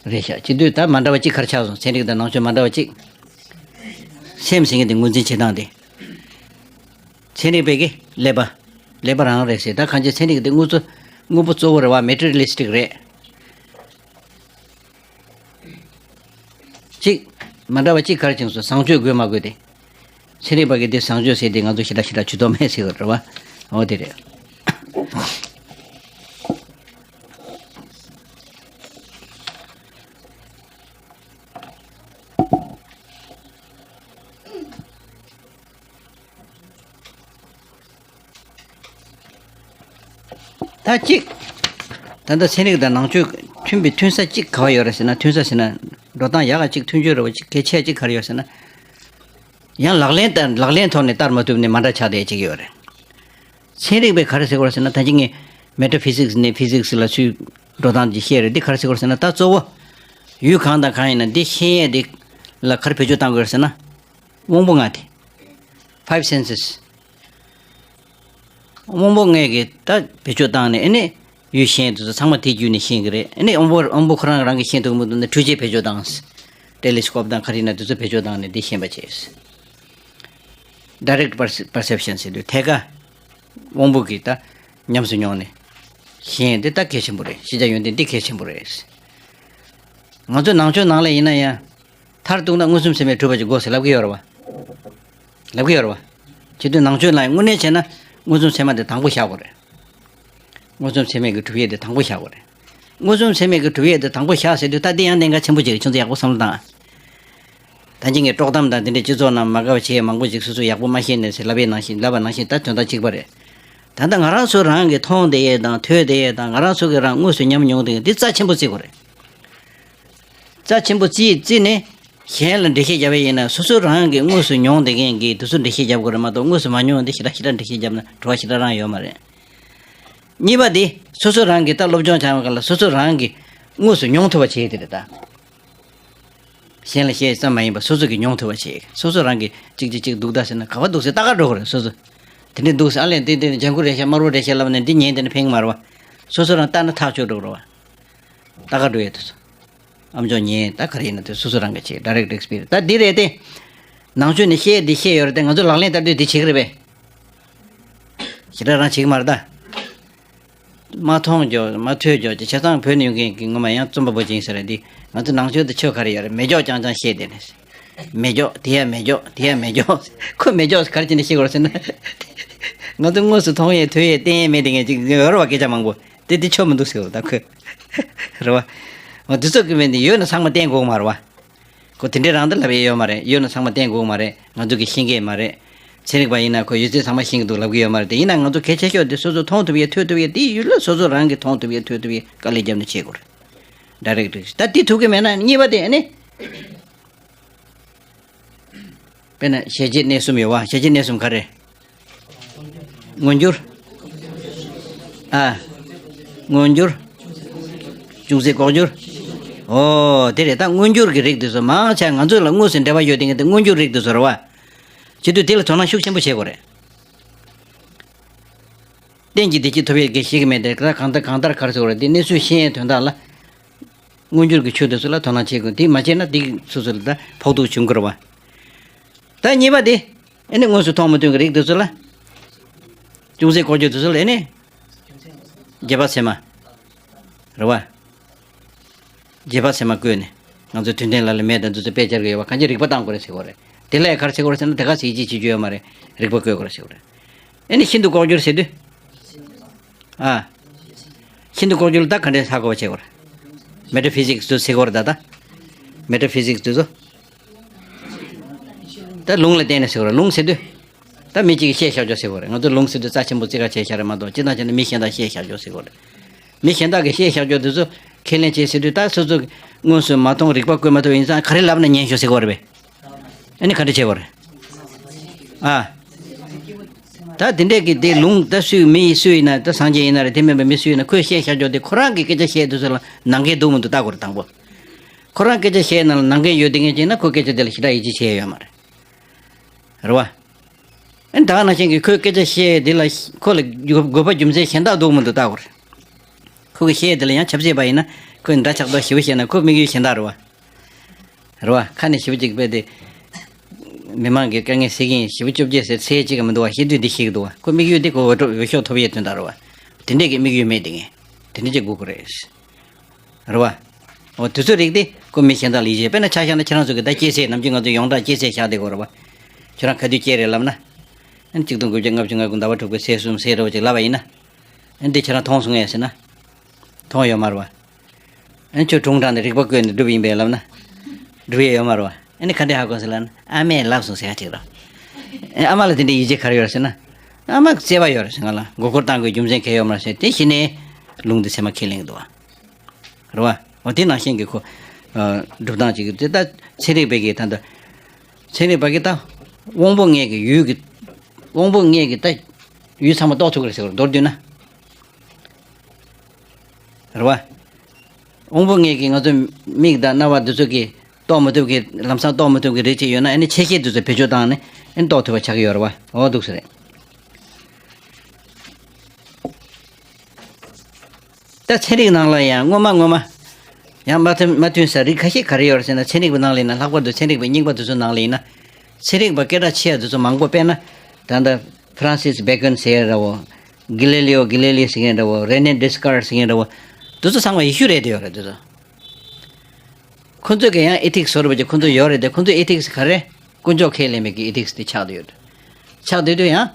རེད་ཤག། བྱེད་དུས་ད་མ་འདྲ་བ་གཅིག་ག་རེ་ཆགས་སོང་། ཚན་རིག་དང་ནང་ཆོས་མ་འདྲ་བ་གཅིག། སེམས་ཟེར་མཁན་དེ་ངོས་འཛིན་བྱེད་སྟངས་དེ། ཚན་རིག་པས་ཀྱི་ཀླད་པ། ཀླད་པ་རང་རེད་ཟེར། ད་གང་ཅི་ཚན་རིག་དེ་དངོས་གཙོ། དངོས་པོ་གཙོ་བོ་རེད་པ། མེ་ཊི་རི་ཡལ་ལི་སི་ཊིག་རེད། གཅིག། མ་འདྲ་བ་གཅིག་ག་རེ་བྱུང་སོང་། བཟང་སྤྱོད་དགོས་མ་དགོས་དེ། ཚན་རིག་པ་གིས་དེ་བཟང་སྤྱོད་ཟེར་དེ་ང་ཚོ་ཞེ་དྲག་ཞེ་དྲག་ཇུས་གཏོགས་མེད་ཟེར་གི་རེད་པ། འོ་དེ་རེད། ད་གཅིག། ད་ལྟ་ཚན་རིག་དང་ནང་ཆོས་མཐུན་པའི་མཐུན་ས་གཅིག་ག་པར་ཡོད་རེད་ཟེར་ན། མཐུན་ས་ཟེར་ན་འགྲོ་སྟངས་ཡག་ག་གཅིག། མཐུན་ཕྱོགས་རེད་པ། གཅིག་གལ་ཆེ་གཅིག་ག་རེ་ཡོད་ཟེར་ན། ཡང་ལག་ལེན་ལྟར། ལག་ལེན་ཐོག་ནས་བསྟར་མ་ཐུབ་ནས་མ་འདྲ་ཆགས་བསྡད་གཅིག་ཡོད་རེད། ཚན་རིག་པས་ག་རེ་ཟེར་གི་ཡོད་རེད་ཟེར་ན། ད་གཅིག་ངས་མེ་ཊ་ཕི་ཟིག་སི་ནས་ཕི་ཟིག་སི་ལ་ཚུར་འགྲོ་སྟངས་ཅིག་བཤད་རེད། འདི་ག་རེ་ཟེར་གི་ཡོད་རེད་ཟེར་ན། ད་གཙོ་བོ། ཡུལ་གང་དང་གང་ཡིན་ན་འདི་ཤེས་ཡས་འདི་ལ་ག་རེ་བེད་སྤྱོད་བཏང་དགོས་རེད་ཟེར་ན། དབང་པོ་ལྔ་དེ། Five senses། དབང་པོ་ལྔ་གི་ད་བེད་སྤྱོད་བཏང་ནས་ཨ་ནི་ཡུལ་ཤེས་དུས་ཚོད་ཚང་མ་དེ་བརྒྱུད་ནས་ཤེས་ཀྱི་རེད། ཨ་ནི་དབང་པོ་དབང་པོ་ཁོ་རང་རང་གིས་ཤེས་ཐུབ་མི་འདུག་ན་འཕྲུལ་ཆས་བེད་སྤྱོད་བཏང་། ཊེ་ལི་སི་ཀོབ་དང་ག་རེ་ཡིན་ན་དེ་ཚོ་བེད་སྤྱོད་བཏང་ནས་འདི་ཤེས་པ་བྱས། Direct perce- perception ཟེར་དུས་ཐད་ཀ་དབང་པོ་གིས་ད་ཉམས་སུ་མྱོང་ནས་ཤེས་ཡས་འདི་ད་གལ་ཆེན་པོ་རེད། ཤེས་བྱ་ཡོན་ཏན་འདི་གལ་ཆེན་པོ་རེད། ང་ཚོ་ནང་ཆོས་ནང་ལ་ཡིན་ན་ཡང་མཐར་གཏུགས་ན་མངོན་སུམ་ཚད་མས་གྲུབ་པ་ཅིག་དགོས་ཟེར་ལབ་ཀྱི་ཡོད་རེད་བ། ལབ་ཀྱི་ཡོད་རེད་བ། བྱེད་དུས་ནང་ཆོས་ལ་ཡང་དངོས་གནས་བྱས་ན་མངོན་སུམ་ཚད་མ་དེ་དང་པོ་བཞག་དགོས་རེད། མངོན་སུམ་ཚད་མས་ཀྱི་གྲུབ་ཡས་དེ་དང་པོ་བཞག་དགོས་རེད། མངོན་སུམ་ཚད་མས་ཀྱི་གྲུབ་ཡས་དེ་དང་པོ་བཞག་ཟེར་དུས་ད་འདི་ཡང་གནད་འགག་ཆེན་པོ་ཅིག་རེད། ཁྱོད་ཚོ་ཡག་པོ་བསམ་བློ་བཏང་ཨ། ད་གིན་གྱི་དཀྲོག་གཏམ་དང་དེ་འདྲའི་སྤྱི་ཚོགས་ནང་མ་དགའ་བ་བྱས་མང་པོ་ཅིག་སོ་སོ་ཡག་པོ་མ་ཤེས་ནས་ཟེར་ལབ་པའི་ནང་བཞིན་ལབ་པ་ནང་བཞིན་ད་དོན་དག་གཅིག་པ་རེད། ད་ལྟ་ང་རང་ཚོ་རང་གིས་མཐོང་བསྡད་ཡས་དང་ཐོས་བསྡད་ཡས་དང་ང་རང་ཚོ་གིས་རང་དངོས་སུ་ཉམས་མྱོང་བསྡད་ཡས་འདི་རྩ་ཆེན་པོ་བརྩི་དགོས་རེད། རྩ་ཆེན་པོ་བརྩིས་བརྩིས་ནས་གཞན་ལ་འགྲེལ་བཤད་བརྒྱབ་པ་ཡིན་ན་སོ་སོ་རང་གིས་དངོས་སུ་མྱོང་བསྡད་མཁན་གྱིས་དེ་ཚོ་འགྲེལ་བཤད་བརྒྱབ་དགོས་རེད་མ་གཏོགས་དངོས་སུ་མ་མྱོང་བ་འདི་ཞེ་དྲག་ཞེ་དྲག་འགྲེལ་བཤད་བརྒྱབ་ན་བྲོ་བ་ཞེ་དྲག་རང་ཡོད་མ་རེད། གཉིས་པ་དེ་སོ་སོ་རང་གིས་ད་སློབ་སྦྱོང་སྦྱང་བའི་སྐབས་ལ་སོ་སོ་རང་གིས་དངོས་སུ་མྱོང་ཐུབ་པ་བྱེད་ཡས་དེ་རེད་ད། གཞན་ལ་བཤད་ཙམ་མ་ཡིན་པར་སོ་སོ་གིས་མྱོང་ཐུབ་པ་བྱེད། སོ་སོ་རང་གིས་གཅིག་གཅིག་གཅིག་འདུག་ད་ཟེར་ན་ག་པར་འདུག་ཟེར་ལྟ་ག་འགྲོ་གི་རེད་སོ་སོ། དེ་འདྲས་འདུག་ཟེར་ཨ་ལས་འདི་འདི་ལྗང་ཁུ་རེད་ཤག་དམར་པོ་རེད་ཤག་ལབ་ནས་འདི་ཉན་དེ་ནས་ཕན་གི་མ་རེད་བ། སོ་སོ་རང་ལྟ་ན་ཐག་ཆོད་འགྲོ་གི་རེད་བ། ལྟ་ག་འགྲོ་ཡས་དེ་ཚོ། ཨ་མཆོག་ཉན་ད་ག་རེ་ཡིན་ན་དེ་སོ་སོ་རང་གིས་བྱེད། Direct experience ད་འདི་རེད་དེ། ནང་ཆོས་ནས་བཤད་འདི་བཤད་ཡོད་རེད་དེ་ང་ཚོ་ལག་ལེན་བསྟར་དུས་འདི་བྱེད་ཀྱི་རེད་པས། ཞེ་དྲག་རང་བྱེད་ཀྱི་མ་རེད་ད། མ་མཐོང་རྒྱོ་མ་ཐོས་རྒྱོ་ཅེས་བྱས་ཙང་བོད་ནས་ཡོང་མཁན་གྱི་ངོ་མ་ཡང་རྩོམ་པ་པོ་ཅིག་ཡིན་ས་རེད་འདི། ང་ཚོ་ནང་ཆོས་དེ་ཆོས་ག་རེ་ཡོད་རེད་མེ་སྒྱོགས་རྐྱང་རྐྱང་བཤད་བསྡད་ནས། མེ་སྒྱོགས་དེ་ཡ་མེ་སྒྱོགས་དེ་ཡ་མེ་སྒྱོགས་ཁོ་མེ་སྒྱོགས་ག་རེ་བྱས་ནས་བཤད་དགོས་རེད་ཟེར་ན། ང་ཚོ་དངོས་སུ་མཐོང་ཡས་ཐོས་ཡས་བསྟན་ཡས་མེད་དེ་ངས་ཅིག་ཡོད་རེད་བ་སྐད་ཆ་མང་པོ། དེ་དེ་ཆོ་མི་འདུག་ཟེར་བ་ད་ཁོས། རེད་བ། འོ་དེ་ཚོ་གི་མེད་འདི་ཡོད་ན་ཚང་མ་བསྟན་དགོས་མ་རེད་བ། ཁོ་དེ་འདྲའི་རང་དེ་ལབ་ཡས་ཡོད་མ་རེད། ཡོད་ན་ཚང་མ་བསྟན་དགོས་མ་རེད། ང་ཚོ་གི་ཤེས་མཁན་མ་རེད། ཚན་རིག་པ་ཡིན་ན་ཁོ་ཡོད་ཚད་ཚང་མ་ཤེས་ཀྱི་འདུག་ལབ་གི་ཡོད་མ་རེད། དེ་ཡིན་ན་ང་ཚོ་གལ་ཆེ་ཤོས་དེ་སོ་སོ་མཐོང་ཐུབ་ཡས་ཐོས་ཐུབ་ཡས་དེ་ཡུལ་ལ་སོ་སོ་རང་གི་མཐོང་ཐུབ་ཡས་ཐོས་ཐུབ་ཡས་དཀའ་ལས་བརྒྱབ་ནས་བྱེད་དགོས་རེད། Direct reaction ད་དེ་ཐུབ་གི་མེད་ན་གཉིས་པ་དེ་ཨ་ནི། དཔེར་ན་གཞལ་བྱའི་གནས་གསུམ་ཡོད་བ། གཞལ་བྱའི་གནས་གསུམ་ག་རེ། མངོན་གྱུར། ཨ། མངོན་གྱུར། ཅུང་ཟད་ལྐོག་གྱུར། ཨོ་དེ་རེད་ད། མངོན་གྱུར་གྱི་རིགས་དེ་ཚོ་མང་ཆེ་ང་ཚོ་ལ་དངོས་སུ་འབྲེལ་བ་ཡོད་དེ་ངེས་དེ་མངོན་གྱུར་རིགས་དེ་ཚོ་རེད་བ། བྱེད་དུས་དེ་ལ་དོ་སྣང་ཤུགས་ཆེན་པོ་བྱེད་དགོས་རེད། གཏན་གྱི་བདེ་སྐྱིད་ཐོབ་ཡས་དགེ་བཤེས་ཀྱི་མེད་དེ་ད་གང་ལྟར་གང་ལྟར་ག་རེ་ཟེར་དགོས་རེད། དེ་གནས་ཚུལ་ཤེས་ཡས་དོན་དག་ལ། མངོན་གྱུར་གྱི་ཆོས་དེ་ཚོ་ལ་དོ་སྣང་བྱེད་དགོས། དེ་མ་བྱས་ན་དེ་སོ་སོ་ལ་ད་ཕོག་ཐུག་བྱུང་གི་རེད་བ། ད་གཉིས་པ་དེ། ཨེ་ནི་དངོས་སུ་མཐོང་མི་ཐུབ་ཀྱི་རིགས་དེ་ཚོ་ལ། ཅུང་ཟད་ལྐོག་གྱུར་དེ་ཚོ་ལ་ཨེ་ནི། རྗེས་དཔག་ཚད་མ། རེད་བ། རྗེས་དཔག་ཚད་མ་བཀོད་ནས། ང་ཚོ་དུས་མཐུན་ལ་ལ་མེད་དང་འདི་ཚོ་དཔེ་སྦྱར་གྱི་ཡོད་བ་གང་ཅི་རིགས་པ་བཏང་དགོས་རེད་ཟེར་གྱི་ཡོད་རེད། དེ་ལ་ག་རེ་ཟེར་གྱི་ཡོད་རེད་ཟེར་ན་དེ་ག་ཚིག་གཅིག་བྱེད་རྒྱུ་ཡོད་མ་རེད། རིགས་པ་བཀོད་དགོས་རེད་ཟེར་གྱི་ཡོད་རེད། ཨེ་ནི་ཤིན་ཏུ་ལྐོག་གྱུར་ཟེར་དུས། ཨ། ཤིན་ཏུ་ལྐོག་གྱུར་ལ་ད་ག་འདྲས་ཧ་གོ་བ་བྱེད་དགོས་རེད། Metaphysics དུ་ཟེར་གྱི་ཡོད་རེད་ད་ད། Metaphysics དུ་ཚོ། ད་ལུང་ལ་བརྟེན་ནས་ཟེར་བ་རེད། ལུང་ཟེར་དུས། ད་མི་གཅིག་གིས་བཤད་བཞག་རྒྱུ་ཟེར་བ་རེད། ང་ཚོ་ལུང་ཟེར་དུས་རྩ་ཆེན་པོ་རྩིས་ཁ་བྱས་བཞག་རེད་མ་གཏོགས་སྤྱིར་བཏང་བྱས་ན་མི་གཞན་དག་བཤད་བཞག་རྒྱུ་ཟེར་བ་རེད། མི་གཞན་དག་གིས་བཤད་བཞག་རྒྱུ་དེ་ཚོ་ཁས་ལེན་བྱེད་ཟེར་དུས་ད་སོ་སོ་དངོས་སུ་མ་མཐོང་རིག་པ་བཀོད་མ་ཐུབ་ཡིན་ཙང་ག་རེ་ལབ་ན་ཉན་ཤོག་ཟེར་བ་རེད་པས། ཨ་ནི་ག་འདྲ་བྱེད་བ་རེད། ཨ། ད་དེ་འདྲས་ཀྱི་དེ་ལུང་ད་སུས་མི་ཡིས་སུ་ཡིན་ན་ད་སངས་རྒྱས་ཡིན་ན་རེད། དེ་མིན་པ་མི་སུ་ཡིན་ན་ཁོས་བཤད་བཞག་རྒྱུ་དེ་ཁོ་རང་གི་སྐད་ཆ་བཤད་དུས་ཚོད་ལ་ནང་འགལ་འདུག་མི་འདུག་ལྟ་དགོས་རེད་དང་པོ། ཁོ་རང་སྐད་ཆ་བཤད་ནང་ལ་ནང་འགལ་ཡོད་དེ་ངས་བྱས་ན་ཁོའི་སྐད་ཆ་དེ་ལ་ཞེ་དྲག་ཡིད་ཆེས་བྱས་ཡོད་མ་རེད། རེད་བ། ཨ་ནི་ད་ག་ནང་བཞིན་གྱི་ཁོའི་སྐད་ཆ་བཤད་དེ་ལ་ཁོ་ལ་དགོས་པ་རྒྱུ་མཚན་གཞན་དག་འདུག་མི་འདུག་ལྟ་དགོས་རེད། ཁོ་གི་བཤད་དེ་ལ་ཡང་ཆབ་སྲིད་པ་ཡིན་ན་ཁོས་འདྲ་ཆགས་འདུག་ཞེ་པོ་བཤད་ན་ཁོ་དམིགས་ཡུལ་གཞན་དག་རེད་བ། རེད་བ། ཁ་ནས་ཞེ་པོ་ཅིག་དཔེ་དེ། མི་མང་གི་དཀའ་ངལ་སེལ་གྱི་ཡིན་ཞེ་པོ་བཅོ་བརྒྱད་ཟེར་ཚེ་གཅིག་གི་མི་འདུག་བ། བཤད་དུས་འདི་ཤེས་ཀྱི་འདུག་བ། ཁོ་དམིགས་ཡུལ་དེ་ཁོ་འོས་འགྲོ་འོས་ཤོག་ཐོབ་ཡས་དོན་དག་རེད་བ། དེ་འདྲས་ཀྱི་དམིགས་ཡུལ་མེད་དེ་ངས་དེ་འདྲས་ཅིག་དགོས་ཀྱི་རེད། རེད་བ། འོ་དུས་ཚོད་རིགས་དེ་ཁོ་མི་གཞན་དག་ལ་ཡིད་ཆེས། དཔེར་ན་ཆ་བཞག་ན་ཁྱེད་རང་ཚོ་གི་ད་སྐྱེས་ཚེས་ནམ་རྒྱུན་ང་ཚོ་ཡོངས་གྲགས་སྐྱེས་ཚེས་བཞག་བསྡད་ཀྱི་ཡོད་རེད་བ། ཁྱོད་རང་ག་དུས་སྐྱེས་རེད་ལབ་ན། ཨ་ནི་གཅིག་སྟོང་དགུ་བརྒྱ་ལྔ་བཅུ་ང་དགུ་ཟླ་བ་དྲུག་པའི་ཚེས་གསུམ་ཚེས་རེ་བ་ཅིག་ལབ་པ་ཡིན་ན། ཨ་ནི་འདི་ཁྱེད་རང་མཐོང་སོང་ངས་ཟེར་ན། མཐོང་ཡོད་མ་རེད་བ། ཨ་ནི་ཁྱོད་སྒྲུང་དྲངས་ནས་རིག་པ་བཀོད་ནས་སྒྲུབ་ཡིན་པས་ལབ་ན། སྒྲུབ་ཡས་ཡོད་མ་རེད་བ། ཨ་ནི་ག་འདྲས་ཧ་གོ་ཟེར་ལབ་ན་ཨ་མས་ལབ་སོང་ཟེར་ཡ་ཅིག་རེད། ཨ་མ་ལ་དེ་འདྲའི་ཡིད་ཆེས་ག་རེ་ཡོད་རེད་ཟེར་ན། ཨ་མ་བརྩེ་བ་ཡོད་རེད་ཟེར་ང་ལ་མགོ་སྐོར་བཏང་དགོས་རྒྱུ་མཚན་གང་ཡོད་མ་རེད་ཟེར་དེ་གཞི་ནས་ལུང་འདི་ཚད་མ་ཁས་ལེན་གྱི་འདུག་བ། རེད་བ། འོ་དེ་ནང་བཞིན་གྱི་ཁོ། སྒྲུབ་སྟངས་ཅིག་གི་དེ་ད་ཚན་རིག་པའི་གི་ད་ད། ཚན་རིག་པ་གི་ད། དབང་པོ་ལྔའི་གི་ཡུལ་གི། དབང་པོ་ལྔའི་གི་ད། ཡུལ་ཚང་མ་རྟོགས་ཐུབ་ཀྱི་རེད་ཟེར་བ་མདོར་བསྡུས་ན། རེད་བ། དབང་པོ་ལྔའི་གི་ང་ཚོ་མིག་དང་རྣ་བ་འདི་ཚོ་གི་རྟོགས་མི་ཐུབ་ཀྱི་ལམ་སང་རྟོགས་མི་ཐུབ་ཀྱི་རིགས་ཅིག་ཡོད་ན། ཨ་ནི་ཆེ་ཤེལ་འདི་ཚོ་བེད་སྤྱོད་བཏང་ནས་ཨ་ནི་རྟོགས་ཐུབ་པ་ཆགས་ཀྱི་ཡོད་རེད་བ། འོ་འདུག་ས་རེད། ད་ཚན་རིག་ནང་ལ་ཡང་སྔོན་མ་སྔོན་མ་ཡང་མ་མཐུན་མ་མཐུན་ས་རིགས་ཁ་ཤས་ག་རེ་ཡོད་རེད་ཟེར་ན། ཚན་རིག་པའི་ནང་ལ་ཡིན་ན། ལྷག་པར་དུ་ཚན་རིག་པའི་རྙིང་པ་དེ་ཚོའི་ནང་ལ་ཡིན་ན། ཚན་རིག་པ་སྐད་གྲགས་ཆེ་ཡ་དེ་ཚོ་མང་པོ། དཔེར་ན་ད་ལྟ་ཧྥ་རན་སིས་བྷེ་ཀོན་ཟེར་ཡ་འདྲ་བོ། གྷི་ལི་ལི་ཡོ་གྷི་ལི་ལི་ཟེར་མཁན་འདྲ་བོ། རེ་ནེ་ཌེ་སི་ཀར་ཟེར་མཁན་འདྲ་བོ། དེ་ཚོ་ཚང་མ་ཡེ་ཤུ་རེད་དེ་ཡོད་རེད་དེ་ཚོ། ཁོ་ཚོས་ཀྱི་ཡང་ཨེ་ཐིག་སི་བཟོ་འདྲ་བོ་ཅིག་ཁོ་ཚོ་ཡོད་རེད་དེ། ཁོ་ཚོའི་ཨེ་ཐིག་སི་ག་རེ། དཀོན་མཆོག་ཁས་ལེན་མེད་ཀྱི་ཨེ་ཐིག་སི་དེ་ཆགས་བསྡད་ཡོད། ཆགས་བསྡད་དུས་ཡང་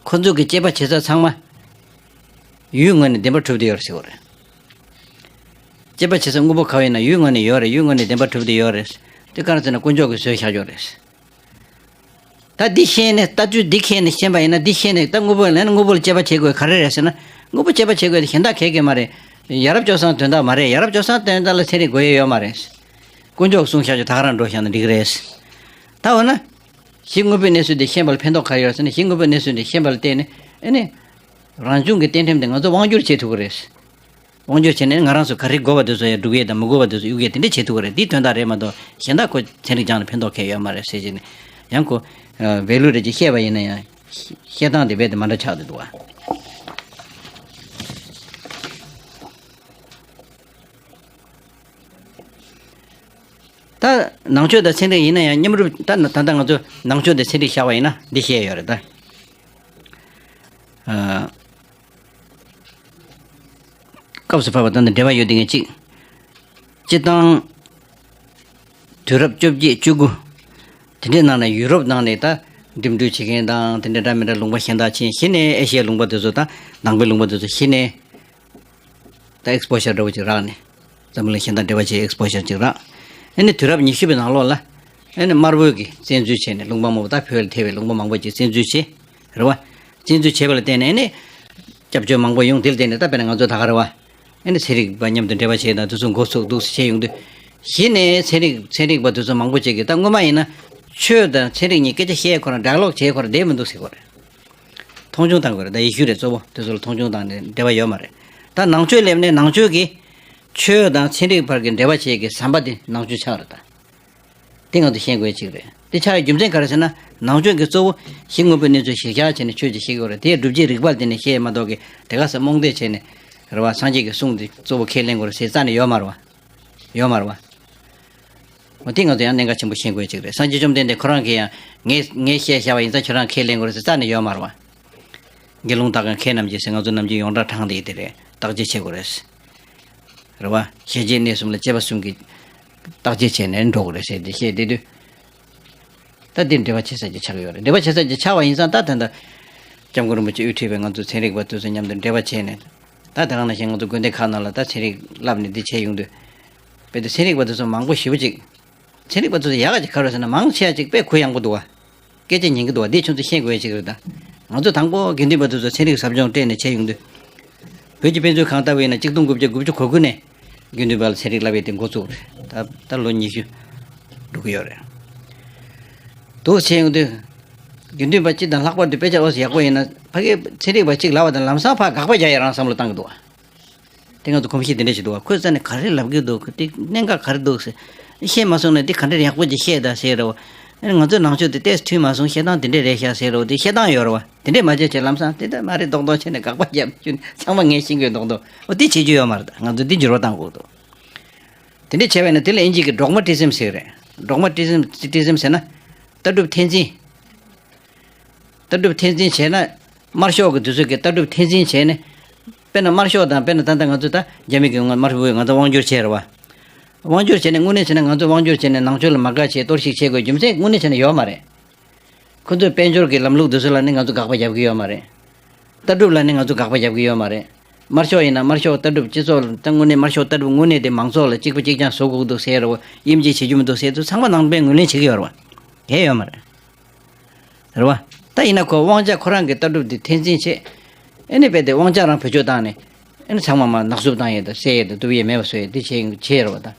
ཁོ་ཚོ་གི་དཔྱད་པ་བྱེད་ས་ཚང་མ་ཡུལ་ངོས་ནས་བདེན་པ་གྲུབ་བསྡད་ཡོད་རེད་ཟེར་བ་རེད། དཔྱད་པ་བྱེད་ས་དངོས་པོ་ག་བ་ཡིན་ན་ཡུལ་ངོས་ནས་ཡོད་རེད། ཡུལ་ངོས་ནས་བདེན་པ་གྲུབ་བསྡད་ཡོད་རེད། དེ་ག་རེ་ཟེར་ན་དཀོན་མཆོག་གིས་བཟོས་བཞག་ཡོད་རེད། ད་འདི་ཤེས་ནས། ལྟ་ཚུལ་འདི་མཁྱེན་ནས་ཤེས་པ་ཡིན་ན། འདི་ཤེས་ནས་ད་དངོས་པོ་ལ་ནི་དངོས་པོ་ལ་དཔྱད་པ་བྱེད་དགོས་ག་རེ་རེད་ཟེར་ན། དངོས་པོ་དཔྱད་པ་བྱེད་དགོས་དེ་གཞན་དག་གས་གས་མ་རེད། ཡ་རབས་སྤྱོད་བཟང་དོན་དག་མ་རེད། ཡ་རབས་སྤྱོད་བཟང་དོན་དག་ལ་ཚན་རིག་དགོས་ཡས་ཡོད་མ་རེད། དཀོན་མཆོག་གསུངས་བཞག་རྒྱུ་ད་ག་རང་འགྲོ་བཞག་ན་འགྲིག་རེད། ད་འོ་ན། གཞི་དངོས་པོའི་གནས་ཚུལ་འདི་ཤེས་པ་ལ་ཕན་ཐོགས་ག་རེ་ཡོད་ཟེར་ན། གཞི་དངོས་པོའི་གནས་ཚུལ་འདི་ཤེས་པ་ལ་བརྟེན་ནས་ཨ་ནི་རང་བྱུང་གི་རྟེན་ཁྲིམས་དེ་ང་ཚོ་དབང་སྒྱུར་བྱེད་ཐུབ་ཀྱི་རེད། དབང་སྒྱུར་བྱས་ནས་ང་རང་ཚོ་ག་རེ་དགོས་པ་དེ་ཚོ་ཡང་སྒྲུབ་ཡས་དང་། མི་དགོས་པ་དེ་ཚོ་གཡུག་ཡས་དེ་འདྲ་བྱེད་ཐུབ་ཀྱི་རེད། འདིའི་དོན་དག་རེད་མ་གཏོགས་གཞན་དག་ཁོ་ཚན་རིག་སྦྱངས་ནས་ཕན་ཐོགས་གང་ཡང་ཡོད་མ་རེད་ཟེར་བྱས་ནས། ཡང་ཁོ་ཝེ་ལུ་རེ་ཅིག་བཤད་པ་ཡིན་ན་ཡང་བཤད་སྟངས་དེ་རྦད་དེ་མ་འདྲ་ཆགས་བསྡད་འདུག་བ། ད་ནང་ཆོས་དང་ཚན་རིག་ཡིན་ན་ཡང་མཉམ་རུབ། ད་ད་ལྟ་ང་ཚོ་ནང་ཆོས་དང་ཚན་རིག་བཞག་པ་ཡིན་ན་འདི་བཤད་ཡོད་རེད་ད། ཨ། སྐབས་སུ་བབས་པ་དང་དང་འབྲེལ་བ་ཡོད་དེ་ངས་གཅིག་སྤྱིར་བཏང་དུས་རབས་བཅོ་བརྒྱད་བཅུ་དགུ་དེ་འདྲའི་ནང་ནས་ཡུ་རོབ་ནང་ནས་ད་འགྲིམ་འགྲུལ་བྱེད་མཁན་དང་དེ་འདྲ་འདྲ་མི་འདྲ་ལུང་པ་གཞན་དག་ཕྱིན། གཞི་ནས་ཨེ་ཤི་ཡའི་ལུང་པ་དེ་ཚོ་དང་ནང་པའི་ལུང་པ་དེ་ཚོ་གཞི་ནས་ད་ཨེགས་པོ་ཤར་འདྲ་བོ་ཅིག་རག་ནས། འཛམ་བུ་གླིང་གཞན་དང་འབྲེལ་བ་བྱས་ཨེགས་པོ་ཤར་ཅིག་རག་ཨ་ནི་དུས་རབས་ཉི་ཤུ་པའི་ནང་ལོགས་ལ་ཨ་ནི་དམར་པོའི་གི་བཙན་འཛུལ་བྱས་ནས་ལུང་པ་མང་པོ། ད་བོད་ལ་ཐེ་བའི་ལུང་པ་མང་པོ་ཅིག་བཙན་འཛུལ་བྱས། རེད་བ། བཙན་འཛུལ་བྱས་པ་ལ་བརྟེན་ནས་ཨ་ནི་སྐྱབས་བཅོལ་མང་པོ་ཡོང་། དེ་ལ་བརྟེན་ནས་ད་དཔེར་ན་ང་ཚོ་ད་ག་རེད་བ། ཨ་ནི་ཚན་རིག་པ་མཉམ་དུ་འབྲེལ་བ་བྱས་དང་དེ་ཚོ་འགོ་ཚུགས་འདུག་བྱས་ཡོང་དུས། གཞི་ནས་ཚན་རིག་ཚན་རིག་པ་དེ་ཚོ་མང་པོ་ཅིག་གིས། ད་སྔོན་མ་ཡིན་ན་ཆོས་དང་ཚན་རིག་གཉིས་སྐད་ཆ་བཤད། ཁོ་རང་ཌའི་ལོག་བྱེད། ཁོ་རང་བསྡད་མི་འདུག་ཟེར་གོ་རེད། མཐོང་ཆུང་བཏང་དགོས་རེད། ད་ཡེ་ཤུ་རེད། གཙོ་བོ་དེ་ཚོ་ལ་མཐོང་ཆུང་བཏང་ནས་འབྲེལ་བ་ཡོད་མ་རེད། ད་ནང་ཆོས་སླེབས་ནས་ནང་ཆོས་ཀྱིས་ཆོས་དང་ཚན་རིག་བར་གྱི་འབྲེལ་བ་བྱེད་ཀྱི་ཟམ་པ་དེ་ནང་ཆོས་ཆགས་རེད་ད། དེ་ང་ཚོ་ཤེས་དགོས་ཅིག་རེད། དེ་ཆགས་ཡའི་རྒྱུ་མཚན་ག་རེ་ཟེར་ན། ནང་ཆོས་ཀྱིས་གཙོ་བོ་གཞི་དངོས་པོའི་གནས་ཚུལ་གཞིར་བཞག་བྱས་ནས་ཆོས་ཅིག་བཤད་ཀྱི་ཡོད་རེད། དེའི་སྒྲུབ་བྱེད་རིགས་པ་དེ་ནས་བཤད་མ་གཏོགས་ཀྱི་དེ་ག་ས་རྨོངས་དད་བྱས་ནས་རེད་བ། སངས་རྒྱས་ཀྱི་གསུང་དེ་གཙོ་བོ་ཁས་ལེན་དགོས་རེད་ཟེར་རྩ་ནས་ཡོད་མ་རེད་བ། ཡོད་མ་རེད་བ། འོ་དེ་ང་ཚོ་ཡང་གནད་འགག་ཆེན་པོ་ཤེས་དགོས་ཅིག་རེད། སངས་རྒྱས་བཅོམ་ལྡན་འདས་ཁོ་རང་གིས་ཡང་ངས་ངས་བཤད་བཞག་པ་ཡིན་ཙང་ཁྱོད་རང་ཁས་ལེན་དགོས་རེད་ཟེར་རྩ་ནས་ཡོད་མ་རེད་བ། དགེ་སློང་དག་གམ་མཁས་རྣམས་ཀྱིས་ཟེར། ང་ཚོ་ནམ་རྒྱུན་ཡོངས་གྲགས་གྲངས་དེ་དེ་རེད། བརྟག་དཔྱད་བྱེད་དགོས་རེད། རེད་བ། གཞལ་བྱའི་གནས་གསུམ་ལ་དཔྱད་པ་གསུམ་གྱིས་བརྟག་དཔྱད་བྱས་ནས་འགྲོ་དགོས་རེད་ཟེར་དེ་བཤད་བསྡད་དུས། ད་འདིར་འབྲེལ་བ་བྱེད་ས་ཅིག་ཆགས་ཡོད་རེད། འབྲེལ་བ་བྱེད་ས་ཅིག་ཆགས་པ་ཡིན་ཙང་། ད་ད་ལྟ་སྐྱབས་མགོན་རིན་པོ་ཆེ་དབུ་ཁྲིད་པའི་ང་ཚོ་ཚན་རིག་པ་དེ་ཚོ་མཉམ་དུ་འབྲེལ་བ་བྱས་ནས། ད་དེ་ག་ནང་བཞིན་ང་ཚོ་དགོན་སྡེ་ཁག་ནང་ལ་ད་ཚན་རིག་བསླབ་ནས་འདི་བྱས་ཡོང་དུས། དཔེ་དེ་ཚན་རིག་པ་དེ་ཚོ་མང་པོ་ཞེ་པོ་ཅིག་ཚན་རིག་པ་ཚོ་ཡག་ག་ཅིག་ག་རེ་ཟེར་ན། མང་ཆེ་བ་ཅིག་དཔེ་གུ་ཡངས་པོ་འདུག་བ། སྐད་ཆ་ཉན་གི་འདུག་བ། འདི་ཁྱོད་ཚོ་ཤེས་དགོས་ཡ་ཅིག་རེད་ད། ང་ཚོ་དང་པོ་དགེ་འདུན་པ་དེ་ཚོ་ཚན་རིག་ཟབ་སྦྱོང་སྤྲད་ནས་བྱས་ཡོང་དུས། བོད་ཀྱི་དཔེ་མཛོད་ཁང་ལྟ་བུ་ཡིན་ན་གཅིག་སྟོང་དགུ་བརྒྱ་དགུ་བཅུ་གོ་དགུ་ནས་དགེ་འདུན་པ་ལ་ཚན་རིག་བསླབ་ཡས་དེ་འགོ་བཙུགས་རེད། ད་ད་ལོ་ཉི་ཤུ་འགྲོ་གི་ཡོད་རེད། འདུག་བྱས་ཡོང་དུས། དགེ་འདུན་པ་སྤྱི་དང་ལྷག་པར་དུ་དཔེ་ཆ་ཨོ་ཙི་ཡག་པོ་ཡིན་ན། ཕ་གིའི་ཚན་རིག་པ་གཅིག་ལབ་པ་དང་ལམ་སང་ཕར་དགག་པ་རྒྱག་ཡ་རང་བསམ་བློ་བཏང་གི་འདུག་བ། དེ་ང་ཚོ་གོམས་གཤིས་དེ་འདྲ་ཞིག་འདུག་བ། ཁོས་རྩ་ནས་ག་རེ་ལབ་ཀྱི་འདུག་དེ་གནད་འགག་ག་རེ་འདུག་ཟེར། ཤེས་མ་སོང་ན་དེ་ག་འདྲ་ཡག་པོ་ཅིག་བཤད་ད་ཟེར་རོ། ཨ་ནི་ང་ཚོའི་ནང་ཆོས་དེ་ཏོག་ཙམ་འཐུས་མ་སོང་། བཤད་སྟངས་དེ་འདྲ་རེད་ཤག་ཟེར་རོ། དེ་བཤད་སྟངས་ཡོད་རེད་བ། དེ་འདྲ་མ་བྱས་བྱས་ལམ་སང་དེ་འདྲ་མ་རེད་མདོག་མདོག་བྱས་ནས་དགག་པ་རྒྱབ་རྒྱུ་ཚང་མ་ངས་ཤེས་ཀྱི་ཡོད་མདོག་མདོག་འོ་དེ་བྱེད་རྒྱུ་ཡོད་མ་རེད། ད་ང་ཚོ་འདི་འགྱུར་བ་གཏང་དགོས་འདུག་དེ་འདྲ་བྱས་པ་ཡིན་ན་དེ་ལ་དབྱིན་ཇི་གི་ཌོག་མ་ཊི་སིམ་ཟེར་གི་རེད། ཌོག་མ་ཊི་སིམ། ཊི་སིམ་ཟེར་ན་ལྟ་གྲུབ་ཐེར་འཛིན། ལྟ་གྲུབ་ཐེར་འཛིན་བྱས་ན། དམར་ཤོག་གི་དུས་ཚོད་ཀྱི་ལྟ་གྲུབ་ཐེར་འཛིན་བྱས་ནས། དཔེར་ན་དམར་ཤོག་དང་། དཔེར་ན་ད་ལྟ་ང་ཚོ་ད་རྒྱ་མི་གི་ང་། དམར་པོའི་ང་ཚོ་དབང་སྒྱུར་བྱས་རེད་བ། དབང་སྒྱུར་བྱས་ནས་དངོས་གནས་བྱས་ན་ང་ཚོ་དབང་སྒྱུར་བྱས་ནས་ནང་ཆོས་ལ་མ་དགའ་བྱས་གཏོར་བཤིག་བྱེད་དགོས་རྒྱུ་མཚན་དངོས་གནས་བྱས་ན་ཡོད་མ་རེད། ཁོ་ཚོས་དཔལ་འབྱོར་གྱི་ལམ་ལུགས་འདི་ཚོ་ལ་ནི་ང་ཚོ་དགག་པ་རྒྱབ་ཀྱི་ཡོད་མ་རེད། ལྟ་གྲུབ་ལ་ནི་ང་ཚོ་དགག་པ་རྒྱབ་ཀྱི་ཡོད་མ་རེད། དམར་ཤོག་ཡིན་ན་དམར་ཤོག་ལྟ་གྲུབ། སྤྱི་ཚོགས་ད་དངོས་གནས་དམར་ཤོག་ལྟ་གྲུབ་དངོས་གནས་དེ་མང་ཚོགས་ལ་གཅིག་པ་གཅིག་རྐྱང་བཟོ་དགོས་འདུག་ཟེར་རོ། དབྱེ་འབྱེད་བྱེད་རྒྱུ་མི་འདུག་ཟེར་དུས་ཚང་མ་ནང་པའི་ངོས་ལེན་བྱེད་ཀྱི་ཡོད་རེད་བ། གལ་ཡོད་མ་རེད། རེད་བ། ད་ཡིན་ན་ཁོ་དབང་ཆ་ཁོ་རང་གི་ལྟ་གྲུབ་དེ་ཐེར་འཛིན་བྱེད། ཨེ་ནི་རྦད་དེ་དབང་ཆ་རང་བེད་སྤྱོད་བཏང་ནས། ཨེ་ནི་ཚང་མ་མར་ནག་བསུབ་བཏང་ཡས་དང་བསད་ཡས་དང་གཏུབ་ཡས་མེད་པ་བཟོ་ཡས་དེ་བྱས་བྱས་རེད་བ་ད།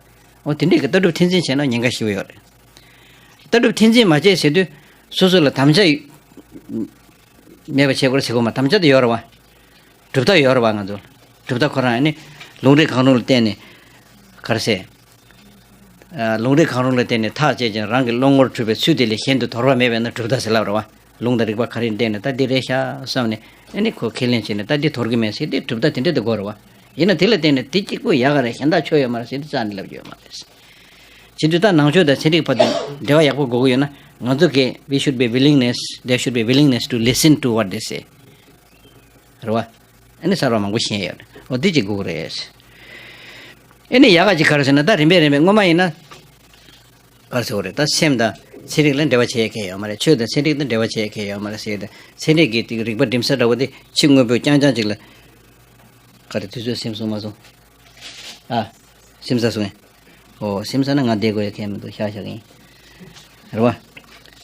འོ་དེ་འདྲས་ཀྱི་ལྟ་གྲུབ་ཐེར་འཛིན་བྱས་ན་ཉེན་ཁ་ཞེ་པོ་ཡོད་རེད། ལྟ་གྲུབ་ཐེར་འཛིན་མ་བྱས་ཟེར་དུས་སོ་སོ་ལ་དམ་བཅའ་མེད་པ་བྱེད་དགོས་རེད་ཟེར་གོ་མ། དམ་བཅའ་དེ་ཡོད་རེད་བ། གྲུབ་མཐའ་ཡོད་རེད་བ། ང་ཚོ་གྲུབ་མཐའ་ཁོ་རང་ཨེ་ནི་ལུང་འདྲེན་གང་རུང་ལ་བརྟེན་ནས། ག་རེ་ཟེར། ཨ། ལུང་རིགས་གང་རུང་ལ་བརྟེན་ནས་ཐག་བཅད་ཅིང་རང་གི་བློ་ངོར་འཁྲུལ་པའི་ཚུལ་དེ་ལས་གཞན་དུ་དོར་བ་མེད་པས་ན་གྲུབ་མཐའ་ཟེར་ལབ་རེད་བ། ལུང་དང་རིགས་པ་ག་རེ་བརྟེན་ནས་ད་འདི་རེད་ཤག་བསམ་ནས་ཨ་ནི་ཁོ་ཁས་ལེན་བྱས་ནས་ད་འདི་དོར་གི་མེད་ཟེར་དེ་གྲུབ་མཐའ་དེ་འདྲ་དེ་དགོས་རེད་བ། ཡིན་ན་དེ་ལ་བརྟེན་ནས་དེ་གཅིག་པུ་ཡག་ག་རེད། གཞན་དག་ཆོ་ཡོད་མ་རེད་ཟེར་དེ་རྩ་ནས་ལབ་རྒྱུ་ཡོད་མ་རེད། བྱེད་དུས་ད་ནང་ཆོས་དང་ཚན་རིག་བར་དུ་འབྲེལ་བ་ཡག་པོ་དགོས་ཀྱི་ཡོད་ན། ང་ཚོ་གི we should be willingness, there should be willingness to listen to what they say. རེད་བ། ཨ་ནི་གསར་བ་མང་པོ་ཤེས་ཡོད་རེད། འོ་འདི་གཅིག་དགོས་རེད། ཨ་ནི་ཡག་ག་ཅིག་ག་རེ་ཟེར་ན་ད་རིམ་པས་རིམ་པས་སྔོན་མ་ཡིན་ན། ག་རེ་ཟེར་དགོས་རེད། ད་སེམས་དང་ཚན་རིག་ལ་འབྲེལ་བ་བྱེད་མཁན་ཡོད་མ་རེད། ཆོས་དང་ཚན་རིག་དང་འབྲེལ་བ་བྱེད་མཁན་ཡོད་མ་རེད་ཟེར་ཏེ་ཚན་རིག་གི་དེ་རིག་པ་འགྲིམ་ས་འདྲ་བོ་དེ་ཕྱི་དངོས་པོ་རྐྱང་རྐྱང་ཅིག་ལ། ག་རེ་དུས་ཚོད་སེམས་སོང་མ་སོང་། ཨ། སེམས་ས་སོང་ངས། ཨོ་སེམས་ས་ན་ང་བསྡད་དགོས་ཡ་གལ་མི་འདུག་ཤག་ཤག་ཡིན། རེད་བ།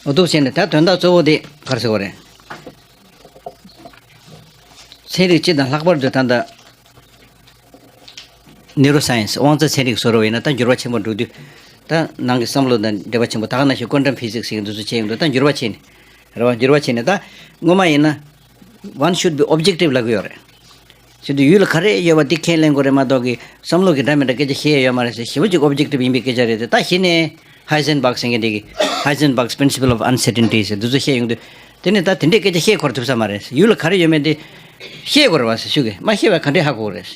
ཨོ་འདུག་བྱས་ནས་ད་དོན་དག་གཙོ་བོ་དེ་ག་རེ་ཟེར་དགོས་རེད། ཚན་རིག་སྤྱི་དང་ལྷག་པར་དུ་ད་ལྟ་ནེ་རོ་སའེན་སི་དབང་རྩ་ཚན་རིག་བཟོ་འདྲ་བོ་ཡིན་ན་ད་འགྱུར་བ་ཆེན་པོ་འགྲོ་དུས། ད་ནང་གི་བསམ་བློ་དང་འབྲེལ་བ་ཆེན་པོ་ད་ག་ནང་བཞིན་ཀོན་ཊམ་ཕི་ཟིག་སི་ཟེར་གྱི་འདུག་ཚོ་བྱས་ཡོང་དུས་ད་འགྱུར་བ་ཕྱིན་ནས། རེད་བ། འགྱུར་བ་ཕྱིན་ནས་ད་སྔོན་མ་ཡིན་ན། One should be objective ལབ་ཀྱི་ཡོད་རེད། བྱེད་དུས་ཡུལ་ལ་ག་རེ་ཡོད་པ་འདི་ཁས་ལེན་དགོས་རེད་མ་གཏོགས་ཀྱི་བསམ་བློ་གི་འདྲ་མི་འདྲ་སྐད་ཆ་བཤད་ཡོད་མ་རེད་ཟེར། ཞེ་པོ་ཅིག་ཨོབ་ཇེག་ཊིབ་ཡིན་པའི་སྐད་ཆ་རེད་དེ། ད་གཞི་ནས་ཧའི་ཛེན་བག་ཟེར་མཁན་དེ་གི་ཧའི་ཛེན་བག་པི་རིན་སི་པལ་ཨོབ་ཨན་སར་ཊན་ཊི་ཟེར་འདི་ཚོ་བཤད་ཡོང་དུས། དེ་ནས་ད་དེ་འདྲའི་སྐད་ཆ་བཤད་འཁོར་ཐུབ་ས་མ་རེད། ཡུལ་ལ་ག་རེ་ཡོད་མེད་དེ་ཤེས་དགོས་རེད་བ་ཟེར་ཞུ་གི། མ་ཤེས་པ་ག་འདྲས་ཧ་གོ་རེད།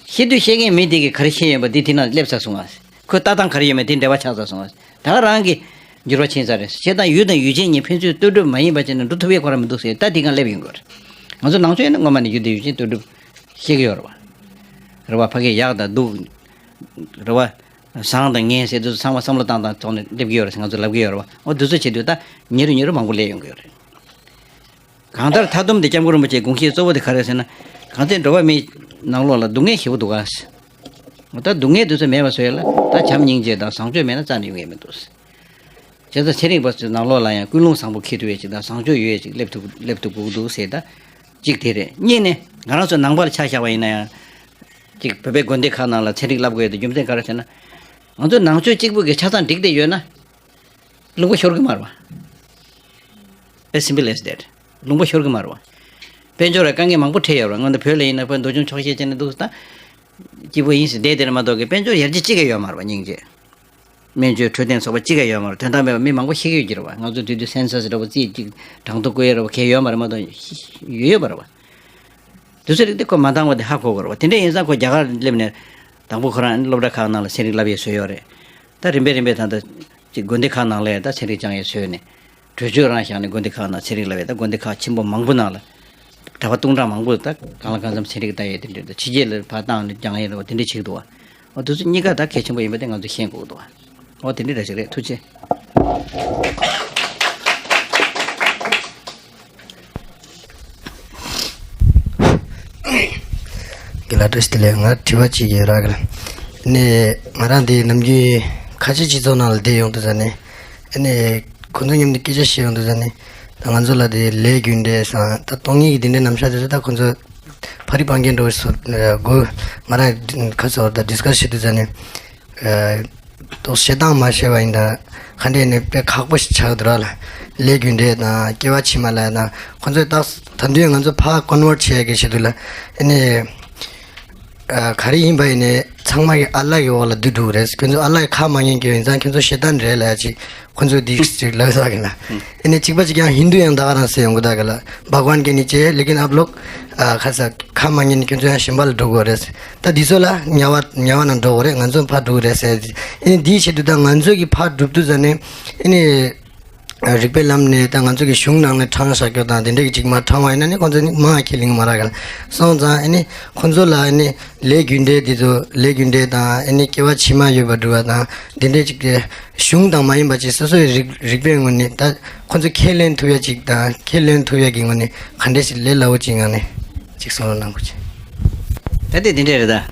ཤེས་དུས་ཤེས་མཁན་མི་དེ་གིས་ག་རེ་ཤེས་ཡོད་པ་འདི་དེ་ན་སླེབས་ཚར་སོང་ང་། ཁོས་ལྟ་སྟངས་ག་རེ་ཡོད་མེད་དེ་འབྲེལ་བ་ཆགས་ཚར་སོང་ང་། ད་ག་རང་གི་འགྱུར་བ་ཕྱིན་ཚར་རེད། བྱས་ཙང་ཡུལ་དང་ཡུལ་ཅན་གཉིས་ཕན་ཚུན་ལྟོས་གྲུབ་མ་ཡིན་པ་བྱས་ན་འགྲོ་ཐུབ་ཡས་ཁོ་རང་མི་འདུག་ཟེར། ད་དེ་གང་སླེབས་ཡོང་གི་རེད། ང་ཚོ་ནང་ཆོས་ཡིན་ན་སྔོན་མ་ནས་ཡུལ་དང་ཡུལ་ཅན་ལྟོས་གྲུབ་ཤེས་ཀྱི་ཡོད་རེད་བ། རེད་བ། ཕ་གིའི་ཡག་དང་སྡུག་རེད་བ། བཟང་དང་ངན་ཟེར་དུས་ཚང་མ་བསམ་བློ་བཏང་བཏང་ཐོག་ནས་སླེབས་ཀྱི་ཡོད་རེད་ཟེར་ང་ཚོ་ལབ་ཀྱི་ཡོད་རེད་བ། འོ་དུས་ཚོད་བྱེད་དུས་ད་ཉེ་རུ་ཉེ་རུ་མང་པོ་སླེབས་ཡོང་གི་ཡོད་རེད། གང་ལྟར་མཐའ་སྡོམ་དེ་སྐྱབས་མགོན་རིན་པོ་ཆེའི་དགོངས་གཞི་གཙོ་བོ་དེ་ག་རེ་ཟེར་ན། གང་ཚེ་འགྲོ་བ་མིའི་ནང་ལོགས་ལ་སྡུག་བསྔལ་ཞེ་པོ་འདུག་ག། ད་སྡུག་བསྔལ་དེ་ཚོ་མེད་པ་བཟོ་ཡ་ལ་ད་བྱམས་སྙིང་རྗེ་དང་བཟང་སྤྱོད་མེད་ན་རྩ་ནས་ཡོང་ཡ་མི་འདུག། བྱས་ཙང་ཚན་རིག་པ་ཚོའི་ནང་ལོགས་ལ་ཡང་ཀུན་སློང་བཟང་པོ་འཁྱེར་ཐུབ་ཡ་ཅིག་དང་བཟང་སྤྱོད་ཡོད་ཡ་ཅིག་སླེབས་ཐུབ་སླེབས་ཐུབ་དགོས་ཀྱི་འདུག་ཟེར། ད་གཅིག་དེ་རེད། གཉིས་ནས་ང་རང་ཚོ་ནང་པ་ལ་ཆ་བཞག་པ་ཡིན་ན་ཡང་། གཅིག་བོད་པའི་དགོན་སྡེ་ཁག་ནང་ལ་ཚན་རིག་བསླབ་དགོས་ཡ་དེ་རྒྱུ་མཚན་ག་རེ་ཟེར་ན། ང་ཚོ་ནང་ཆོས་གཅིག་པུ་གི་ཆ་ཚང་འགྲིག་བསྡད་ཡོད་ན། ལུང་པ་ཤོར་གི་མ་རེད་བ། As simple as that. ལུང་པ་ཤོར་གི་མ་རེད་བ། དཔལ་འབྱོར་ལ་དཀའ་ངལ་མང་པོ་འཕྲད་ཡོད་རེད་བ། སྔོན་དུ་བོད་ལ་ཡིན་ན་དཔལ་འབྱོར་ཆོག་ཤེས་བྱས་ནས་འདུག་ད། སྐྱིད་པོ་ཡིན་ཟེར་བསྡད་དེ་རེད་མ་གཏོགས་ཀྱི་དཔལ་འབྱོར་ཡར་རྒྱས་གཅིག་ཀྱང་ཡོད་མ་རེད་བ། སྙིང་རྗེ། སྨན་བཅོས་འཕྲོད་བསྟེན་ཚོགས་པ་གཅིག་ཀྱང་ཡོད་མ་རེད། དོན་དག་མེད་པ་མི་མང་པོ་ཤི་གི་ཡོད་ཀྱི་རེད་བ། ང་ཚོ་དུས་དུས་སེན་སས་འདྲ་བོ་རྩིས་གཅིག་གྲངས་ཐོ་བཀོད་ཡོད་རེད་བ། གལ་ཡོད་མ་རེད་མ་གཏོགས་ཡོད་ཡོད་པ་རེད་བ། དུས་ཚོད་རིག་དེ་ཁོ་མ་འདང་བ་དེ་ཧ་གོ་དགོས་རེད་བ། དེ་འདྲ་ཡིན་ཙང་ཁོ་རྒྱ་གར་སླེབས་ནས་དང་པོ་ཁོ་རང་སློབ་གྲྭ་ཁག་ནང་ལ་ཚན་རིག་བསླབ་ཡས་བཟོས་ཡོད་རེད། ད་རིམ་པས་རིམ་པས་ད་ལྟ་ཅིག་དགོན་སྡེ་ཁག་ནང་ལ་ཡང་ད་ཚན་རིག་སྦྱང་ཡས་བཟོས་ནས། གྲོས་ཆོད་རང་བཞག་ནས་དགོན་སྡེ་ཁག་ནང་ཚན་རིག་བསླབ་ཡས། ད་དགོན་སྡེ་ཁག་ཆེན་པོ་མང་པོ་ནང་ལ་གྲྭ་པ་སྟོང་ཕྲག་མང་པོ་ད་གང་ལ་གང་འཚམ་ཚན་རིག་ལྟ་ཡས་དེ་འདྲ། ད་ཕྱི་རྒྱལ་ལ་ཕར་བཏང་ནས་སྦྱང་ཡས་རེད་བ། དེ་འདྲ་བྱེད་ཀྱི་འདུག་བ། འོ་དེ་ཚོ་གཉིས་ཀ་ད་གལ་ཆེན་པོ་ཡིན་པ་དེ་ང་ཚོས་ཤེས་དགོས་ཀྱི་འདུག་བ། འོ་དེ་འདྲ་འདྲ་ཞིག་རེད། ཐུགས་རྗེ་ཆེ། དགེ་ལགས་བཀྲ་ཤིས་བདེ་ལེགས། ང་དྲི་བ་གཅིག་ཡོད་ར། གི་ལ་ནས་ང་རང་འདི་ནམ་རྒྱུན་ཁ་ཆེ་སྤྱི་ཚོགས་ནང་ལ་བསྡད་ཡོང་དུས་ཙ་ནས། ཨ་ནི་ཁོང་ཚོ་མཉམ་དུ་སྐད་ཆ་བཤད་ཡོང་དུས་ཙ་ནས། ད་ང་ཚོ་ལ་དེ་ལས་རྒྱུ་འབྲས་སང་ད་སྟོང་ཉིད་ཀྱི་དེ་འདྲའི་རྣམ་གཞག་དེ་ཚོ་ད་ཁོང་ཚོ་ཕ་རི་སྤང་རྒྱན་འགྲོ་བའི་སོ་དགོས། ང་རང་ཁ་ཚོ་ད་ཌིས་ཀ་སི་བྱེད་དུས་ཙ་ནས། ཨ། ཏོག་བཤད་སྟངས་མ་ཤེས་པ་ཡིན་ད། ག་འདྲས་ནས་དཔེ་ཁག་པོ་ཞིག་ཆགས་འདུག་ར་ལ། ལས་རྒྱུ་འབྲས་དང་སྐྱེ་བ་ཕྱི་མ་ལ་དང་ཁོང་ཚོས་ཏག་ད་དུང་ང་ཚོ་ཕར་ཀོན་ཝར་ཊི་བྱེད་ཡ་གི་ཆེད་དུ་ལ། ཨ་ནི། ཨ། ག་རེ་ཡིན་པ་ཡིན་ནའི་ཚང་མ་གི་ཨ་ལ་གི་འོག་ལ་བསྡུ་འགྲོ་གི་རེད། ཁྱོད་ཚོ་ཨ་ལ་གི་ཁ་མ་ཉན་གི་ཡིན་ཙང་ཁྱོད་ཚོ་ཤེ་ཏན་རེད་ལབ་ཡ་ཅིག་ཁོང་ཚོས་འདི་ཅིག་ལབ་ས་གི་ལ། ཨ་ནི་གཅིག་པ་གཅིག་རྐྱང་ཧིན་དུ་ཡང་ད་ག་རང་ཟེར་ཡོང་གི་ད་གི་ལ། བྷག་ཝན་གི་ནི་ཅེ་ལེ་ཀིན་ཨབ་ལོག་ཨ། ཁ་ས་ཁ་མ་ཉན་ནི་ཁྱོད་ཚོ་ཡང་གཞན་པ་ལ་འགྲོ་དགོས་རེད། ད་འདི་ཚོ་ལ་ཉ་བ་ཉ་བ་ནང་འགྲོ་དགོས་རེད། ང་ཚོ་ཕར་འགྲོ་གི་རེད་ཟེར། ཨ་ནི་འདིའི་ཆེད་དུ་ད་ང་ཚོ་གི་ཕར་འགྲོ་དུས་ཙ་ནས་ཨ་ནི། རིགས་པའི་ལམ་ནས་ད་ང་ཚོ་གི་གཞུང་ནང་ནས་དྲངས་བཞག་རྒྱུ་དང་དེ་འདྲ་གི་ཅིག་མ་དྲངས་པ་ཡིན་ན་ནི་ཁོང་ཚོ་ནི་མ་ཁས་ལེན་མ་རག་ག་ལ། སོང་ཙང་ཨ་ནི་ཁོང་ཚོ་ལ་ཨ་ནི་ལས་རྒྱུ་འབྲས་དེ་ཚོ་ལས་རྒྱུ་འབྲས་དང་ཨ་ནི་སྐྱེ་བ་ཕྱི་མ་ཡོད་པ་འགྲོ་བ་དང་དེ་འདྲ་ཅིག་གི་གཞུང་དང་མ་ཡིན་པ་ཅིག་སོ་སོའི་རིག་རིག་པའི་ངོས་ནས་ད་ཁོང་ཚོ་ཁས་ལེན་ཐུབ་ཡ་ཅིག་དང་ཁས་ལེན་ཐུབ་ཡ་གི་ངོས་ནས་ག་འདྲས་ཞིག་ལས་སླ་བོ་ཅིག་ངང་ནས་ཅིག་གསུང་རོགས་གནང་དགོས་ཅིག་ད་དེ་དེ་འདྲས་རེད་ད།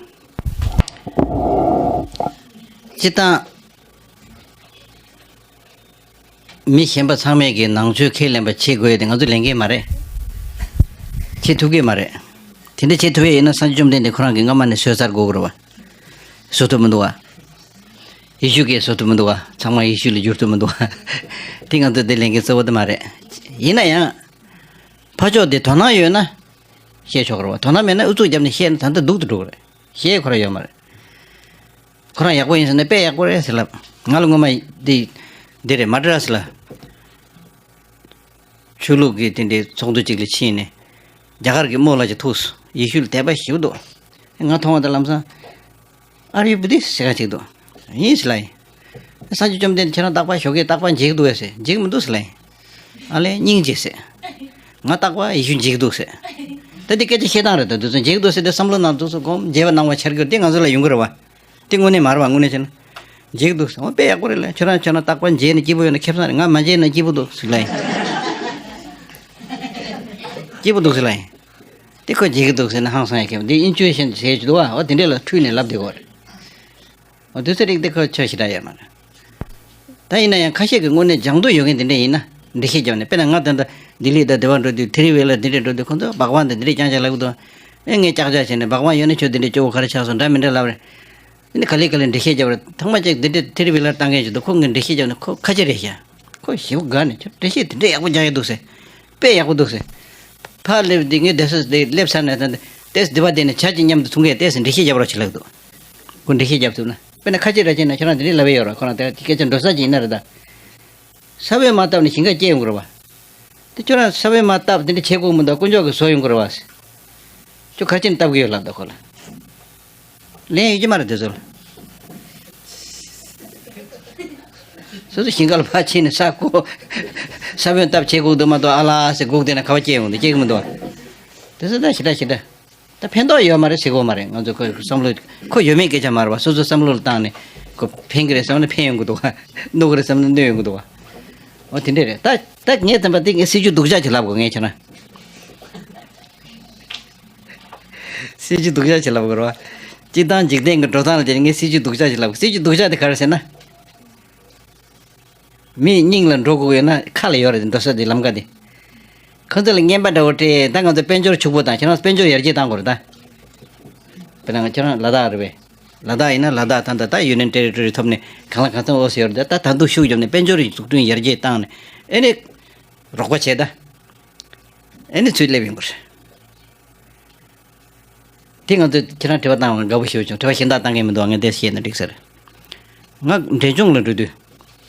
སྤྱིར་བཏང་། མི་གཞན་པ་ཚང་མས་ཀྱི་ནང་ཆོས་ཁས་ལེན་པ་བྱེད་དགོས་ཡ་དེ་ང་ཚོ་ལས་འགན་མ་རེད། བྱེད་ཐུབ་ཀྱི་མ་རེད། དེ་འདྲ་བྱེད་ཐུབ་ཡ་ཡིན་ན་སངས་རྒྱས་བཅོམ་ལྡན་འདས་ཁོ་རང་གིས་སྔ་མ་ནས་བཟོས་ཚར་དགོས་ཀྱི་རེད་བ། བཟོ་ཐུབ་མི་འདུག་བ། ཡེ་ཤུ་གིས་བཟོ་ཐུབ་མི་འདུག་བ། ཚང་མ་ཡེ་ཤུ་ལ་འགྱུར་ཐུབ་མི་འདུག་བ། དེ་ང་ཚོ་དེ་ལས་འགན་གཙོ་བོ་དེ་མ་རེད། ཡིན་ན་ཡང་། ཕར་ཕྱོགས་དེ་དོ་སྣང་ཡོད་ན། བཤད་ཆོག་གི་རེད་བ། དོ་སྣང་མེད་ན་ཨུ་ཚུགས་བརྒྱབ་ནས་བཤད་ན་ད་ལྟ་སྡུག་ཏུ་འགྲོ་གི་རེད། བཤད་ཁོ་རང་ཡོད་མ་རེད། ཁོ་རང་ཡག་པོ་ཡིན་ཟེར་ན་དཔེ་ཡག་པོ་རེད་ཟེར་ལབ། ང་ལ་སྔོན་མ་འདི་འདི་རེད། མ་ཌ་རཱས་ལ་ཆོས་ལུགས་ཀྱི་དེ་འདྲའི་ཚོགས་འདུ་ཅིག་ལ་ཕྱིན་ནས་རྒྱ་གར་གྱི་སྨོན་ལམ་ཅིག་ཐུགས་སོང་། ཡེ་ཤུ་ལ་དད་པ་ཞེ་པོ་འདུག། ང་མཐོང་བ་དང་ལམ་སང་Are you Buddhist? ཟེར་ག་ཅིག་འདུག། ཡིན་ཟེར་ལབ་ཡིན། སངས་རྒྱས་བཅོམ་ལྡན་འདས་ཁྱེད་རང་རྟག་པར་ཞོགས་ཀས་རྟག་པར་མཇལ་གྱི་འདུག་གས་ཟེར། མཇལ་གྱི་མི་འདུག་ཟེར་ལབ་ཡིན། ཨ་ལས་སྙིང་རྗེ་ཟེར། ང་རྟག་པར་ཡེ་ཤུ་མཇལ་གྱི་འདུག་ཟེར། ད་འདི་སྐད་ཆ་བཤད་སྟངས་རེད། ད་དུས་ཚོད་མཇལ་གྱི་འདུག་ཟེར་དེ་བསམ་བློ་ནང་དུ་སོ་སྒོམ་མཇལ་བ་གནང་བ་འཆར་གྱི་དེ་ང་ཚོ་ལ་ཡོང་གི་རེད་བ། དེ་དངོས་གནས་མ་རེད་བ། དངོས་གནས་བྱས་ན། མཇལ་གྱི་འདུག་ཟེར། འོ་དཔེ་ཡག་པོ་རེད་ལ། ཁྱོད་རང་ཁྱོད་རང་རྟག་པར་མཇལ་ན་སྐྱིད་པོ་ཡོད་ན། ཁེ་བཟང་རེད། ང་མ་མཇལ་ན་སྐྱིད་པོ་འདུག་ཟེར་ལབ་ཡིན། སྐྱིད་པོ་འདུག་ཟེར་ལབ་ཡིན། དེ་ཁོ་མཇལ་གྱི་འདུག་ཟེར་ན་ཧང་སང་ཡ་ཁེ་བ། འདི་ཨིན་ཅུ་ཨེ་ཤན་ཟེར་གྱི་འདུག་བ། འོ་དེ་འདྲས་ལ་འཁྲུལ་ནས་ལབ་བསྡད་ཀྱི་ཡོད་རེད། འོ་དུས་ཚོད་རིག་དེ་ཁོ་ཆོ་ཞེ་དྲག་ཡོད་མ་རེད། ད་ཡིན་ན་ཡང་ཁ་ཤས་ཀྱི་དངོས་གནས་སྦྱང་འདོད་ཡོད་མཁན་དེ་འདྲས་ཡིན་ན་འགྲེལ་བཤད་རྒྱབ་ནས། དཔེར་ན་ང་ད་ལྟ་ལྡི་ལི་དང་སྡེ་བ་འགྲོ་དུས། ཐེ་རི་ཝེ་ལ་འདི་འདྲས་འགྲོ་དུས་ཁོང་ཚོ་བག་བག་འདི་འདི་འདྲས་རྐྱང་རྐྱང་ལབ་ཀྱི་འདུག། ཨེ་ངས་ཀྱག་ཀྱག་བྱས་ནས་བག་བག་ཡོད་ན་ཁྱོད་འདི་འདྲས་སྐྱོ་བོ་ག་རེ་ཆགས་སོང་འདྲ་མི་འདྲ་ལབ་རེད། ཨེ་ནི་ག་ལེ་ག་ལེ་འགྲེལ་བཤད་རྒྱབ་རེད། ཐེངས་མ་གཅིག་འདི་འདྲས་ཐེ་རི་ཝེ་ལར་བཏང་མཁན་ཞིག་འདུག། ཁོ་ངས་འགྲེལ་བཤད་རྒྱབ་ནས་ཁོ་ཁ་ཆེ་རེད་ཤག། ཁོ་ཞེ་པོ་དགའ་ནས་ཁྱོད་འགྲེལ་བཤད་དེ་འདྲས་ཡག་པོ་རྒྱག་ཡོད་འདུག་ཟེར། དཔེ་ཡག་པོ་འདུག་ཟེར། ཕར་སླེབས་དུས་ངའི་བསྡད་ས་དེ་སླེབས་ཚར་ནས་ད་ལྟས་སྡེ་པ་དེ་ནས་ཇ་གཅིག་མཉམ་དུ་འཐུང་གས་ཏོག་ཙམ་འགྲེལ་བཤད་རྒྱབ་རོགས་བྱེད་ལབ་འདུག། ཁོ་འགྲེལ་བཤད་རྒྱབ་ཐུབ་ན། དཔེར་ན་ཁ་ཆེ་ར་བྱས་ན་ཁྱོད་རང་དེ་འདྲས་ལབ་ཡས་ཡོད་ར། ཁོ་རང་དེ་སྐད་ཆ་འགྲོ་ས་ཅིག་ཡིན་ན་རེད་ད། ས་བོན་མ་བཏབ་ནས་ཞིང་ཁ་སྐྱེ་ཡོང་གི་རེད་བ། དེ་ཁྱོད་རང་ས་བོན་མ་བཏབ་དེ་འདྲས་བྱེད་དགོས་མི་འདུག། དཀོན་མཆོག་གིས་བཟོ་ཡོང་གི་རེད་བ། ཁྱོད་ག་རེ་བྱས་ནས་བཏབ་གི་ཡོད་ལབ་ད་ཁོ་ལ། ལན་ཡོད་ཀྱི་མ་རེད་དེ་ཚོ་ལ། སོ་སོ་ཞིང་ཁ་ལ་ཕར་ཕྱིན་ནས་ས་རྐོ། ས་བོན་བཏབ་བྱེད་དགོས་འདུག་མ་གཏོགས། ཨ་ལ་ཟེར་སྒུག་བསྡད་ན་ག་པར་སྐྱེ་ཡོང་དུས་སྐྱེ་གི་མི་འདུག་བ། དེ་ཚོ་ད་ཞེ་དྲག་ཞེ་དྲག། ད་ཕན་ཐོགས་ཡོད་མ་རེད་ཟེར་གི་ཡོད་མ་རེད། ང་ཚོ་ཁོ་བསམ་བློ་ཁོ་ཡོད་མེད་སྐད་ཆ་མ་རེད་བ། སོ་སོ་བསམ་བློ་ལ་བཏང་ནས་ཁོ་ཕན་གི་རེད་བསམ་ན་ཕན་ཡོང་གི་འདུག་བ། གནོད་གི་རེད་བསམ་ན་གནོད་ཡོང་གི་འདུག་བ། འོ་དེ་འདྲས་རེད། ད་ད་ངས་དམ་པ་དེ་ངས་སྲིད་ཇུས་སྡུག་ཅག་ཅིག་ལབ་དགོས་ངས་ཁྱེད་རང་། སྲིད་ཇུས་སྡུག་ཅག་ཅིག་ལབ་དགོས་རེད་བ། སྤྱིར་བཏང་འཇིག་རྟེན་གྱི་འགྲོ་སྟངས་ལ་བྱས་ནས་ངས་སྲིད་ཇུས་སྡུག་ཅག་ཅིག་ལབ་དགོས། སྲིད་ཇུས་སྡུག་ཅག་དེ་ག་རེ་ཟེར་ན། མི་སྙིང་ལ་འགྲོ་དགོས་ཡོད་ན་ཁ་ལ་ཡོད་རེད། འགྲོ་ས་དེ་ལམ་ཀ་དེ། ཁོ་ཚོ་ལ་རྔན་པ་འདྲ་བོ་སྤྲད། ད་ང་ཚོ་དཔལ་འབྱོར་ཕྱུག་པོ་དང་། ཁྱེད་རང་དཔལ་འབྱོར་ཡར་རྒྱས་བཏང་དགོས་རེད་ད། དཔེར་ན་ཁྱེད་རང་ལ་དྭགས་རེད་པས། ལ་དྭགས་ཡིན་ན་ལ་དྭགས་ད་ལྟ་ད་ཡུ་ནི་ཡན་ཊེ་རི་ཊོ་རི་ཐོབ་ནས་གང་ལ་གང་འཚམ་འོས་སུ་ཡོད་རེད། ད་ད་དུང་ཤུགས་བརྒྱབ་ནས་དཔལ་འབྱོར་འཛུགས་སྐྲུན་ཡར་རྒྱས་བཏང་ནས་ཨེ་ནི་རོགས་པ་བྱས་ད། ཨེ་ནི་ཚུར་སླེབས་ཡོང་གི་རེད། དེ་ང་ཚོས་ཁྱེད་རང་དྲི་བ་བཏང་བ་དགའ་པོ་ཞེ་པོ་བྱུང་། དྲི་བ་གཞན་དག་བཏང་མཁན་མི་འདུག་བ། ངས་འདི་བཤད་ན་འགྲིག་ས་རེད། ང་འབྲས་ལྗོངས་ལ་འགྲོ་དུས་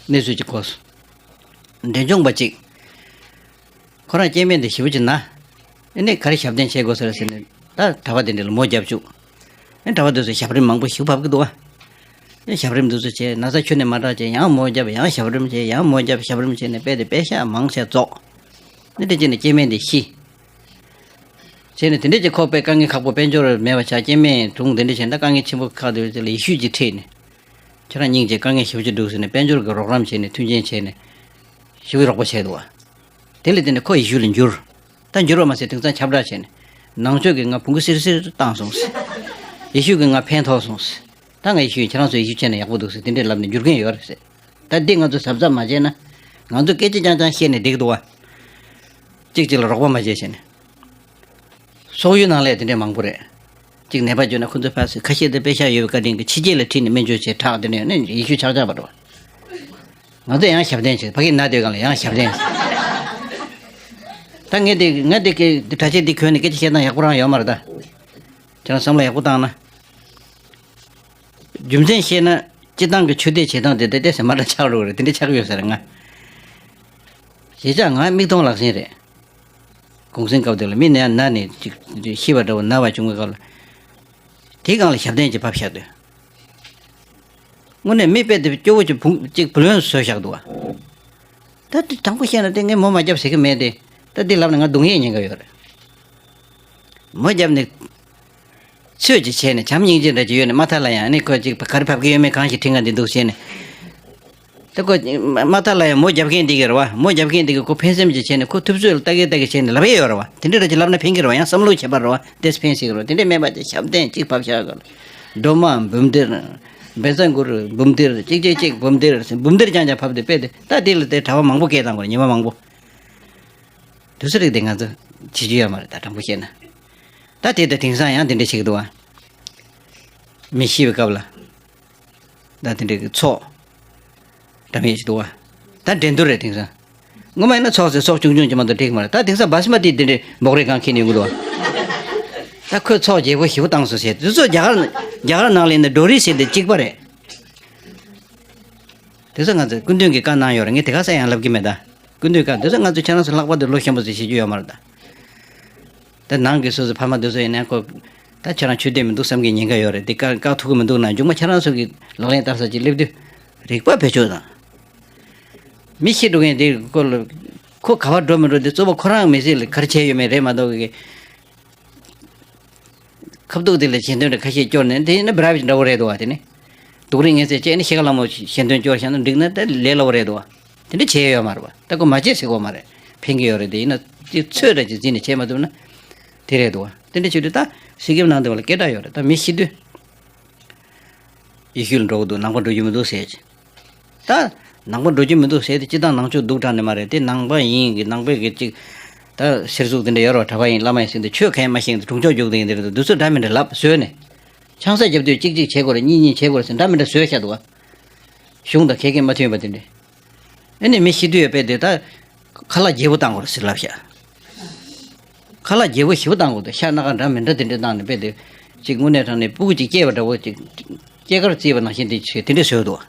གནས་ཚུལ་ཅིག་གོ་སོང་། འབྲས་ལྗོངས་པ་ཅིག་ཁོ་རང་སྐྱེ་དམན་དེ་ཞེ་པོ་ཅིག་ན། ཨེ་ནས་ག་རེ་ཞབས་བརྟན་བྱེད་དགོས་ས་རེད་ཟེར་ནས་ད་གྲྭ་པ་དེ་འདྲ་ལ་མོ་རྒྱབ་བཅུག། ཨེ་གྲྭ་པ་དེ་ཚོ་ཞབས་རིམ་མང་པོ་ཞིག་བབས་ཀྱི་འདུག་བ། ཨེ་ཞབས་རིམ་དེ་ཚོ་བྱས། ན་ཚ་ཁྱོན་ནས་མ་དྲག་བྱས། ཡང་མོ་རྒྱབ། ཡང་ཞབས་རིམ་བྱས། ཡང་མོ་རྒྱབ། ཞབས་རིམ་བྱས་ནས་དཔེ་དེ་དཔེ་ཤག་མང་ཆེ་རྫོགས། ཨེ་དེ་བྱས་ནས་སྐྱེ་དམན་དེ་ཤི། བྱས་ནས་དེ་འདྲས་ཀྱི་ཁོ་དཔེ་དཀའ་ངལ་ཁག་པོ། དཔལ་འབྱོར་མེད་པ་ཆགས། སྐྱེ་དམན་གྲོངས། དེ་འདྲས་བྱས་ན་ད་དཀའ་ངལ་ཆེན་པོ་ཁག་དེ་ཚོ་ལ་ཡེ་ཤུ་གཅིག་ཁྲིད་ནས། ཁྱེད་རང་སྙིང་རྗེ། དཀའ་ངལ་ཞེ་པོ་ཅིག་འདུག་ཟེར་ནས་དཔལ་འབྱོར་གྱི་རོགས་རམ་བྱས་ནས་མཐུན་རྐྱེན་བྱས་ནས་ཞེ་པོ་རོགས་པ་བྱས་འདུག་བ། དེ་ལས་དེ་ནས་ཁོ་ཡེ་ཤུ་ལ་འགྱུར། ད་འགྱུར་བ་མ་ཟད་དེང་སང་ཁྱབ་བསྒྲགས་བྱས་ནས་ནང་ཆོས་ཀྱིས་ང་བོང་གུ་སིར་སིར་བཏང་སོང་ཟེར། ཡེ་ཤུ་གིས་ང་ཕན་ཐོགས་སོང་ཟེར། ད་ང་ཡེ་ཤུ་ཡིན། ཁྱེད་རང་ཚོ་ཡེ་ཤུ་བྱས་ན་ཡག་པོ་འདུག་ཟེར། དེ་འདྲས་ལབ་ནས་འགྱུར་མཁན་ཡོད་རེད་ཟེར། ད་འདི་ང་ཚོ་གཟབ་གཟབ་མ་བྱས་ན། ང་ཚོ་སྐད་ཆ་རྐྱང་རྐྱང་བཤད་ནས་འགྲིག་འདུག་བ། གཅིག་གཅིག་ལ་རོགས་པ་མ་བྱས་བྱས་ནས། སོག་ཡུལ་ནང་ལ་དེ་འདྲས་མང་པོ་རེད། གཅིག་ནད་པ་བྱུང་ན་ཁོ་ཚོ་ཕར་ཚུར་ཁ་ཤས་དེ་པེ་ཤག་ཡོད་པའི་བཀའ་དྲིན་གྱིས་ཕྱི་རྒྱལ་ལ་ཁྲིད་ནས་སྨན་བཅོས་བྱས་དྲག། དེ་འདྲས་ནས་ཡེ་ཤུ་ཆག་ཆག་པ་འགྲོ། ང་ཚོ་ཡང་ཞབས་བརྟན་བྱས། ཕ་གི་ན་སྡོད་སྒང་ལ་ཡང་ཞབས་བརྟན་བྱས། ད་ངས་དེ་ང་དེ་གི་གྲྭ་ཆས་འདི་གྱོན་ནས་སྐད་ཆ་བཤད་སྟངས་ཡག་པོ་རང་ཡོད་མ་རེད་ད། ཁྱེད་རང་བསམ་བློ་ཡག་པོ་བཏང་ན། རྒྱུ་མཚན་བཤད་ན་སྤྱིར་བཏང་གི་ཆོས་དད་བྱེད་སྟངས་དེ་ཏོག་ཙམ་མ་འདྲ་ཆགས་འགྲོ་གི་རེད། དེ་འདྲ་ཆགས་ཀྱི་ཡོད་ས་རེད། ང་གཞིས་ཆགས་ང་མིག་མཐོང་ལག་ཟིན་རེད། གུང་སེང་སྐབས་དེ་ལ་མི་ན་ན་ནས་ཅིག་ཤི་བ་འདྲ་བོ་ན་བ་བྱུང་བའི་སྐབས་ལ། དེའི་སྒང་ལ་ཞབས་བརྟན་ཅིག་བབས་བཞག་དུས། དངོས་གནས་མི་དཔེ་དེ་སྐྱོ་བོ་ཅིག་བུ་ཅིག་བུ་ལོན་བཟོས་བཞག་འདུག་བ། ད་དེ་དྲང་པོ་བཤད་ན་དེ་ངས་མོ་མ་རྒྱབ་ཟེར་གི་མེད་དེ། ད་འདི་ལབ་ན་ང་སྡུག་བསྔལ་ཉན་གི་ཡོད་རེད། མོ་རྒྱབ་ནས། ཚོད་ཅིག་བྱས་ནས་བྱམས་སྙིང་རྗེ་འདྲ་ཅིག་ཡོད་ནས་མ་མཐའ་ལ་ཡང་ནི་ཁོ་ཅིག་ག་རེ་བབས་ཀྱི་ཡོད་མེད་གང་ཞིག་དྲི་ང་འདི་འདུག་བྱས་ནས། ད་ཁོ་མ་མཐའ་ལ་ཡང་མོ་རྒྱབ་མཁན་འདི་གི་རེད་བ། མོ་རྒྱབ་མཁན་འདི་གི་ཁོ་ཕན་སེམས་ཅིག་བྱས་ནས་ཁོ་ཐུབ་ཚོད་ལ་ལྟ་གི་ལྟ་གི་བྱས་ནས་ལབ་ཡས་ཡོད་རེད་བ། དེ་འདྲ་འདྲ་ཅིག་ལབ་ན་ཕན་གི་རེད་བ། ཡང་བསམ་བློ་བྱེད་པ་རེད་བ། དེས་ཕན་སྲིད་གི་རེད་བ། དེ་འདྲ་མེད་པ་ཅིག་ཞབས་བརྟན་ཅིག་བབས་བཞག་གི་རེད། སྒྲོལ་མ་འབུམ་སྡེར། བཛྲ་གུ་རུ་འབུམ་སྡེར། གཅིག་གཅིག་གཅིག་འབུམ་སྡེར། འབུམ་སྡེར་རྐྱང་རྐྱང་བབས་ཏེ་དཔེ་དེ་ད་དེ་ལ་དེ་གྲྭ་པ་མང་པོ་སྐད་བཏང་དགོས་རེད། ཉི་མ་མང་པོ། དུས་ཚོད་རིག་དེ་ང་ཚོ་བྱེད་རྒྱུ་ཡོད་མ་རེད་ད། དྲང་པོ་བཤད་ན། ད་དེ་ད་དེང་སང་ཡང་དེ་འདྲ་བྱེད་ཀྱི་འདུག་བ། མི་ཤི་བའི་སྐབས་ལ། ད་དེ་འདྲ་གི་ཚོགས་འདྲ་མི་ཡོད་ཀྱི་འདུག་བ། ད་འགྲན་བསྡུར་རེད་དེང་སང་། སྔོན་མ་ཡིན་ན་ཚོགས་ཟེར་ཚོགས་ཆུང་ཆུང་ཅིག་མ་གཏོགས་འགྲིག་གི་མ་རེད། ད་དེང་སང་བྷ་སི་མ་ཏི་དེ་འདྲ་འབོག་རེས་གང་འཁྱེར་ནས་ཡོང་གི་འདུག་བ། ད་ཁོས་ཚོགས་རྒྱས་པོ་ཞེ་པོ་བཏང་སོང་ཟེར། དེ་ཚོ་རྒྱ་གར་རྒྱ་གར་ནང་ལ་ཡིན་ན་ཌོ་རི་ཟེར་དེ་གཅིག་པ་རེད། དེ་ཚོ་ང་ཚོས་སྐུ་མདུན་གྱིས་བཀའ་གནང་ཡོད་རེད། ངས་དེ་ག་ས་ཡང་ལབ་ཀྱི་མེད་ད། སྐུ་མདུན་བཀའ་དེ་ཚོ་ང་ཚོ་ཁྱེད་རང་ཚོ་ལྷག་པར་དུ་ལོ་ཆེན་པོ་ཚོས་བྱེད་རྒྱུ་ཡོད་མ་རེད་ད། ད་ནང་གི་སོ་སོ་ཕ་མ་དེ་ཚོ་ཡིན་ན་ཁོ། ད་ཁྱེད་རང་ཆོས་དད་མི་འདུག་བསམ་གྱི་ཉེན་ཁ་ཡོད་རེད། དེ་བཀག་བཀག་ཐུབ་ཀྱི་མི་འདུག་ན་མཇུག་མ་ཁྱེད་རང་ཚོ་གི་ལག་ལེན་བསྟར་ས་ཅིག་སླེབས་དུས། རིག་པ་བེད་སྤྱོད་དང་། མི་ཤི་འགྲོ་མཁན་དེ་སྐོར་ལ། ཁོ་ག་པར་འགྲོ་མི་འགྲོ་དེ་གཙོ་བོ་ཁོ་རང་མི་ཚེ་ལ་ག་རེ་བྱས་ཡོད་མེད་རེད་མ་གཏོགས་གི། ཁ་བཏུག་དེ་ལ་ཞལ་འདོན་རེ་ཁ་ཤས་སྐྱོར་ནས་དེ་ནི་བྲ་བི་འདྲ་བོ་རེད་འདུག་བ། དེ་ནི་སྡུག་རུས་ངན་ཚད་བཅད་ནས་ཤེལ་དཀར་ལྷ་མོ་ཞལ་འདོན་སྐྱོར་བཞག་ན་འགྲིག་ན་དེ་ལས་སླ་བོ་རེད་འདུག་བ། དེ་འདྲ་བྱས་ཡོད་མ་རེད་བ། ད་ཁོ་མ་བྱས་ཟེར་གོ་མ་རེད། ཕན་གྱི་ཡོད་རེད། དེ་ཡིན་ན་དེ་ཚོད་འདྲ་ཅིག་འཛིན་ནས་བྱས་མ་ཐུབ་ན་དེ་རེད་འདུག་བ། དེ་འདྲ་བྱེད་དུས་ད་གཟིགས་སྐྱབས་གནང་བདེ་བ་ལ་སྐད་གྲགས་ཡོད་རེད། ད་མི་ཤི་དུས། ཡེ་ཤུ་ལ་འགྲོ་གི་འདུག་ནང་པ་འགྲོ་རྒྱུ་མི་འདུག་ཟེར་གྱི། ད་ནང་པ་འགྲོ་རྒྱུ་མི་འདུག་ཟེར་དེ་སྤྱི་བཏང་ནང་ཆོས་སྡུག་དྲགས་ནི་མ་རེད། དེ་ནང་པ་ཡིན་གྱི་ནང་པའི་གི་ཅིག་ད་སེར་གཟུགས་དེ་འདྲ་ཡོད་རོགས། གྲྭ་པ་ཡིན་བླ་མ་ཡིན་ཟེར་དུས་ཆོས་གང་ཡང་མ་ཤེས་ཀྱི་དྲུང་ཆོག་རྒྱུགས་དེ་ཡིན་དེ་རེད་འདུག་དུས་ཚོད་འདྲ་མི་འདྲ་ལབ་བཟོས་ནས། ཆང་ས་རྒྱབ་དུས་གཅིག་གཅིག་བྱེད་དགོས་རེད། གཉིས་གཉིས་བྱེད་དགོས་རེད་ཟེར་འདྲ་མི་འདྲ་བཟོས་བཞག་འདུག་བ། གཞུང་དང་ཁེ་ཁེ་མ་མཐུན་པ་དེ་འདྲ། ཨེ་ནས་མི་ཤི་དུས་ཡོད་པས་དེ་ད། ཁ་ལག་བརྗེ་པོ་བཏང་དགོས་རེད་ཟེར་ལབ་ཤག་ཁ་ལག་བརྗེ་པོ་ཞེ་པོ་བཏང་དགོས་འདུག་ཤ་སྣ་ཁ་འདྲ་མི་འདྲ་དེ་འདྲ་བཏང་ནས་དཔེ་དེ། གཅིག་དངོས་གནས་དྲང་ནས་སྤུ་གུ་གཅིག་སྐྱེས་པ་འདྲ་བོ་གཅིག་སྐྱེས་སྐར་བརྩིས་པ་ནང་བཞིན་དེ་བྱས་དེ་འདྲ་བཟོས་འདུག་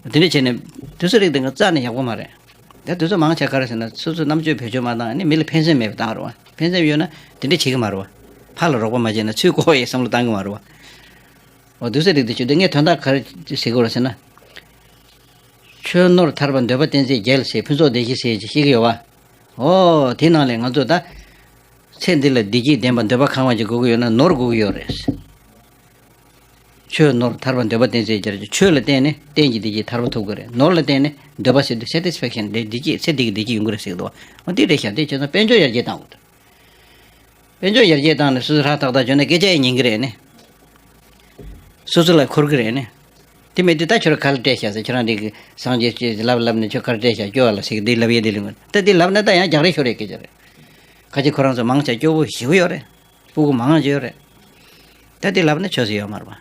དེ་འདྲ་བྱས་ནས་དུས་ཚོད་རིགས་དེ་འདྲ་རྩ་ནས་ཡག་པོ་མ་རེད། ད་དུས་ཚོད་མང་ཆེ་ག་རེ་ཟེར་ན་སོ་སོའི་རྣམ་དཔྱོད་བེད་སྤྱོད་མ་བཏང་ནས་མི་ལ་ཕན་སེམས་མེད་པ་བཏང་རེད་བ། ཕན་སེམས་ཡོད་ན་དེ་འདྲ་བྱེད་ཀྱི་མ་རེད་བ། ཕར་ལ་རོགས་པ་མ་བྱས་ན་ཚུར་ལྐོག་ཡས་བསམ་བློ་བཏང་གི་མ་རེད་བ། འོ་དུས་ཚོད་རིགས་དེ་བྱས་དུས་ངས་དོན་དག་ག་རེ་ཟེར་དགོས་རེད་ཟེར་ན། ཆོས་ནོར་ཐར་པ་འདོད་པ་བསྟེན་ཚེ་རྒྱལ་ཟེར་ཕུན་ཚོགས་བདེ་གཤེགས་ཟེར་ཅིག་བཤད་ཀྱི་ཡོད་བ། ཨོ་དེ་ནང་ལས་ང་ཚོ་ད། ཚེ་འདི་ལ་བདེ་སྐྱིད་ལྡན་པ་འདོད་པ་ཁེངས་པ་ཅིག་དགོས་ཀྱི་ཡོད་ན་ནོར་དགོས་ཀྱི་ཡོད་རེད། ཆོས་ནོར་ཐར་པ་འདོད་པ་བསྟེན་ཚེ་རྒྱལ། ཆོས་ལ་བརྟེན་ནས་གཏན་གྱི་བདེ་སྐྱིད་ཐར་པ་ཐོབ་ཀྱི་རེད། ནོར་ལ་བརྟེན་ནས་འདོད་པ་ཟེར་དུས་སེ་ཊི་སི་ཕེག་ཤན་བདེ་སྐྱིད་ཚེ་འདི་གི་བདེ་སྐྱིད་ཡོང་གི་རེད་ཟེར་གྱི་འདུག་ཨོ་དེ་རེད་ཤག་དེ་བྱས་ཙང་དཔལ་འབྱོར་ཡར་རྒྱས་བཏང་དགོས་འདུག་དཔལ་འབྱོར་ཡར་རྒྱས་བཏང་ནས་སོ་སོ་ཧྲ་ཐག་ཐག་བྱུང་ན་སྐད་ཆ་ཡང་ཉན་གི་རེད་ནི། སོ་སོ་ལ་འཁོར་གི་རེད་ནི། དེ་མེད་དུས་ད་ཁྱོད་རང་ག་ལ་སྤྲད་ཤག་ཟེར། ཁྱོད་རང་འདི་གི་སངས་རྒྱས་ཆོས་ལབ་ལབ་ནས་ཁྱོད་ག་ལ་སྤྲད་ཤག་སྐྱོ་བ་ལ་ཟེར་གི་འདི་ལབ་ཡས་འདི་ལུས་ད་འདི་ལབ་ན་ད་ཡང་རྒྱག་རེས་ཤོར་རེད་སྐད་ཆ་རེད། ཁ་ཅིག་ཁོ་རང་ཚོ་མང་ཆེ་སྐྱོ་བོ་ཞེ་པོ་ཡོད་རེད། སྤུ་གུ་མང་ཆེ་ཡོད་རེད། ད་འདི་ལབ་ན་ཆོས་ཟེར་ཡོད་མ་རེད་པ།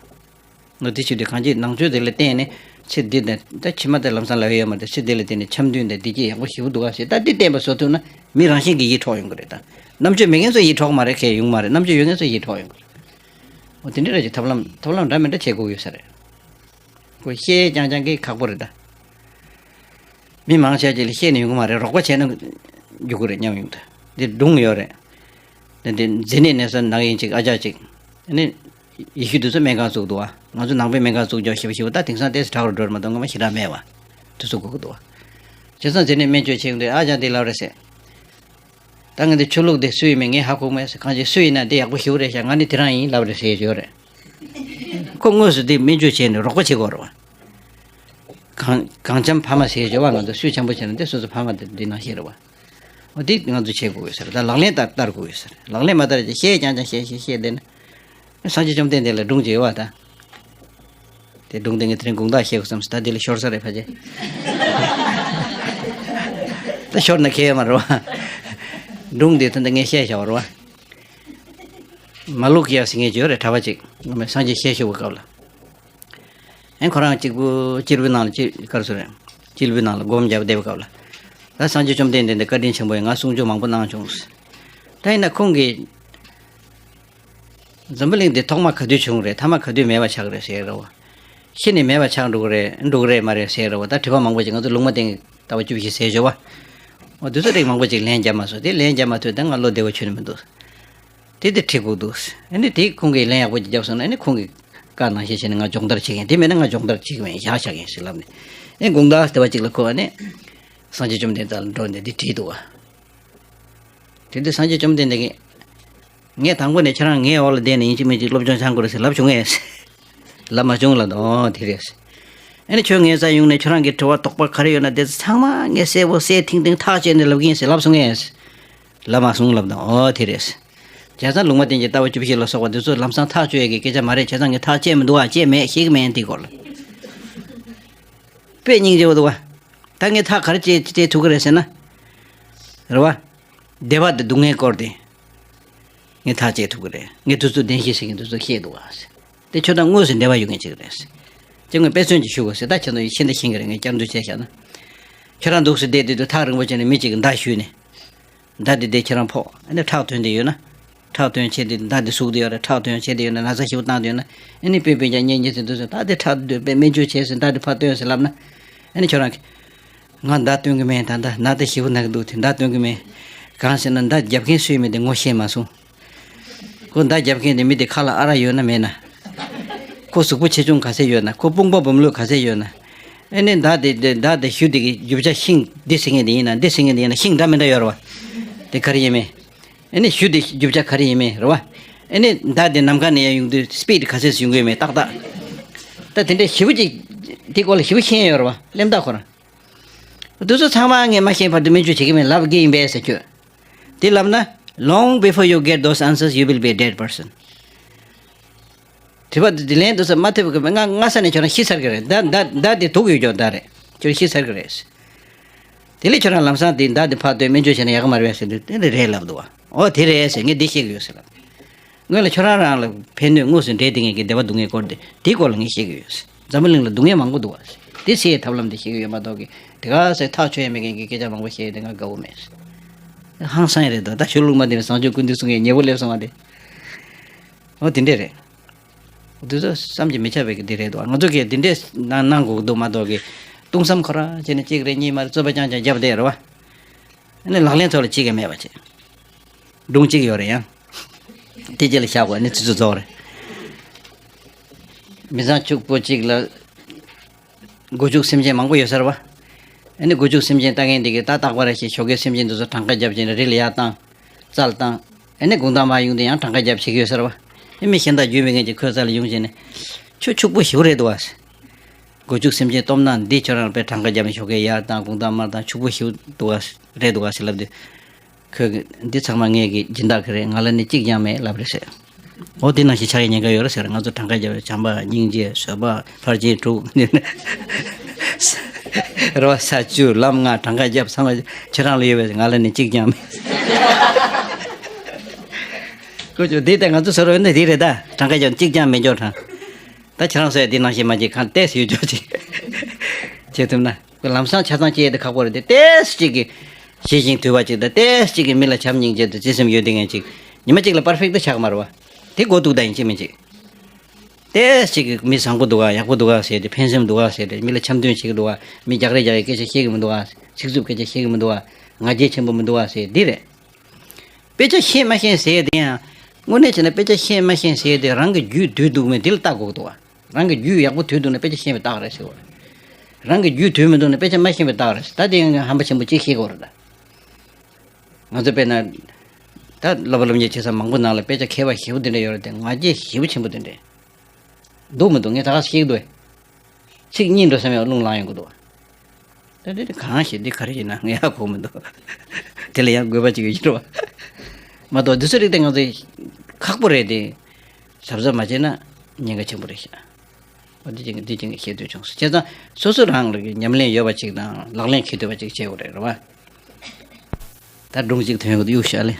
ང་འདི་བྱེད་དུས་གང་ཅི་ནང་ཆོས་དེ་ལ་བརྟེན་ནས་ཚེ་འདི་དང་ད་ཕྱི་མ་དེ་ལམ་སང་ལབ་ཡོད་མ་རེད། ཚེ་འདི་ལ་བརྟེན་ནས་འཆམ་མཐུན་དང་བདེ་སྐྱིད་ཡག་པོ་ཞེ་པོ་འདུག་ག་ཟེར་ད་འདི་བསྟན་པ་བཟོ་ཐུབ་ན་མི་རང་བཞིན་གྱིས་ཡིད་འཕྲོག་ཡོང་གི་རེད་ད། རྣམ་དཔྱོད་མེད་མཁན་ཚོ་ཡིད་འཕྲོག་མ་རེད་ཁས་ཡོང་མ་རེད། རྣམ་དཔྱོད་ཡོད་མཁན་ཚོ་ཡིད་འཕྲོག་ཡོང་གི་རེད། འོ་དེ་འདྲ་རེད་ཀྱི་ཐབས་ལམ་ཐབས་ལམ་འདྲ་མི་འདྲ་བྱེད་དགོས་ཡོད་ས་རེད། ཁོ་བཤད་རྐྱང་རྐྱང་གི་ཁག་པོ་རེད་ད། མི་མང་ཆེ་ཅིག་ལ་བཤད་ནས་ཡོང་གི་མ་རེད། རོགས་པ་བྱས་ན་རྒྱུག་གི་རེད་སྙམ་ཡོང་ད། འདི་སྒྲུང་ཡོད་རེད། འདི་འདི་མཛེ་ནད་ནད་སོགས་ནག་ཡིན་ཅིག་ཨ་ཅག་ཅིག་ཨ་ནི། ཡེ་ཤུ་དེ་ཚོ་སྨན་ཁང་བཙུགས་འདུག་བ། ང་ཚོ་ནང་པའི་སྨན་ཁང་བཙུགས་ཀྱང་ཞེ་པོ་ཞེ་པོ་ད་དེང་སང་ཏོག་ཙམ་དྲག་རུ་འགྲོ་རེད་མ་གཏོགས་སྔོན་མ་ཞེ་དྲག་མེད་བ། དེ་ཚོ་དགོས་ཀྱི་འདུག་བ། བྱས་ཙང་མཛེ་ནད་སྨན་བཅོས་བྱེད་ཀྱི་འདུག་ཨ་ཅག་འདི་ལབ་རེད་ཟེར། ད་ང་འདི་ཆོས་ལུགས་འདི་སུ་ཡིན་མིན་ངས་ཧ་གོ་མེད་ཟེར། གང་ཅི་སུ་ཡིན་ན་འདི་ཡག་པོ་ཞེ་པོ་རེད་ཤག་ང་ནི་དེ་རང་ཡིན་ལབ་རེད་ཟེར་ཡོད་རེད། ཁོ་དངོས་སུ་འདི་སྨན་བཅོས་བྱས་ནས་རོགས་པ་བྱེད་དགོས་རེད་བ། གང་གང་འཆམ་ཕ་མ་ཟེར་བྱས་བ་ང་ཚོ་སུས་འཆམ་པོ་བྱས་ན་འདི་སོ་སོ་ཕ་མ་འདི་འདི་ནང་བཞིན་རེད་བ། འོ་འདི་ང་ཚོ་བྱེད་དགོས་ཡོད་ཟེར། ད་ལག་ལེན་བསྟར་བསྟར་དགོས་ཡོད་ཟེར། ལག་ལེན་མ་བསྟར་ཅིག་བཤད་རྐྱང་རྐྱང་བཤད་བཤད་བཤད་བསྡད་ན། སངས་རྒྱས་བཅོམ་ལྡན་འདས་ལ་སྒྲུང་ཅིག་ཡོད་བ་ད། དེ་སྒྲུང་དེ་ངས་དེ་རིང་དགོང་དག་བཤད་དགོས་བསམ་སོང་། ད་དེ་ལས་ཤོར་ས་རེད་ཕལ་ཆེར། ད་ཤོར་ན་ཁེ་ཡོད་མ་རེད་བ། སྒྲུང་དེ་ད་ལྟ་ངས་བཤད་བཞག་པ་རེད་བ། མ་ལུག་ཡ་ཟེར་མཁན་ཅིག་ཡོད་རེད་གྲྭ་པ་ཅིག་སངས་རྒྱས་གཤེགས་ཞུ་བའི་སྐབས་ལ། ཨེ་ཁོ་རང་གཅིག་པུ་སྐྱིད་པོའི་ནང་ལ་ཅི་ག་རེ་ཟེར་རེད། སྐྱིད་པོའི་ནང་ལ་སྒོམ་རྒྱབ་བསྡད་པའི་སྐབས་ལ། ད་སངས་རྒྱས་བཅོམ་ལྡན་འདས་འདི་བཀའ་དྲིན་ཆེན་པོ་ཡིན། ང་གསུང་ཆོས་མང་པོ་གནང་བྱུང་། ད་ཡིན་ན་ཁོང་གིས་འཛམ་བུ་གླིང་འདི་ཐོག་མ་ག་དུས་བྱུང་རེད། ཐ་མ་ག་དུས་མེད་པ་ཆགས་རེད་ཟེར་རེད་བ། ཤི་ནས་མེད་པ་ཆགས་འགྲོ་གི་རེད་འགྲོ་གི་རེད་མ་རེད་ཟེར་རེད་བ། ད་དྲི་བ་མང་པོ་ཅིག་ང་ཚོ་ལུང་མ་བསྟན་ལྟ་བ་བཅུ་བཞི་ཟེར་བརྗོད་བ། འོ་དུས་ཚོད་རིགས་མང་པོ་ཅིག་ལན་རྒྱབ་མ་སོང་། དེ་ལན་རྒྱབ་མ་ཐུབ་ད་ང་བློ་བདེ་བོ་ཆོད་ནི་མི་འདུག་དེ་དེ་ཁྲིད་དགོས་འདུག་ཨ་ནི་དེ་ཁོང་གིས་ལན་ཡག་པོ་ཅིག་བརྒྱབ་སོང་ན་ཨ་ནི་ཁོང་གིས་བཀའ་ནང་བཞིན་བྱས་ནས་ང་སྦྱོང་བརྡར་བྱེད་མཁན་དེ་མེད་ན་ང་སྦྱོང་བརྡར་བྱེད་ཀྱི་མེད་བཞག་བཞག་ཡིན་ཟེར་ལབ་ནས། ཨེ་དགོང་དག་དེ་བ་ཅིག་ལ་ཁོ་ཨ་ནི་སངས་རྒྱས་བཅོམ་ལྡན་འདས་ལ་འགྲོ་ནས་འདི་བྲིས་འདུག་བ། དེ་དུས་སངས་རྒྱས་བཅོམ་ལྡན་འདས་ཀྱིས་ངས་དང་པོ་ནས་ཁྱེད་རང་ངའི་འོག་ལ་བསྡད་ནས་ཡིན་གཅིག་མིན་གཅིག་སློབ་སྦྱོང་སྦྱང་དགོས་རེད་ཟེར་ལབ་བྱུང་ངས། ལབ་མ་བྱུང་ལབ་འདུག་ཨོ་དེ་རེད། ཨ་ནི་ཁྱོད་ངའི་རྩར་ཡོང་ནས་ཁྱོད་རང་གི་དྲི་བ་དོགས་པ་ག་རེ་ཡོད་ན་དེ་ཚོ་ཚང་མ་ངས་གསལ་པོ་གསལ་ཐིང་ཐིང་ཐག་བཅད་ནས་ལབ་གི་ཡིན་ཟེར་ལབ་སོང་ངས། ལབ་མ་སོང་ལབ་དང་ཨོ་དེ་རེད། བྱས་ཙང་ལུང་མ་བསྟན་གྱི་ལྟ་བ་བཅུ་བཞི་ལ་སོགས་པ་འདི་ཚོ་ལམ་སང་ཐག་གཅོད་ཡས་ཀྱི་སྐད་ཆ་མ་རེད། བྱས་ཙང་ངས་ཐག་བཅད་མི་འདུག་ཨ། བཅད་མེད་ཤེས་ཀྱི་མེད་འདི་སྐོར་ལ། དཔེ་སྙིང་རྗེ་པོ་འདུག་བ། ད་ངས་ཐག་ག་རེ་བཅད་བཅད་ཐུབ་ཀྱི་རེད་ཟེར་ན། རེད་བ། བདེ་བ་དང་སྡུག་བསྔལ་སྐོར་དེ། ངས་ཐག་བཅད་ཐུབ་ཀྱི་རེད། ངས་དུས་ཚོད་བདེན་ཤེས་ཟེར་མཁན་དུས་ཚོད་ཤེས་འདུག་བ། དེ་ཁྱོད་དང་དངོས་སུ་འབྲེལ་བ་ཡོད་མཁན་ཅིག་རེད། ཁྱེད་ངས་དཔེ་མཚོན་ཅིག་ཞུ་དགོས་ཟེར། ད་ཁྱེད་ཚོ་ཤེས་འདི་ཤེས་ཀྱི་རེད། ངས་བསྐྱར་ཟློས་བྱས་བཞག་ན། ཁྱོད་རང་འདུག་སེ་བསྡད་དུས་དུས་ཐག་རིང་པོ་བྱས་ནས་མི་གཅིག་གིས་མདའ་གཞུས་ནས། མདའ་དེ་དེ་ཁྱེད་རང་ཕོག་ཨ་ནི་ཁྲག་ཐོན་དེ་ཡོད་ན། ཁྲག་ཐོན་བྱས་དེ་མདའ་དེ་ཟུག་དེ་ཡོད་རེད། ཁྲག་ཐོན་བྱས་དེ་ཡོད་ན་ན་ཚ་ཞིག་བཏང་དེ་ཡོད་ན། ཨ་ནི་དཔེ་དཔེ་ཀྱང་གཉེན་གཉེན་ཟེར་དུས་སུ་ད་དེ་ཁྲག་དེ་དཔེ་སྨན་བཅོས་བྱས་ཟེར་མདའ་དེ་ཕར་བཏོན་ཟེར་ལབ་ན། ཨ་ནི་ཁྱོད་རང་གིས། ང་མདའ་སྟོན་གི་མེད། ད་ལྟ་མདའ་དེ་ཞེ་པོ་ན་གི་འདུག་དེ་མདའ་སྟོན་གི་མེད། གང་ཟེར་ན་མདའ་རྒྱབ་མཁན་སུ་ཡིན་མིན་དེ་ངོ་ཤེས་མ་སོང་། ཁོ་མདའ་རྒྱབ་མཁན་དེ་མི་དེ་ཁ་ལ་ཨ་རག་ཡོད་ན་མེད་ན། ཁོ་གཟུགས་པོ་ཆེ་ཆུང་ག་ཚད་ཡོད་ན། ཁོ་དཔུང་པ་སྦོམ་ལོས་ག་ཚད་ཡོད་ན། ཨེ་ནས་མདའ་དེ་དེ་མདའ་དེ་གཞུ་དེ་གི་རྒྱུ་ཆ་ཤིང་འདི་ཟེར་མཁན་དེ་ཡིན་ན་འདི་ཟེར་མཁན་དེ་ཡིན་ན་ཤིང་འདྲ་མི་འདྲ་ཡོད་རེད་བ། དེ་ག་རེ་ཡིན་མིན། ཨེ་ནས་གཞུ་དེ་རྒྱུ་ཆ་ག་རེ་ཡིན་མིན་རེད་བ། ཨེ་ནས་མདའ་དེ་ནམ་མཁའ་ནས་ཡར་ཡོང་དུས་སི་པིཌ་ག་ཚད་ཡོང་གི་ཡོད་མེད་ཏག་ཏག་ད་དེ་འདྲའི་ཞེ་པོ་ཅིག་དེ་སྐོར་ལ་ཞེ་པོ་ཤེས་ཡོད་རེད་བ་གླེན་རྟགས་ཁོ་རང་། དེ་ཚོ་ཚང་མ་ངས་མ་ཤེས་བར་དུ་སྨན་བཅོས་བྱེད་ཀྱི་མིན་ལབ་གི་ཡིན་པས་ཟེར་ཁྱོད། དེ་ལབ་ན། Long before you get those answers, you will be a dead person. དྲི་བ་འདི་ལན་དུ་ས་མ་ཐེབས་གི་མེད། ང་སྔ་ས་ནས་ཁྱོད་རང་ཤི་ཚར་གི་རེད། ད་ད་ད་དེ་དུག་ཡོད་ཀྱོག་ད་རེད། ཁྱོད་ཤི་ཚར་གི་རེད། དེ་ལས་ཁྱོད་རང་ལམ་སང་དེ་ད་དེ་ཕར་སྟོན་སྨན་བཅོས་བྱས་ན་ཡག་གི་མ་རེད་ཟེར་དུས་དེ་འདྲ་རེད་ལབ་འདུག་བ། ཨོ་དེ་རེད་ཟེར་ངས་འདི་ཤེས་གི་ཡོད་ཟེར་ལབ། སྔོན་ལ་ཁྱོད་རང་རང་ལ་ཕན་གནོད་དངོས་སུ་འབྲེལ་བསྡད་མཁན་གྱི་བདེ་བ་སྡུག་བསྔལ་སྐོར་དེ་དེའི་སྐོར་ལ་ངས་བཤད་ཀྱི་ཡོད། འཛམ་བུ་གླིང་ལ་སྡུག་བསྔལ་མང་པོ་འདུག་བ། དེ་སེལ་ཐབས་ལམ་དེ་ཤེས་ཀྱི་ཡོད་མ་གཏོགས་ཀྱི་དེ་ག་ཚོད་ཐག་ཆོད་ཡ་མེད་མཁན་གྱི་སྐད་ཆ་མང་པོ་བཤད་དེ་ང་དགའ་བོ་མེད། ཧང་སང་ཡ་རེད་དོ། ད་ཆོས་ལུགས་མ་འདི་ནས་བཟང་སྤྱོད་ཀུན་འདུས་གསུང་མཁན་ཉེ་པོ་སླེབས་སོང་བ་དེ། འོ་དེ་འདྲས་རེད། འདི་ཚོ་བསམ་གྱིས་མི་ཁྱབ་པའི་གི་འདི་རེད་དོ། ང་ཚོ་གིས་འདི་འདྲས་གནང་གནང་དགོས་ཀྱི་འདུག་མ་གཏོགས་ཀྱི་སྟོང་བསམ་ཁོ་ར་བྱས་ནས་གཅིག་རེ་གཉིས་མ་རེ་རྩོད་པ་རྐྱང་རྐྱང་བརྒྱབ་བསྡད་རེད་བ། ཨ་ནི་ལག་ལེན་ཐོག་ལ་གཅིག་ཀྱང་མེད་པ་བྱས། སྒྲུང་གཅིག་ཡོད་རེད་ཡང་། དེ་རྗེས་ལ་བཞག་དགོས། ཨ་ནི་ཚིག་ཚུ་རྫོགས་རེད། མི་ཚང་ཕྱུག་པོ་གཅིག་ལ་སྒོ་ཕྱུགས་སེམས་ཅན་མང་པོ་ཡོད་ས་རེད་བ། ཨ་ནི་སྒོ་ཕྱུགས་སེམས་ཅན་ལྟ་མཁན་དེ་གིས་ད་རྟག་པར་ཞིག་ཞོགས་ཀའི་སེམས་ཅན་དེ་ཚོ་གྲངས་ཀ་བརྒྱབ་བྱས་ནས་རི་ལ་ཡར་བཏང་། རྩལ་བཏང་། ཨ་ནི་དགོང་དག་མར་ཡོང་དུས་ཡང་གྲངས་ཀ་བརྒྱབ་བྱེད་ཀྱི་ཡོད་ས་རེད་བ། ཨ་མི་གཞན་དག་རྒྱུས་མེད་མཁན་གྱི་ཁོའི་རྩ་ལ་ཡོང་བྱས་ནས། ཁྱོད་ཕྱུག་པོ་ཞེ་པོ་རེད་འདུག་བ། སྒོ་ཕྱུགས་སེམས་ཅན་སྟོབས་ན་འདི་ཁྱོད་རང་དཔེ་གྲངས་ཀ་བརྒྱབ་ནས་ཞོགས་ཀས་ཡར་བཏང་དགོང་དག་མར་བཏང་ཕྱུག་པོ་ཞེ་པོ་འདུག་བ། རེད་འདུག་བ་ཟེར་ལབ་དུས། ཁོས་གི་འདི་ཚང་མ་ངས་གི་སྦྱིན་བདག་གི་རེད། ང་ལ་ནི་གཅིག་ཀྱང་མེད་ལབ་རེད་ཟེར། འོ་དེ་ནང་བཞིན་ཆགས་ཡ་ཉེན་ཁ་ཡོད་རེད་ཟེར། ང་ཚོ་གྲངས་ཀ་བརྒྱབ་བྱམས་པ་སྙིང་རྗེ་བཟོད་པ་ཕར་ཕྱིན་དྲུག་རེད་བ། ས་བཅུ་ལམ་ལྔ་གྲངས་ཀ་བརྒྱབ་ཚང་མ་ཁྱེད་རང་ལ་ཡོད་པས་ང་ལ་ནི་གཅིག་ཀྱང་མེད། ཁོ་ཚོ་འདི་ལྟ་ང་ཚོ་བཟོ་རོགས་ནི་འདི་རེད་ད། གྲངས་ཀ་བརྒྱབ་གཅིག་ཀྱང་མེད་འཇོག་དྲང་། ད་ཁྱེད་རང་ཚོས་འདི་ནང་བཞིན་མ་བྱེད་གང་ལྟས་ཡོད་འཇོག་ཅིག་བྱེད་ཐུབ་ན། ལམ་སང་ཆ་ཚང་སྐྱེས་དེ་ཁག་པོ་རེད་དེ། ཏེས་གཅིག་གིས་ཞི་ཞིང་དུལ་བ་ཅིག་དང་ཏེས་གཅིག་གིས་མི་ལ་བྱམས་སྙིང་རྗེ་དང་བརྩེ་སེམས་ཡོད་དེ་ངན་ཅིག་ཉི་མ་གཅིག་ལ་པར་ཕེག་ཏུ་ཆགས་མ་རེད་བ། དེ་གོ་ཐུག་ད་ཡིན་གཅིག་མིན་གཅིག་ཏེས་གཅིག་གིས་མི་བཟང་པོ་འདུག་ག་ཡག་པོ་འདུག་ག་ཟེར་ཏེ་ཕན་སེམས་འདུག་ག་ཟེར་ཏེ་མི་ལ་འཆམ་མཐུན་བྱེད་ཀྱི་འདུག་ག་མི་རྒྱག་རེས་རྒྱག་ཡའི་སྐད་ཆ་བཤད་ཀྱི་མི་འདུག་ག་ཚིག་རྩུབ་སྐད་ཆ་བཤད་ཀྱི་མི་འདུག་ག་ང་རྒྱལ་ཆེན་པོ་མི་འདུག་ག་ཟེར་འདི་རེད། དཔེ་ཆ་ཤེས་མ་ཤེས་ཟེར་ཡས་དེ་ཡང་། དངོས་གནས་བྱས་ན་དཔེ་ཆ་ཤེས་མ་ཤེས་ཟེར་ཡས་དེ་རང་གི་རྒྱུད་དུལ་འདུག་མེད་དེ་ལ་ལྟ་དགོས་ཀྱི་འདུག་བ། རང་གི་རྒྱུད་ཡག་པོ་དུལ་འདུག་ན་དཔེ་ཆ་ཤེས་པའི་རྟགས་རེད་ཟེར་བ། རང་གི་རྒྱུད་དུལ་མི་འདུག་ན་དཔེ་ཆ་མ་ཤེས་པའི་རྟགས་རེད་ཟེར། ད་དེ་ཡང་ཧམ་པ་ཆེན་པོ་གཅིག་ཤེས་དགོས་རེད་ད། ང་ཚོ་དཔེར་ན། ད་སློབ་པ་སློབ་གཉེར་བྱེད་ས་མང་པོ་ནང་ལ་དཔེ་ཆ་མཁས་པ་ཞེ་པོ་དེ་འདྲ་ཡོད་རེད་དེ་ང་རྒྱལ་ཞེ་པོ་ཆེན་པོ་དེ་འདྲ། འདུག་མི་འདུག་ངས་ད་ག་ཤེས་ཀྱི་འདུག་བས། ཚིག་གཉིས་འགྲོ་བསམ་ཡང་རླུང་ལངས་ཡོང་གི་འདུག་བ། ད་འདི་གང་ཞིག་འདི་ག་རེ་ཡིན་ན་ངས་ཧ་གོ་མི་འདུག་དེ་ལ་ཡང་དགོས་པ་ཅིག་ཡོད་ཀྱི་རེད་བ། མ་གཏོགས་འདི་ཚོ་རིགས་དེ་ང་ཚོས་ཁག་པོ་རེད་དེ། གཟབ་གཟབ་མ་བྱས་ན་ཉེན་ཁ་ཆེན་པོ་རེད་ཤག་འོ་འདི་ཅིག་འདི་ཅིག་ངས་བཤད་འདོད་བྱུང་སོང་། བྱས་ཙང་སོ་སོ་རང་ལ་ཉམས་ལེན་ཡོད་པ་ཅིག་དང་ལག་ལེན་འཁེལ་ཐུབ་པ་ཅིག་བྱེད་དགོས་རེད་རེད་བ། ད་སྒྲུང་གཅིག་ཐོན་ཡོང་གི་འདུག་གཡུག་ཤག་ལེ།